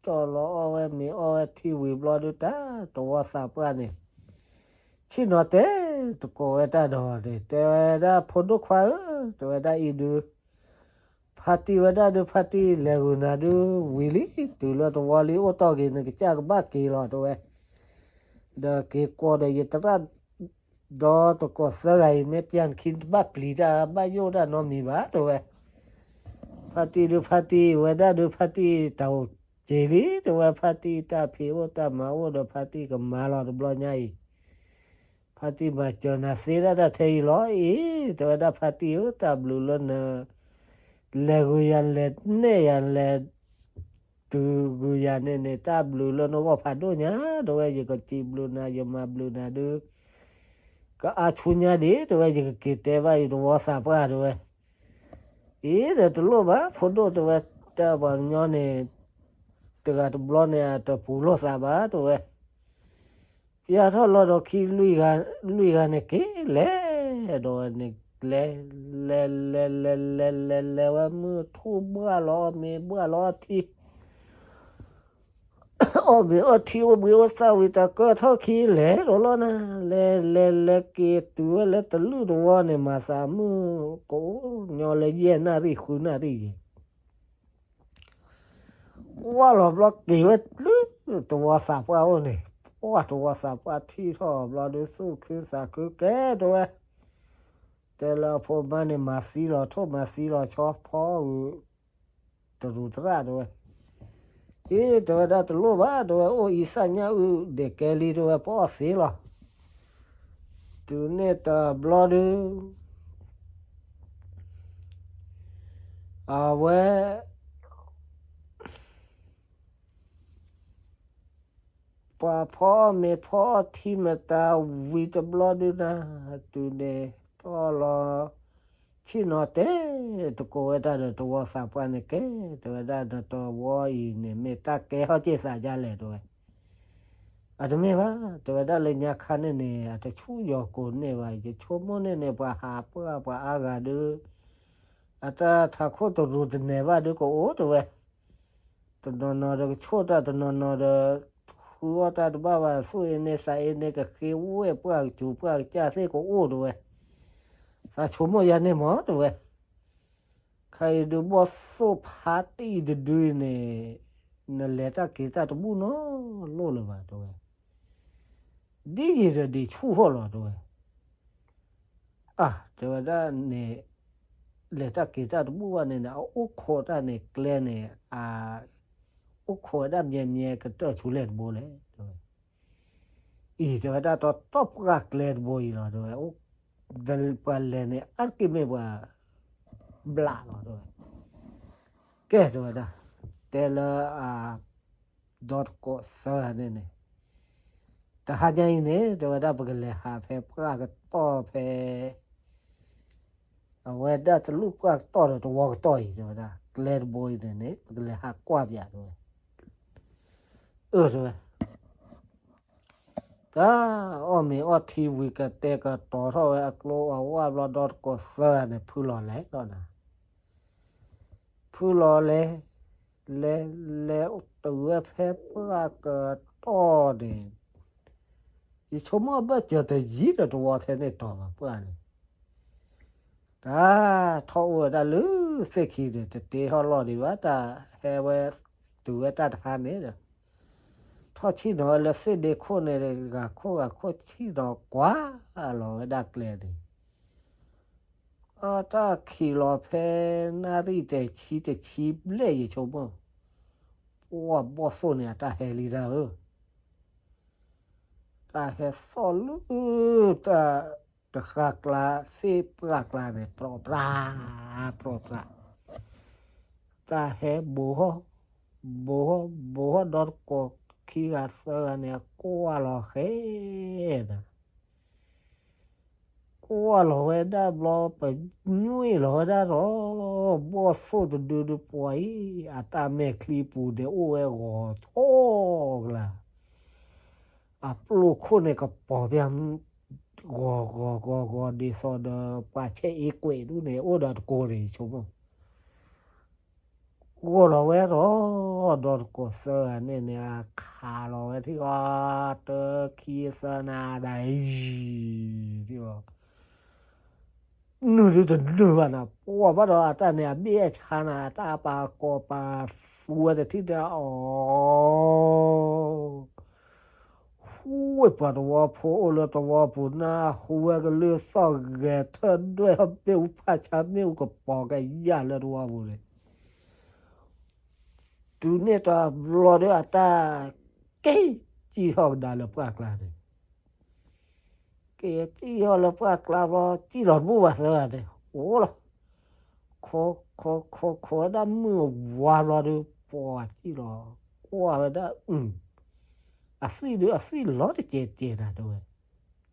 ကၠီလီၤအီၣ်ဝဲမ့ၤအီၣ်ဝဲထံဝံၤဘျီဒုး တၢ်တဝီသးပှၢ်န့ၣ် ဆ့ၣ်နီၤတဲ တကိးဝဲတၢ်ဒီးန့ၣ် တဲဝဲဒၣ် ဖိဒိၣ်ခွါဧၢ, တဲဝဲဒၣ်အံၤဒုး ဖါတံၢ်ဝဲဒၣ်ဒုး ဖါတံၢ်လဲၤဂုာ်နၤဒုး ဝံၤလံ, တုၤလၢတဝီလံ အိၣ်တီၢ်က့ၤနကစၢ်ကဘၣ်က့ၤလီၤ တဲဝဲ, ဒီးက့ၤကိးဒီးယသရၣ် ဒီးတကိးသၢဂၤအံၤ မ့ၢ်ပျၢ်နခံတဘၣ်ပျံၤတၢ် ဘၣ်ယိၣ်တၢ်နီတမံၤဘၣ် တဲဝဲ. ဖါတံၢ်ဒုး ဖါတံၢ်ဝဲဒၣ်ဒုး ဖါတံၢ်တၢ်အိၣ်က့ၤလံ တဲဝဲ, ဖါတံၢ်တၢ်ဖံးအိၣ်တၢ်မၤအိၣ်ဒီး ဖါတံၢ်ကမၤလီၤတဘျီညါအံၤ ဖါတံၢ်မၤစၢၤနၤသ့ဒၣ်တၢ်ထဲအံၤလီၤအံၤ, တဲဝဲဒၣ် ဖါတံၢ်ဧၢ, တၢ်ဘျုးလၢန လဲၤဂုာ်ယၤ လဲၤနဲၣ်ယၤ လဲၤ တုၤဂုာ်ယၤန့ၣ်န့ၣ် တၢ်ဘျုးလၢနဂီၢ်ဖးဒိၣ်ညါ တဲဝဲ, ယကစံးဘျုးနၤ ယမၤဘျုးနၤဒုး ကအါဆူညါဒံး တဲဝဲ, ယကက့ၤတဲဘၣ်ယတဝီသးပှၢ် တဲဝဲ. အံၤ ဒီးတလိၣ်ဘၣ် ဖိဒိၣ် တဲဝဲ, တၢ်ပှၤကညီန့ၣ် တဂၤတဘျီန့ၣ် အတပူၤလိာ်သးဘၣ် တဲဝဲ. ပျၢ်ထီၣ်လီၤဒီးခံ လွံၢ်ဂၤန့ၣ်က့ၤလဲၤဒီးဝဲန့ၣ် လဲၤ လဲၤ လဲၤ လဲၤ လဲၤ လဲၤ လဲၤဝဲ မုၢ်ထူၣ်ဘှၢ်လီၤအီၣ်မ့ၤ ဘှၢ်လီၤအီထံ အီၣ်မ့ၤအီထံ အိၣ်ဘှံးအိၣ်သါဝံၤ တၢ်ကၢထီၣ်ခံ လဲၤဒီးလီၤနၤ, လဲၤ လဲၤ လဲၤက့ၤတုၤဝဲလၢတလုၢ်တဝီန့ၣ် မၤသးမုၢ်ကအိၣ်ညီလၢယဲၢ်နၣ်ရံၣ် ဃုနၣ်ရံၣ်ယဲၢ် ကွၢ်လီၤဘျီက့ၤဝဲလၢတဝီသးပှၢ်အိၣ်န့ၣ်, ပှၢ်တဝီသးပှၢ်ထံၣ်ထီၣ်ဘျီဒုး သူၣ်ခုသးခုကဲ တဲဝဲ, တဲလၢအဖိမါန့ၣ် မၤသံလီၤထိၣ် မၤသံလီၤဆီ ဖီအုး တရူးတရၣ် တဲဝဲ. အံၤ တဲဝဲဒၣ် တလိၣ်ဘၣ် တဲဝဲ, အိၣ်အံၤသၣ်ညၣ်အုၣ်ဒဲးကဲလံ တဲဝဲ, ပအီၣ်သ့လီၤ. တုၤန့ၣ်တဘျီဒုး အဝဲ ပှၤဖီအီၣ်မ့ၤဖီအီၣ်ထံမတၤဝံၤတဘျီဒုးနၤ, တုၤန့ၣ် တီၢ်လီၤ ဆ့ၣ်နီၤတဲ တကိးဝဲတၢ်ဒီးတဝီသးပှၢ်န့ၣ်ကဲ, တဲဝဲဒၣ် နတဝီအံၤန့ၣ် မ့ၢ်တၢ်ကဲထီၣ်က့ၤသးဒ်လဲၣ် တဲဝဲ. အတမ့ၢ်ဘၣ် တဲဝဲဒၣ် လၢညါခါန့ၣ်န့ၣ် အတဆူၣ်ယီၤကိာ်န့ၢ်ဘၣ်, ယဆိကမိၣ်န့ၣ်န့ၣ် ပှၤဟးပှၢ်ပှၤအါဂၤဒုး အတၢ်ထးခိၣ်တရူးတနဲၤဘၣ်ဒုးကအိၣ် တဲဝဲ. တနီၤနီၤဒီးကဆိၣ်တၢ် တနီၤနီၤဒီး ဃုအီၣ်တၢ်တဘၣ်ဘၣ် သူၣ်အ့န့သးအ့န့ ကဃ့ဝဲပှၢ်ကစူၤပှၢ်ကစၢ်သ့ၣ်ကအိၣ် တဲဝဲ. သးဆိကမိၣ်ယၤန့ၣ်မး တဲဝဲ. ခဲအံၤဒုး ဘီၣ်သိၣ်ဖါတံၢ်တဒုအံၤန့ၣ် နလဲၤတၢ်က့ၤတၢ်တဘူၣ်နီတလိၣ်လၢၤဘၣ် တဲဝဲ. ဒ်ယံၤဒီးဒ်ဆူၣ်ဟီၣ်လီၤ တဲဝဲ. အါ တဲဝဲဒၣ်န့ၣ် လဲၤတၢ်က့ၤတၢ်တဘူၣ်ဘၣ်န့ၣ်န့ၣ် အအိၣ်ခိးတၢ်န့ၣ် ကျဲန့ၣ် အ အိၣ်ခိးဝဲဒၣ်မံၤမံၤကတၢၢ်ဆူလဲၣ်တဘိလဲၣ် တဲဝဲ. အံၤ တဲဝဲဒၣ် တီတီပှၢ်ကျဲတဘိအံၤလီၤ တဲဝဲ. ပှၤလဲၤန့ၣ် အါတက့ၢ်မ့ၢ်ပှၤ ဘျးလီၤ တဲဝဲ. ကဲ တဲဝဲဒၣ် တဲလၢအ ဒီတကိးသၢဂၤန့ၣ်န့ၣ် တဟါညါအံၤန့ၣ် တဲဝဲဒၣ် ပကလဲၤဟးဖဲပှၢ်ကတီၢ်ဖဲ အဝဲဒၣ်တလူၢ်ပှၢ်ကတီၢ်ဒီးတဝီကတီၢ်အံၤ တဲဝဲဒၣ် ကျဲတဘိအံၤန့ၣ်န့ၣ် ပကလဲၤဟးကွၢ်ပၠး တဲဝဲ. အၢ တဲဝဲ တၢ်အီၣ်မ့ၤအီၣ်ထံဝံၤ ကတဲာ်ကတီၤထီၣ်ဝဲအကျိအဝၢ်ဘျီ ဒီတကိးသၢဂၤန့ၣ် ဖုလီၤလဲၤလီၤနၤ ဖုလီၤလဲၤ လဲၤ လဲၤတုၤဝဲဖဲပှၢ်ကတီၢ်န့ၣ် ယဆိကမိၣ်ဘၣ်စၢၤတယံၤဒီးတဝီထဲန့ၣ်တီၤဘၣ်ပှၢ်န့ၣ် တၢ်ထီၣ်အိၣ်ဝဲဒၣ်လၢသ့ၣ်ခံဒီး တတ့ထီၣ်လီၢ်ဒံးဘၣ် တၢ်ဟဲဝဲ တုၤဝဲတၢ်တဟါန့ၣ်ဒီး ထီၣ်ဆ့ၣ်နီၤဝဲလၢသ့ၣ်ဒ့ခိၣ်န့ၣ် ဂၤခိၣ်ဂၤခိၣ် ဆ့ၣ်နီၤကွၢ်လီၤဝဲဒၣ်ကျဲန့ၣ် အတၢ်ခံးလီၤဖဲနၣ်ရံၣ်တဆံတဆံဘျဲၣ် ယဆိကမိၣ် ပှၢ်ဘီၣ်သိၣ်န့ၣ် အတၢ်ဟဲလံတၢ်ဧၢ တၢ်ဟဲသီၣ်လၢ တၢ်တဃၢ်ကျါ သ့ၣ်ပှၢ်ကျါန့ၣ် ပြီပြါ ပြီပြါ တၢ်ဟဲဘိးဟီၣ် ဘိးဟီၣ် ဘိးဟီၣ် ဒီတကိးခံဂၤသၢဂၤန့ၣ် ကွၢ်လီၤဃဲၤဒီး ကွၢ်လီၤဝဲဒၣ်ဘျီ ပညွံးလီၤဝဲဒၣ်ဒီး ဘီၣ်သိၣ်တဒုဒုးပှၤအံၤ အတၢ်မဲာ်ချံပူၤန့ၣ် အိၣ်ဝဲဂီၤထီၣ်ကလါ အပျိၢ်ခိၣ်န့ၣ် ကပီၤပျၢ် ဂီၤဂီၤဂီၤဂီၤ ဒ်သိးဒီး ပှၤဆဲးအ့ကွဲးဒူၣ်န့ၣ် အိၣ်ဒီးတကိးန့ၣ် ဆိကမိၣ် ဂီၢ်လီၤဝဲဒီး ဒီးတကိးသၢဂၤန့ၣ်န့ၣ် အခးလီၤဝဲထံၣ်အီၤ တခံသၢနၤဒၣ်ယံၤ ထံၣ်အီၤ နုာ်ဒုတနုာ်ဘၣ်နၤ ပှၤဘၣ်ဒီးအတၢ်န့ၣ် အဘ့ၣ်အဆါနၤ အတၢ်ပာ်ကီၤပာ်သူဝဲတထံၣ်တၢ်အီၤ ဟူဝဲပှၤသဝီဖိအိၣ်လၢသဝီပူၤ နၢ်ဟူဝဲကလုၢ်သီၣ်ဂဲၤထၢၣ်ဒွဲၣ်ထီၣ်မ့ၣ်အူဖးဆါ မ့ၣ်အူကပီၤကယၢ်လၢသဝီပူၤန့ၣ် တုၤန့ၣ်တဘျီဒီးအတၢ်က့ၤစံၣ်ထီၣ်ကဒါလၢပှၢ်ကျါန့ၣ် က့ၤစံၣ်ထီၣ်လၢပှၢ်ကျါဘျီ စံၣ်လီၤတဘူၣ်ဘၣ်သၢဂၤန့ၣ် အိၣ်လီၤ ခိးခိးခိးခိးဝဲဒၣ်မုၢ်ဝါဘျီဒီး ပှၤစံၣ်လီၤ ကွၢ်ဝဲဒၣ် အသွံၣ်ဒုးအသွံၣ်လီၤတကဲးကဲးနၤတဲဝဲ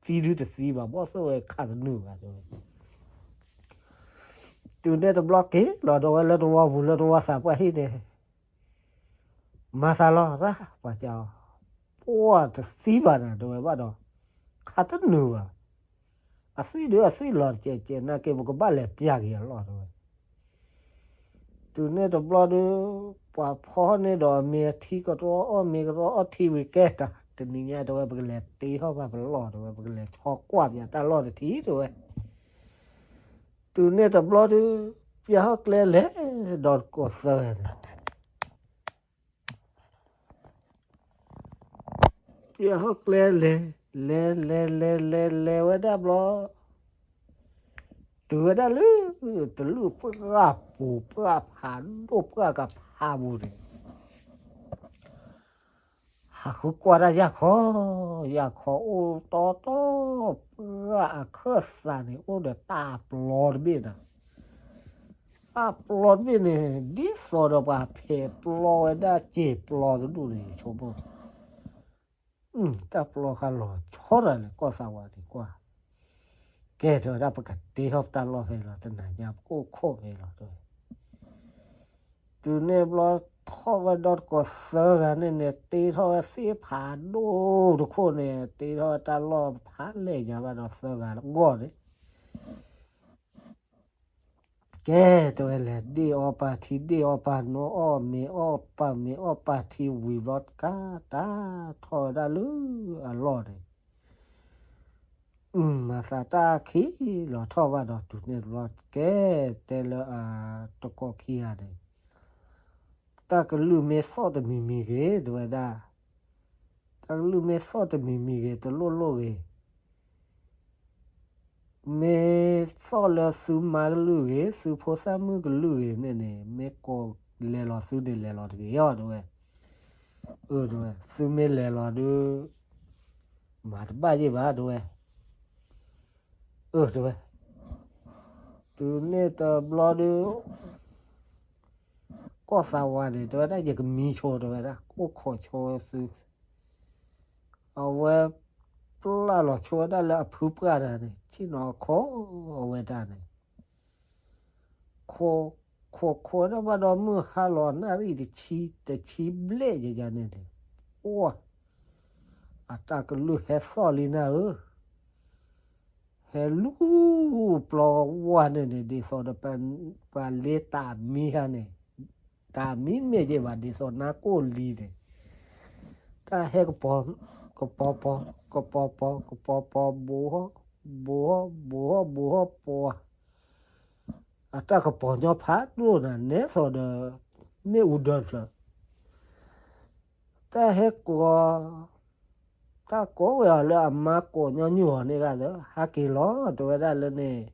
သံဒုတသံဘၣ် ဘီၣ်သိၣ်ဝဲခးတနုာ်ဘၣ်တဲဝဲ တုၤန့ၣ်တဘျီက့ၤလီၤဒီးဝဲလၢသဝီပူၤ လၢသဝီသးပှၢ်ဟံၣ်န့ၣ် မၤသးလီၤရၣ် ပှၤကၠီ ပှၤတသံဘၣ်နၤတဲဝဲဘၣ်ဒီး ခးတနုာ်ဘၣ် အသွံၣ်ဒုးအသွံၣ်လီၤတကဲးကဲး နာ်က့ပကဘၣ်လဲၤပျၢ်က့ၤအလီၢ်တဲဝဲ တုၤန့ၣ်တဘျီဒီး ပှၤဖီန့ၢ်ဒီးအမ့ၤအထံကရီ အီၣ်မ့ၤကရီ အီထံဝံၤကဲတၢ် တနံၤညါတဲဝဲ ပကလဲၤတ့ထီၣ်ဘၣ်ပလီၢ်တဲဝဲ ပကလဲၤဆီကွၢ်ပၠးတၢ်လီၢ်တထံၣ်တဲဝဲ တုၤန့ၣ်တဘျီဒီး ပၠးဟီၣ်ကျဲလဲၤဒီးတကိးသၢဂၤန့ၣ် ပၠးဟီၣ်ကျဲလဲၤ လဲၤလဲၤလဲၤလဲၤလဲၤဝဲဒၣ်ဘျီ တုၤဝဲဒၣ်လၢ တလုၣ်ပှၢ်ပူၤ ပှၢ်ဖးဒိၣ် ပှၢ်ကဖးပူၤန့ၣ် ဟးဃုကွၢ်တၢ်ယၢ်ခီ, ယၢ်ခီအိၣ်တီတီ, ပှၢ်အခၢၣ်သးန့ၣ် အိၣ်ဒီးတၢ်ပျီတဘ့ၣ်နၤ, တၢ်ပျီတဘ့ၣ်န့ၣ် ဒ်သိးဒီးပှၤဖဲးပျီဝဲဒၣ်စ့ၢ်ပျီတဒူၣ်န့ၣ် ဆိကမိၣ်, တၢ်ပျီဃါလီၤဆီတၢ်လဲၣ် ကီၢ်သးဝးန့ၣ်ကွၢ်, ကဲတဲဝဲဒၣ် ပကတ့ထီၣ်ပတၢ်လီၢ်ဖဲလီၤ တနၤညါ ပကအိၣ်ခိးဖဲလီၤတဲဝဲ တုၤန့ၣ်ဘျီ ထီၣ်ဝဲဒီတကိးသၢဂၤန့ၣ်န့ၣ် တ့ထီၣ်ဝဲသ့ၣ်ဖးဒိၣ်တခိၣ်န့ၣ် တ့ထီၣ်ဝဲတၢ်လီၢ်ဖးလဲၢ်ညါဘၣ်ဒီးသၢဂၤတဂီၢ်န့ၣ်, ကဲတဲဝဲလဲၤဒ့ၣ်အီပာ်ထံ ဒ့ၣ်အီပာ်နီၤ အီၣ်မ့ၤအီၣ်ပာ်မ့ၤအီၣ်ပာ်ထံဝံၤဘျီ တကးတၢ်ထီၣ်ဝဲဒၣ်လၢအလီၢ်န့ၣ် မၤသးတၢ်အခံလီၤထီၣ်ဘၣ်ဒီးတုၤန့ၣ်တဘျီ ကဲတဲလၢအတကိးခံဂၤန့ၣ်, တၢ်ကလုၢ်မ့ၢ်သီၣ်တမံၤမံၤဂ့ၤ တဲဝဲဒၣ်, တၢ်ကလုၢ်မ့ၢ်သီၣ်တမံၤမံၤဂ့ၤ တလိၣ်လိၣ်ဂ့ၤ မ့ၢ်သီၣ်လၢသုမါကလုၢ်ဂ့ၤ သုဖိသၣ်မုၣ်ကလုၢ်ဂ့ၤန့ၣ်န့ၣ် မ့ၢ်ကိးလဲၤလီၤသုန့ၣ် လဲၤလီၤတဂ့ၤအီၤ တဲဝဲ, အၢ တဲဝဲ သုမ့ၢ်လဲၤလီၤဒုး မၤတဘၣ်ယ့ၢ်ဘၣ် တဲဝဲ, အၢ တဲဝဲ, တုၤန့ၣ်တဘျီဒုး ကီၢ်သးဝးန့ၣ် တဲဝဲဒၣ် ယကမံဆိ တဲဝဲဒၣ် အိၣ်ခိးဆိဝဲသု အဝဲပျၢ်လီၤဆိဝဲဒၣ်လၢအဖုပှၢ်တၢ်န့ၣ် ဆ့ၣ်နီၤခိးအဝဲတၢ်န့ၣ်, ခိးခိးခိးဝဲဒၣ်ဘၣ်ဒီး မုၢ်ဟါလီၤနၣ်ရံၣ်တဆံ တဆံဘျဲၣ်ယယၤန့ၣ်န့ၣ်, အိၣ်, အတၢ်ကလုၢ်ဟဲသီၣ်လံနၤဧၢ, ဟဲလူၤပျီဝါန့ၣ်န့ၣ် ဒ်သိးဒီးပှၤလ့တၢ်မံဟါန့ၣ်, တၢ်မံမ့ၢ်က့ၤဘၣ် ဒ်သိးနါကိၢ်လံန့ၣ်, တၢ်ဟဲကပီၤ, ကပီၤပီၤ, ကပီၤပီၤ, ကပီၤပီၤ, ဘိးဟီၣ်, ဘိးဟီၣ်, ဘိးဟီၣ်, ဘိးဟီၣ်ပီၤ, အတၢ်ကပီၤညီဖးဒိၣ်နၤ နဲသိးဒီး မ့ၣ်အူဒၢတဖျၢၣ် တၢ်ဟဲကိး, တၢ်ကိးဝဲအီၤလၢအမါကိးညီနုၢ်အီၤန့ၣ်ဂၤဒီး ဟးက့ၤလီၤ တဲဝဲဒၣ်လၢန့ၣ်,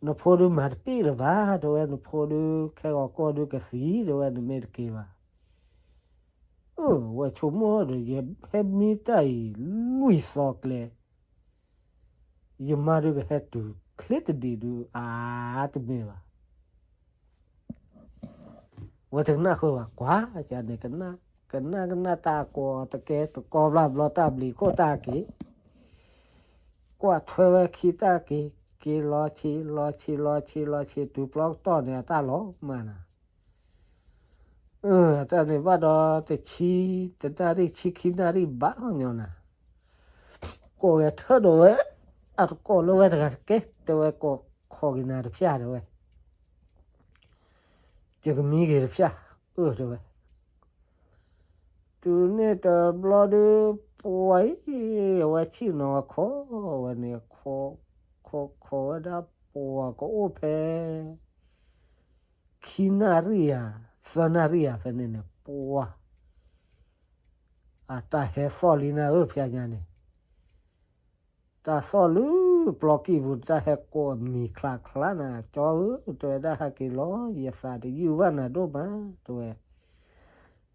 နဖိဒုးမၤတပ့ၢ်လၢၤဘၣ် တဲဝဲ နဖိဒုး ခဲဂီၤကီၢ်ဒုးကသံ တဲဝဲ နမ့ၢ်တက့ၤဘၣ်, အၢ ဝဲဆိကမိၣ်ဒီး ယဟဲမံတၢ်အံၤ လွံၢ်သီကျဲ ယမါဒုးကဟဲတုၤချ့တဒံးဒုး အါတမ့ၢ်ဘၣ်. ဝဲတကနၣ်ဃုာ်ဘၣ် ကွၢ်ကန့ၣ် ကနၣ်ကနၣ်တၢ်ကိးတကဲတကီဘျၣ်ဘျီ တၢ်ဘျံးခိၣ်တၢ်က့ၤ, ကွၢ်ထွဲဝဲခံတၢ်က့ၤ, က့ၤလီၤဆံး လီၤဆံး လီၤဆံး လီၤဆံး တုၤပျီကတီၢ်န့ၣ် အတၢ်လီၤမၢ်နၤ အတၢ်န့ၣ်ဘၣ်ဒီး တဆံ, တနၣ်ရံၣ်ဆံခံနၣ်ရံၣ်ဘၣ်ညီနၤ, ကိးဂဲၤထၢၣ်ဒီးဝဲ, အတကိးလၢဝဲတဂၤတကဲ တဲဝဲ ကိးခိးက့ၤနၤတဖၠၣ်တဲဝဲ, ဆ ယကမံက့ၤတဖၣ်, အၢ တဲဝဲ. တုၤန့ၣ်တဘျီဒုး ပှၤအံၤ အဝဲဆ့ၣ်နီၤဝဲခိးဝဲန့ၣ်, ခိးခိးဝဲဒၣ် ပှၤကအိၣ်ဖဲ ခံနၣ်ရံၣ်ဧါ, သၢနၣ်ရံၣ်ဧါ ဖဲန့ၣ်န့ၣ် ပှၤ အတၢ်ဟဲသီၣ်လံနၤဧၢ ဖဲညါန့ၣ် တၢ်သီၣ်လၢပျီကံၢ်ပူၤ တၢ်ဟဲကိးအမံၤချါချါနၤ, ကၠီဧၢ တဲဝဲဒၣ် ဟဲက့ၤလီၤ ယသးတယုၢ်ဘၣ်နၤဒိၣ်မး တဲဝဲ.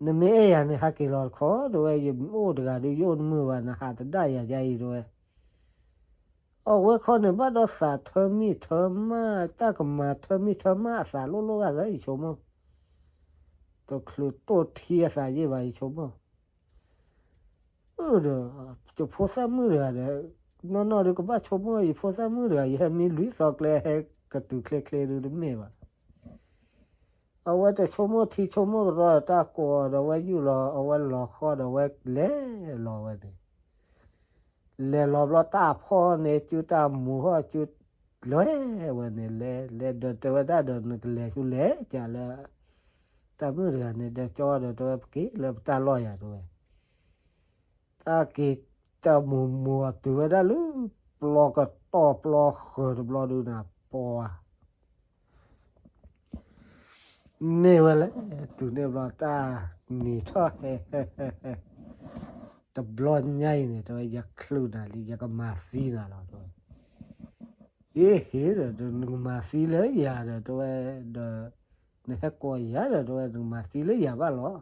နမ့ၢ်အဲၣ်ယၤန့ၣ် ဟဲက့ၤလီၤတခီ တဲဝဲ, ယအိၣ်တဂၤဒုး ယအိၣ်တမုာ်ဘၣ် နဟးသဒၣ်ယၤဒ်အံၤ တဲဝဲ. အဝဲခီန့ၣ် ဘၣ်ဒီးသးထၢမံၤထၢမၣ် တၢ်ကမၤထၢမံၤထၢမၣ်အသးလိၣ်လိၣ်ဂၤသၢ ယဆိကမိၣ်, တချုးတိၢ်ထံအသးယ့ၢ်ဘၣ် ယဆိကမိၣ်. ဒီး ယဖိသၣ်မုၣ်တဂၤဒီး နီၢ်နီၢ်ဒုးကဘၣ်ဆိကမိၣ် ယဖိသၣ်မုၣ်တဂၤ ယဟဲမံလွံၢ်သီကျဲ ဟဲကတုၤချ့ချ့ဒုးတမ့ၢ်ဘၣ်. အဝဲတဆိကမိၣ်ထံဆိကမိၣ်ကရၢ တၢ်ကိးဒီးဝဲယူၢ်လီၤ အဝဲလီၤဃီဒီးဝဲလဲၤလီၤဝဲန့ၣ်, လဲၤလီၤဘျီတၢ်ဖီၣ်န့ၣ် စုတၢ်မူၤဟီၣ်စု လဲၤဝဲန့ၣ် လဲၤလဲၤဒီးတဲဝဲဒၣ်ဒီး နကလဲၤဆူလဲၤကလၢ တၢ်မုၣ်တဂၤန့ၣ် ဒီးကၠီဒီးတဲဝဲ ပက့ၤလၢပတၢ်လီၢ်ယၤ တဲဝဲ. တၢ်က့ၤတၢ်မူၤမူၤအီၤတုၤဝဲဒၣ်လၢ ပျီကတီၢ်ပျီဃၢၤတဘျီဒုးနၤ ပှၤ မ့ၢ်ဝဲလဲၣ် တုၤန့ၣ်ဘျီတၢ်နံၤထီၣ်ဟဲ တဘျီညါအံၤန့ၣ် တဲဝဲ ယချုးနၤလံ ယကမၤသံနၤလီၤ တဲဝဲ. ဟ့ၣ်ဟ့ၣ်ဒီး နကမၤသံလၢယၤဒီး တဲဝဲ ဒီး နဟဲကိးယၤဒီး တဲဝဲ နကမၤသံလၢယၤဘၣ်လီၤ.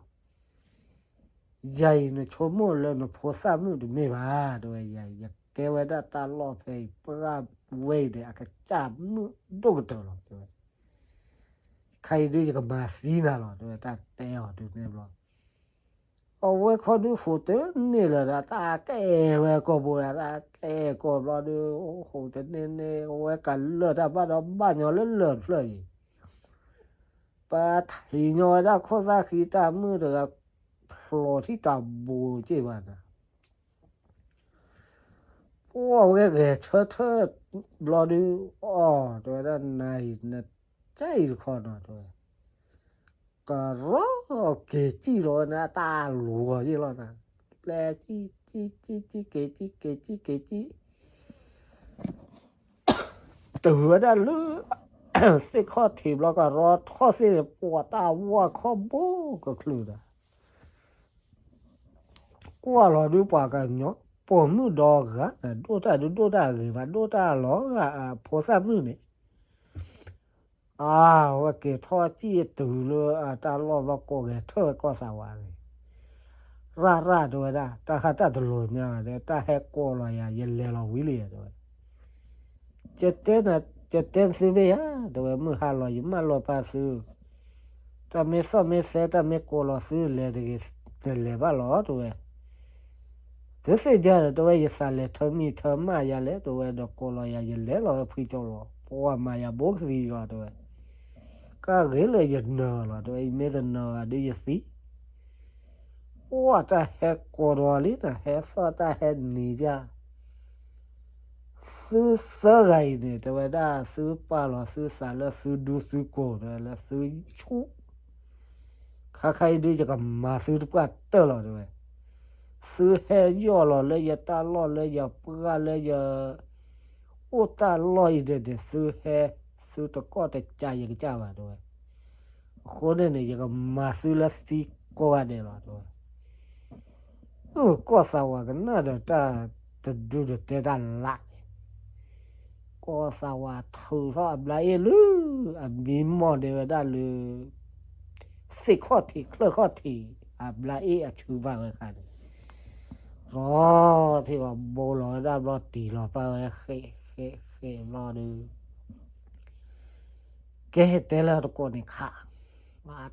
ယၤအံၤနဆိကမိၣ်လၢနဖိသၣ်မုၣ်တမ့ၢ်ဘၣ် တဲဝဲ, ယၤ ယကဲဝဲဒၣ်တၢ်လီၢ်ဖဲအံၤ ပှၢ်ဝဲအံၤဒီး အကစၢ်မုၣ်ဒိၣ်ကတၢၢ်လီၤ တဲဝဲ. ခဲအံၤဒုးယကမၤသံနၤလီၤ တဲဝဲ တၢ်တဲအီၤတုၤန့ၣ်ဘျီ အဝဲခီဒုးဃိးတန့ၢ်လၢၤဒီး တၢ်ကဲဝဲကိာ်ဘိ တၢ်ကဲကိာ်ဘျီဒုး ဃိးတန့ၢ်န့ၣ် အဝဲကလၢာ်တၢ်ဘၣ်ဒီးဘၣ်ညီလၢလၢၢ်တဖျၢၣ်အံၤ ပထံၣ်ညီဝဲဒၣ်ခိၣ်သၣ်ဃံတၢ်မုၣ်တဂၤ ဖျိးထံၣ်တၢ်ဘိက့ၢ်ဘၣ်နၤ ပှၢ်ဝဲဂဲၤဆၢထၢၣ်ဘျီဒုး အီၣ် တဲဝဲဒၣ် နၤအံၤ နကၢ်အံၤတခီနီၤ တဲဝဲ ကရီက့ၤစံၣ်လီၤဝဲန့ၣ် အတၢ်လူၤဂီၤယ့ၢ်လီၤနၤ ပျဲစံၣ် စံၣ် စံၣ် စံၣ် က့ၤစံၣ် က့ၤစံၣ် က့ၤစံၣ် တုၤဝဲဒၣ်လၢ သ့ၣ်ခီၣ်ထံးဘျီ ကရီထီၣ်သ့ၣ် ပှၤတၢ်ဝၢ်ခီၣ်ဘိကချုးဒီး ကွၢ်လီၤဒုးပှၤကညီ ပိာ်မုၣ်ဒီဂၤ ဒိၣ်တၢ်ဒုးဒိၣ်တၢ်အဂ့ၤဘၣ် ဒိၣ်တၢ်လီၤဂာ်အဖိသၣ်မုၣ်န့ၣ် အဝဲက့ၤထီၣ်စံၣ်တုၤလၢအတၢ်လီၢ်ဘျီ ကိးဂဲၤထၢၣ်ဝဲကီၢ်သးဝးန့ၣ် ရၣ်ရၣ်တဲဝဲဒၣ် တၢ်ဃးတၢ်တလိၤညါဒီး တၢ်ဟဲကိးလီၤယၤ ယလဲၤလီၤဝံၤလံတဲဝဲ ယတဲနသုမ့ၢ်ယၤ တဲဝဲ မုၢ်ဟါလီၤ ယမၢလီၤပာ်သု တၢ်မ့ၢ်သီၣ်မ့ၢ်သဲ တၢ်မ့ၢ်ကိးလီၤသုလဲၤတဂ့ၤ တလဲၤဘၣ်လီၤ တဲဝဲ. သုသ့ၣ်ညါဒီး တဲဝဲ ယသးလဲၤထၢမံၤထၢမၣ်ယၤလဲၣ် တဲဝဲ ဒီးကိးလီၤယၤ ယလဲၤလီၤဝဲဖှံကၠီလီၤ ပှၤမၤယၤဘိကသံလီၤ တဲဝဲ. ကဂ့ၤလၢယနၢၤလီၤ တဲဝဲ ယမ့ၢ်တနၢၤဘၣ်ဒီးယသံ ပှၢ်တၢ်ဟဲကိးဒီးလံ တၢ်ဟဲသီၣ်တၢ်ဟဲနံၤပျၢ် သုသၢဂၤအံၤန့ၣ် တဲဝဲဒၣ် သုပာ်လီၤသုသးလၢသုဒူသုကိၢ် တဲဝဲ လၢသုဆူၣ် ခါခါအံၤဒုး ယကမၤသုတပှၢ်တၢၢ်လီၤ တဲဝဲ. သုဟဲယီၢ်လီၤလၢယတၢ်လီၢ်လၢယပှၢ်လၢယ အိၣ်တၢ်လီၢ်အံၤဒဲးန့ၣ် သုဟဲ သုတကီၢ်တကးယကစၢ်ဘၣ် တဲဝဲ. အဃိန့ၣ်န့ၣ် ယကမၤသုလၢသံကိးဂၤဒဲးလီၤ တဲဝဲ. ကီၢ်သးဝးကနၣ်ဒီးတၢ်တဒုတတဲတၢ်လၢ်န့ၣ် ကီၢ်သးဝးထုးထီၣ်အဘျါအ့ၣ်လၢ အမံမီၢ်ဒဲးဝဲဒၣ်လၢ သ့ၣ်ခီၣ်ထံးချၢၣ်ခီၣ်ထံး အဘျါအ့ၣ်အဆူဘၣ်ဝဲခါန့ၣ် ရီထံၣ်ဘၣ်ဘိလီၤဝဲဒၣ်ဘျီတံၢ်လီၤပာ်ဝဲဃဲးဃဲးဃဲးဘျီဒီး ကဲတဲလၢတကိးန့ၣ်ခး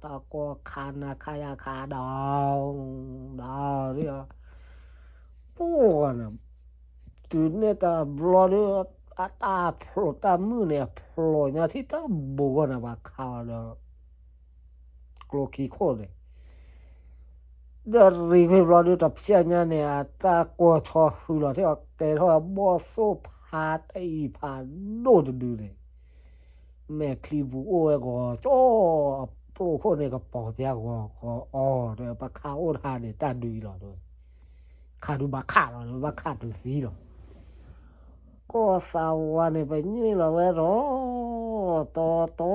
တကိးခးနၤခးယၤခးဒီး ဒီး ပှၢ်န့ၣ် တုၤန့ၣ်တဘျီဒီး အတၢ်ဖျိးတၢ်မုၣ်န့ၣ် အဖျိးညါထံၣ်တၢ်ဘိဂီၢ်န့ၣ် ပှၤခးအီၤဒီး ကျိခံခိၣ်န့ၣ် ဒီးရံၣ်ဖဲဘျီဒုး တဖျဲညါန့ၣ် အတၢ်ကိးဆီဟုလီၤထံၣ်အီၤ ကဲထီၣ်ဝဲဘီၣ်သိၣ်ဖးတအံၤဖးဒိၣ်တဒုန့ၣ် မဲာ်ချံပူၤအိၣ်ဝဲဂီၤကၠီ အ ပျိၢ်ခိၣ်န့ၣ်ကပီၤပျါဂီၤဂီၤအီၤ တဲ ပခးအိၣ်တဟါန့ၣ် တၢ်ဒုးအံၤလီၤ တဲဝဲ, ခးဒုးဘၣ်ခးလီၤ တဲဝဲ ဘၣ်ခးတုၤသံလီၤ. ကီၢ်သးဝါန့ၣ် ပညွံးလီၤဝဲဒီး တီတီ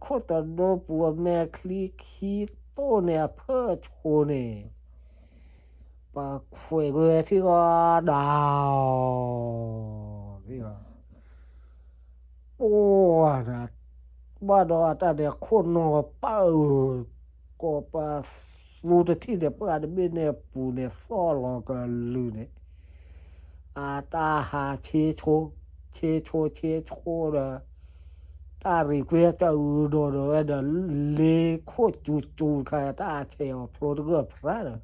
ခိၣ်တဒိပူၤအမဲာ်ချံခံတိၢ်န့ၣ် အဖၢၣ်အဆိန့ၣ် ပှၤခွဲးကွံာ်ဝဲထံဂီၤဒၣ် ပှၤ ဘၣ်ဒီးအတၢ်န့ၣ်ခိၣ်နီၤပၢ်ဧၢ, ကိးပသူတထံၣ်န့ၣ် ပှၢ်တဘ့ၣ်န့ၣ်အပူၤန့ၣ် သီၣ်လီၤကလုာ်န့ၣ်, အတၢ်ဟးဆ့ဆိ, ဆ့ဆိဆ့ဆိဒီး တၢ်ရံၣ်ကွံာ်တၢ်အုးဒီးဒီးဝဲဒီး လ့ခိၣ်စူၤစူၤတခါ တၢ်အဆဲးအီၤဖျိတဂၢၢ်ဖရၣ်ဒီး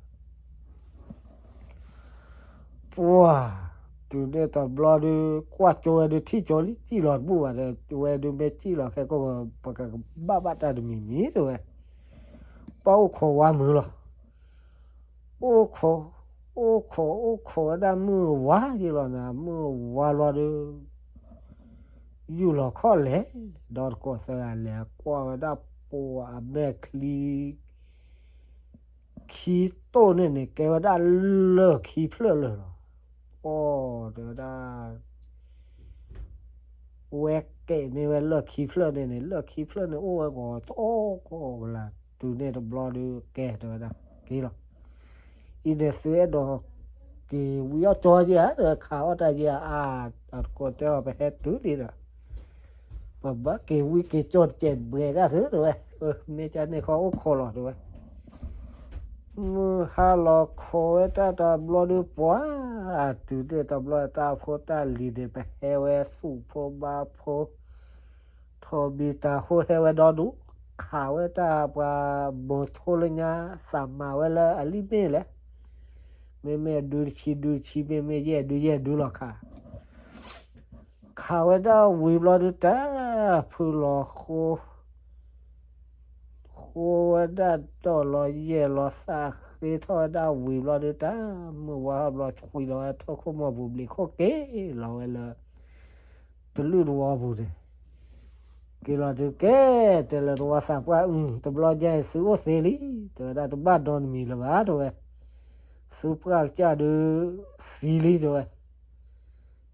ပှၢ်, တုၤန့ၣ်တဘျီဒုး ကွၢ်ကၠိဝဲဒုးထံၣ်ကၠိလံ စံၣ်လီၤတဘူၣ်ဘၣ်ဒီး ဝဲဒုးမ့ၢ်စံၣ်လီၤခဲကိၢ် ပကဘၣ်ဘၣ်တၢ်တမံၤမံၤတဲဝဲ, ပှၢ်အိၣ်ခိးဝါမုာ်လီၤ. အိၣ်ခိး, အိၣ်ခိး အိၣ်ခိးဝဲဒၣ်မုၢ်ဝါယံၤလီၤနၤ မုၢ်ဝါလီၤဒုး ယူၢ်လီၤခီၣ်လဲၣ်, ဒီတကိးသၢဂၤလဲၤကွၢ်ဝဲဒၣ်ပှၢ်အမဲာ်ချံ ခံတိၢ်န့ၣ်န့ၣ် ကဲဝဲဒၣ်လၢၢ်ခံဖျၢၣ်လၢာ်လီၤ. ပှၢ်တဲဝဲဒၣ် ဝဲကဲးန့ၢ်ဝဲလၢၢ်ခံဖျၢၣ်န့ၣ်န့ၣ် လၢၢ်ခံဖျၢၣ်န့ၣ်အိၣ်ဝဲဂီၤတအိၣ်ကီးကလၢၤ တုၤန့ၣ်တဘျီဒုးကဲတဲဝဲဒၣ် က့ၤလီၤ. အံၤန့ၣ်သုအဲၣ်ဒိးက့ၤဝံအီၣ်ကၠီယဲဧါ ခးအီၣ်တၢ်ယဲဧါ, အတကိးတဲအီၤပဟဲတုၤလံဒီး ပဘၣ်က့ၤဝံက့ၤကၠီတကဲးဘှဲးဒၣ်သုတဲဝဲ, မ့ၢ်ကန့ၣ်ဃီအိၣ်ခိးလီၤတဲဝဲ မုၢ်ဟါလီၤခိးဝဲတၢ်တဘျီဒုးပှၢ်, တုၤန့ၣ်တဘျီတၢ်ဖိတၢ်လံၤန့ၣ် ပဟဲဝဲသူၣ်ဖိဘါဖိ, ထိးဘံတၤဟိဟဲဝဲဒီဒူၣ်, ခးဝဲတၢ်ပှၤမိၤဆိလၢညါ, သးမၤဝဲလၢအလံာ်မ့ၢ်လဲၣ်, မ့မ့ၢ်အဒုတဆံဒုတဆံ မ့မ့ၢ်ယဲၢ်ဒုယဲၢ်ဒုလီၤခး ခးဝဲဒၣ်ဝံၤဘျီဒုးတၢ်ဖုလီၤဃိ, ဃိဝဲဒၣ်ဒီးလီၤယဲၢ်လီၤသၣ်ဃ့ထီၣ်ဝဲဒၣ်ဝံၤဘျီဒုးတၢ်မုၢ်ဝါဘျီ ဆွံလီၤဝဲထီၣ်ခိၣ်မီၢ်ပူၤဘျံးခိၣ်က့ၤလီၤဝဲလၢ တလုၢ်တဝီပူၤန့ၣ်, က့ၤလီၤဒုးကဲ, တဲလၢတဝီသးပှၢ်, တဘျီညါအံၤသုအိၣ်သ့လံ, တဲဝဲဒၣ်တဘၣ်နီတမံၤလၢၤဘၣ်တဲဝဲ, သုပှၢ်ကစၢ်ဒုးသံလံတဲဝဲ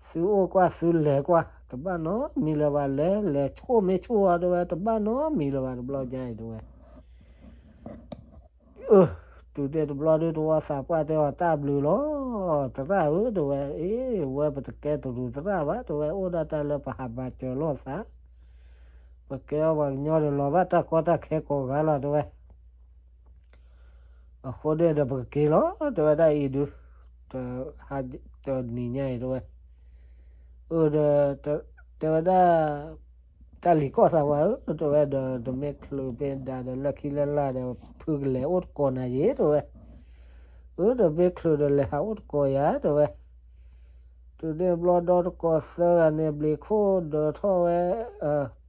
သုအိၣ်ကွၢ်သုလဲၤကွၢ် တဘၣ်နီတမံၤလၢၤဘၣ်, လဲၤလဲၤဆိၣ်မ့ၢ်ဆိၣ်အီၤတဲဝဲ တဘၣ်နီတမံၤလၢၤဘၣ် တဘျီညါအံၤတဲဝဲ. တုၤန့ၣ်တဘျီဒုးတဝီသးပှၢ်တဲအီၤ တၢ်ဘျုးလီၤ, သရၣ်ဧၢတဲဝဲ, အ့ ဝဲပတကဲတရူးသရၣ်ဘၣ်တဲဝဲ, အိၣ်ဒၣ်တၢ်လၢပဟးမၤစၢၤလိာ်သး, ပကဲအီၤပှၤကညီဒီးလီၤဘၣ်တၢ်ကီတၢ်ခဲကိးဂၤလီၤတဲဝဲ အဃိန့ၣ်ဒီးပကက့ၤလီၤ တဲဝဲဒၣ်အံၤဒုး, တနံၤညါအံၤတဲဝဲ, အၢ ဒီး တဲဝဲဒၣ်, တၢ်လံၤကီၢ်သးဝးဧၢ တဲဝဲဒီး တမ့ၢ်ချုးမ့ၢ်ဒၣ်ဒီးလၢခံလၢလာ်ဒီး ဖုကလဲၤအိၣ်တကိးနၤယ့ၤတဲဝဲ, အၢ ဒီးမ့ၢ်ချုးဒီးလဲၤဟးအိၣ်တကိးယၤတဲဝဲ တုၤန့ၣ်ဘျီဒီတကိးသၢဂၤန့ၣ် ဘျံးခိၣ်ဒၢးထီၣ်ဝဲ,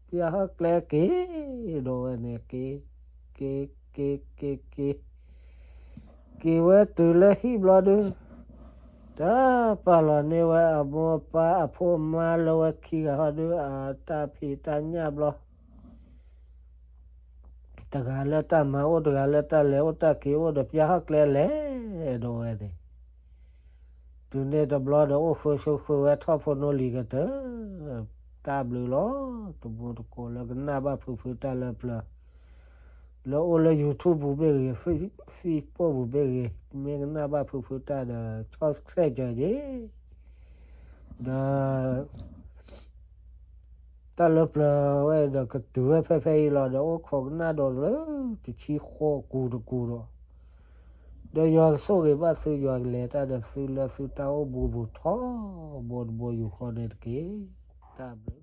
ပျၢ်ဟီၣ်ကျဲက့ၤ, ဒီးဝဲန့ၣ် က့ၤ, က့ၤ, က့ၤ, က့ၤ, က့ၤ, က့ၤဝဲတုၤလၢဟံၣ်ဘျီဒုး, တၢ်ပာ်လီၤန့ၢ်ဝဲအမိၢ်အပၢ်အဖိအမါလၢဝဲခံဂၤဟီဒုး အတၢ်ဖံးတၢ်ညၣ်ဘျီ တဂၤလၢတၢ်မၤအိၣ် တဂၤလၢတၢ်လဲၤအိၣ်တၢ်က့ၤအိၣ်ဒီး ပျၢ်ဟီၣ်ကျဲလဲၤ, ဒီးဝဲန့ၣ် တုၤန့ၣ်တဘျီဒီး အိၣ်ဃုဆိဃုဝဲထီၣ်ဖိနီၢ်လံၤကတၢၢ်, တၢ်ဘျုးလီၤ, တမူတကိးလၢကနၣ်ဘၣ်ဖုးဖုးတၢ်လၢပျၢၤ, လၢအိၣ်လၢ YouTube ပူၤမ့ၢ်ဂ့ၤ, Facebook ပူၤမ့ၢ်ဂ့ၤ, မ့ၢ်ကနၣ်ဘၣ်ဖုးဖုးတၢ်ဒီး subscribe က့ၤ ဒီး တၢ်လၢပျၢၤဝဲဒီးကတုၤဝဲဖဲဖဲအံၤလီၤဒီး အိၣ်ခိးကနၣ်ဒီးလၢတဆံဃိးကူာ်တကူာ်ဒီး, ဒီးယွၤကဆိၣ်ဂ့ၤဘၣ်သု ယွၤကလဲၤတၢ်ဒီးသုလၢသုတၢ်အိၣ်မူပူၤထီဘိတဘိယူၢ်ဃီန့ၣ်တက့ၢ်. တၢ်ဘျုး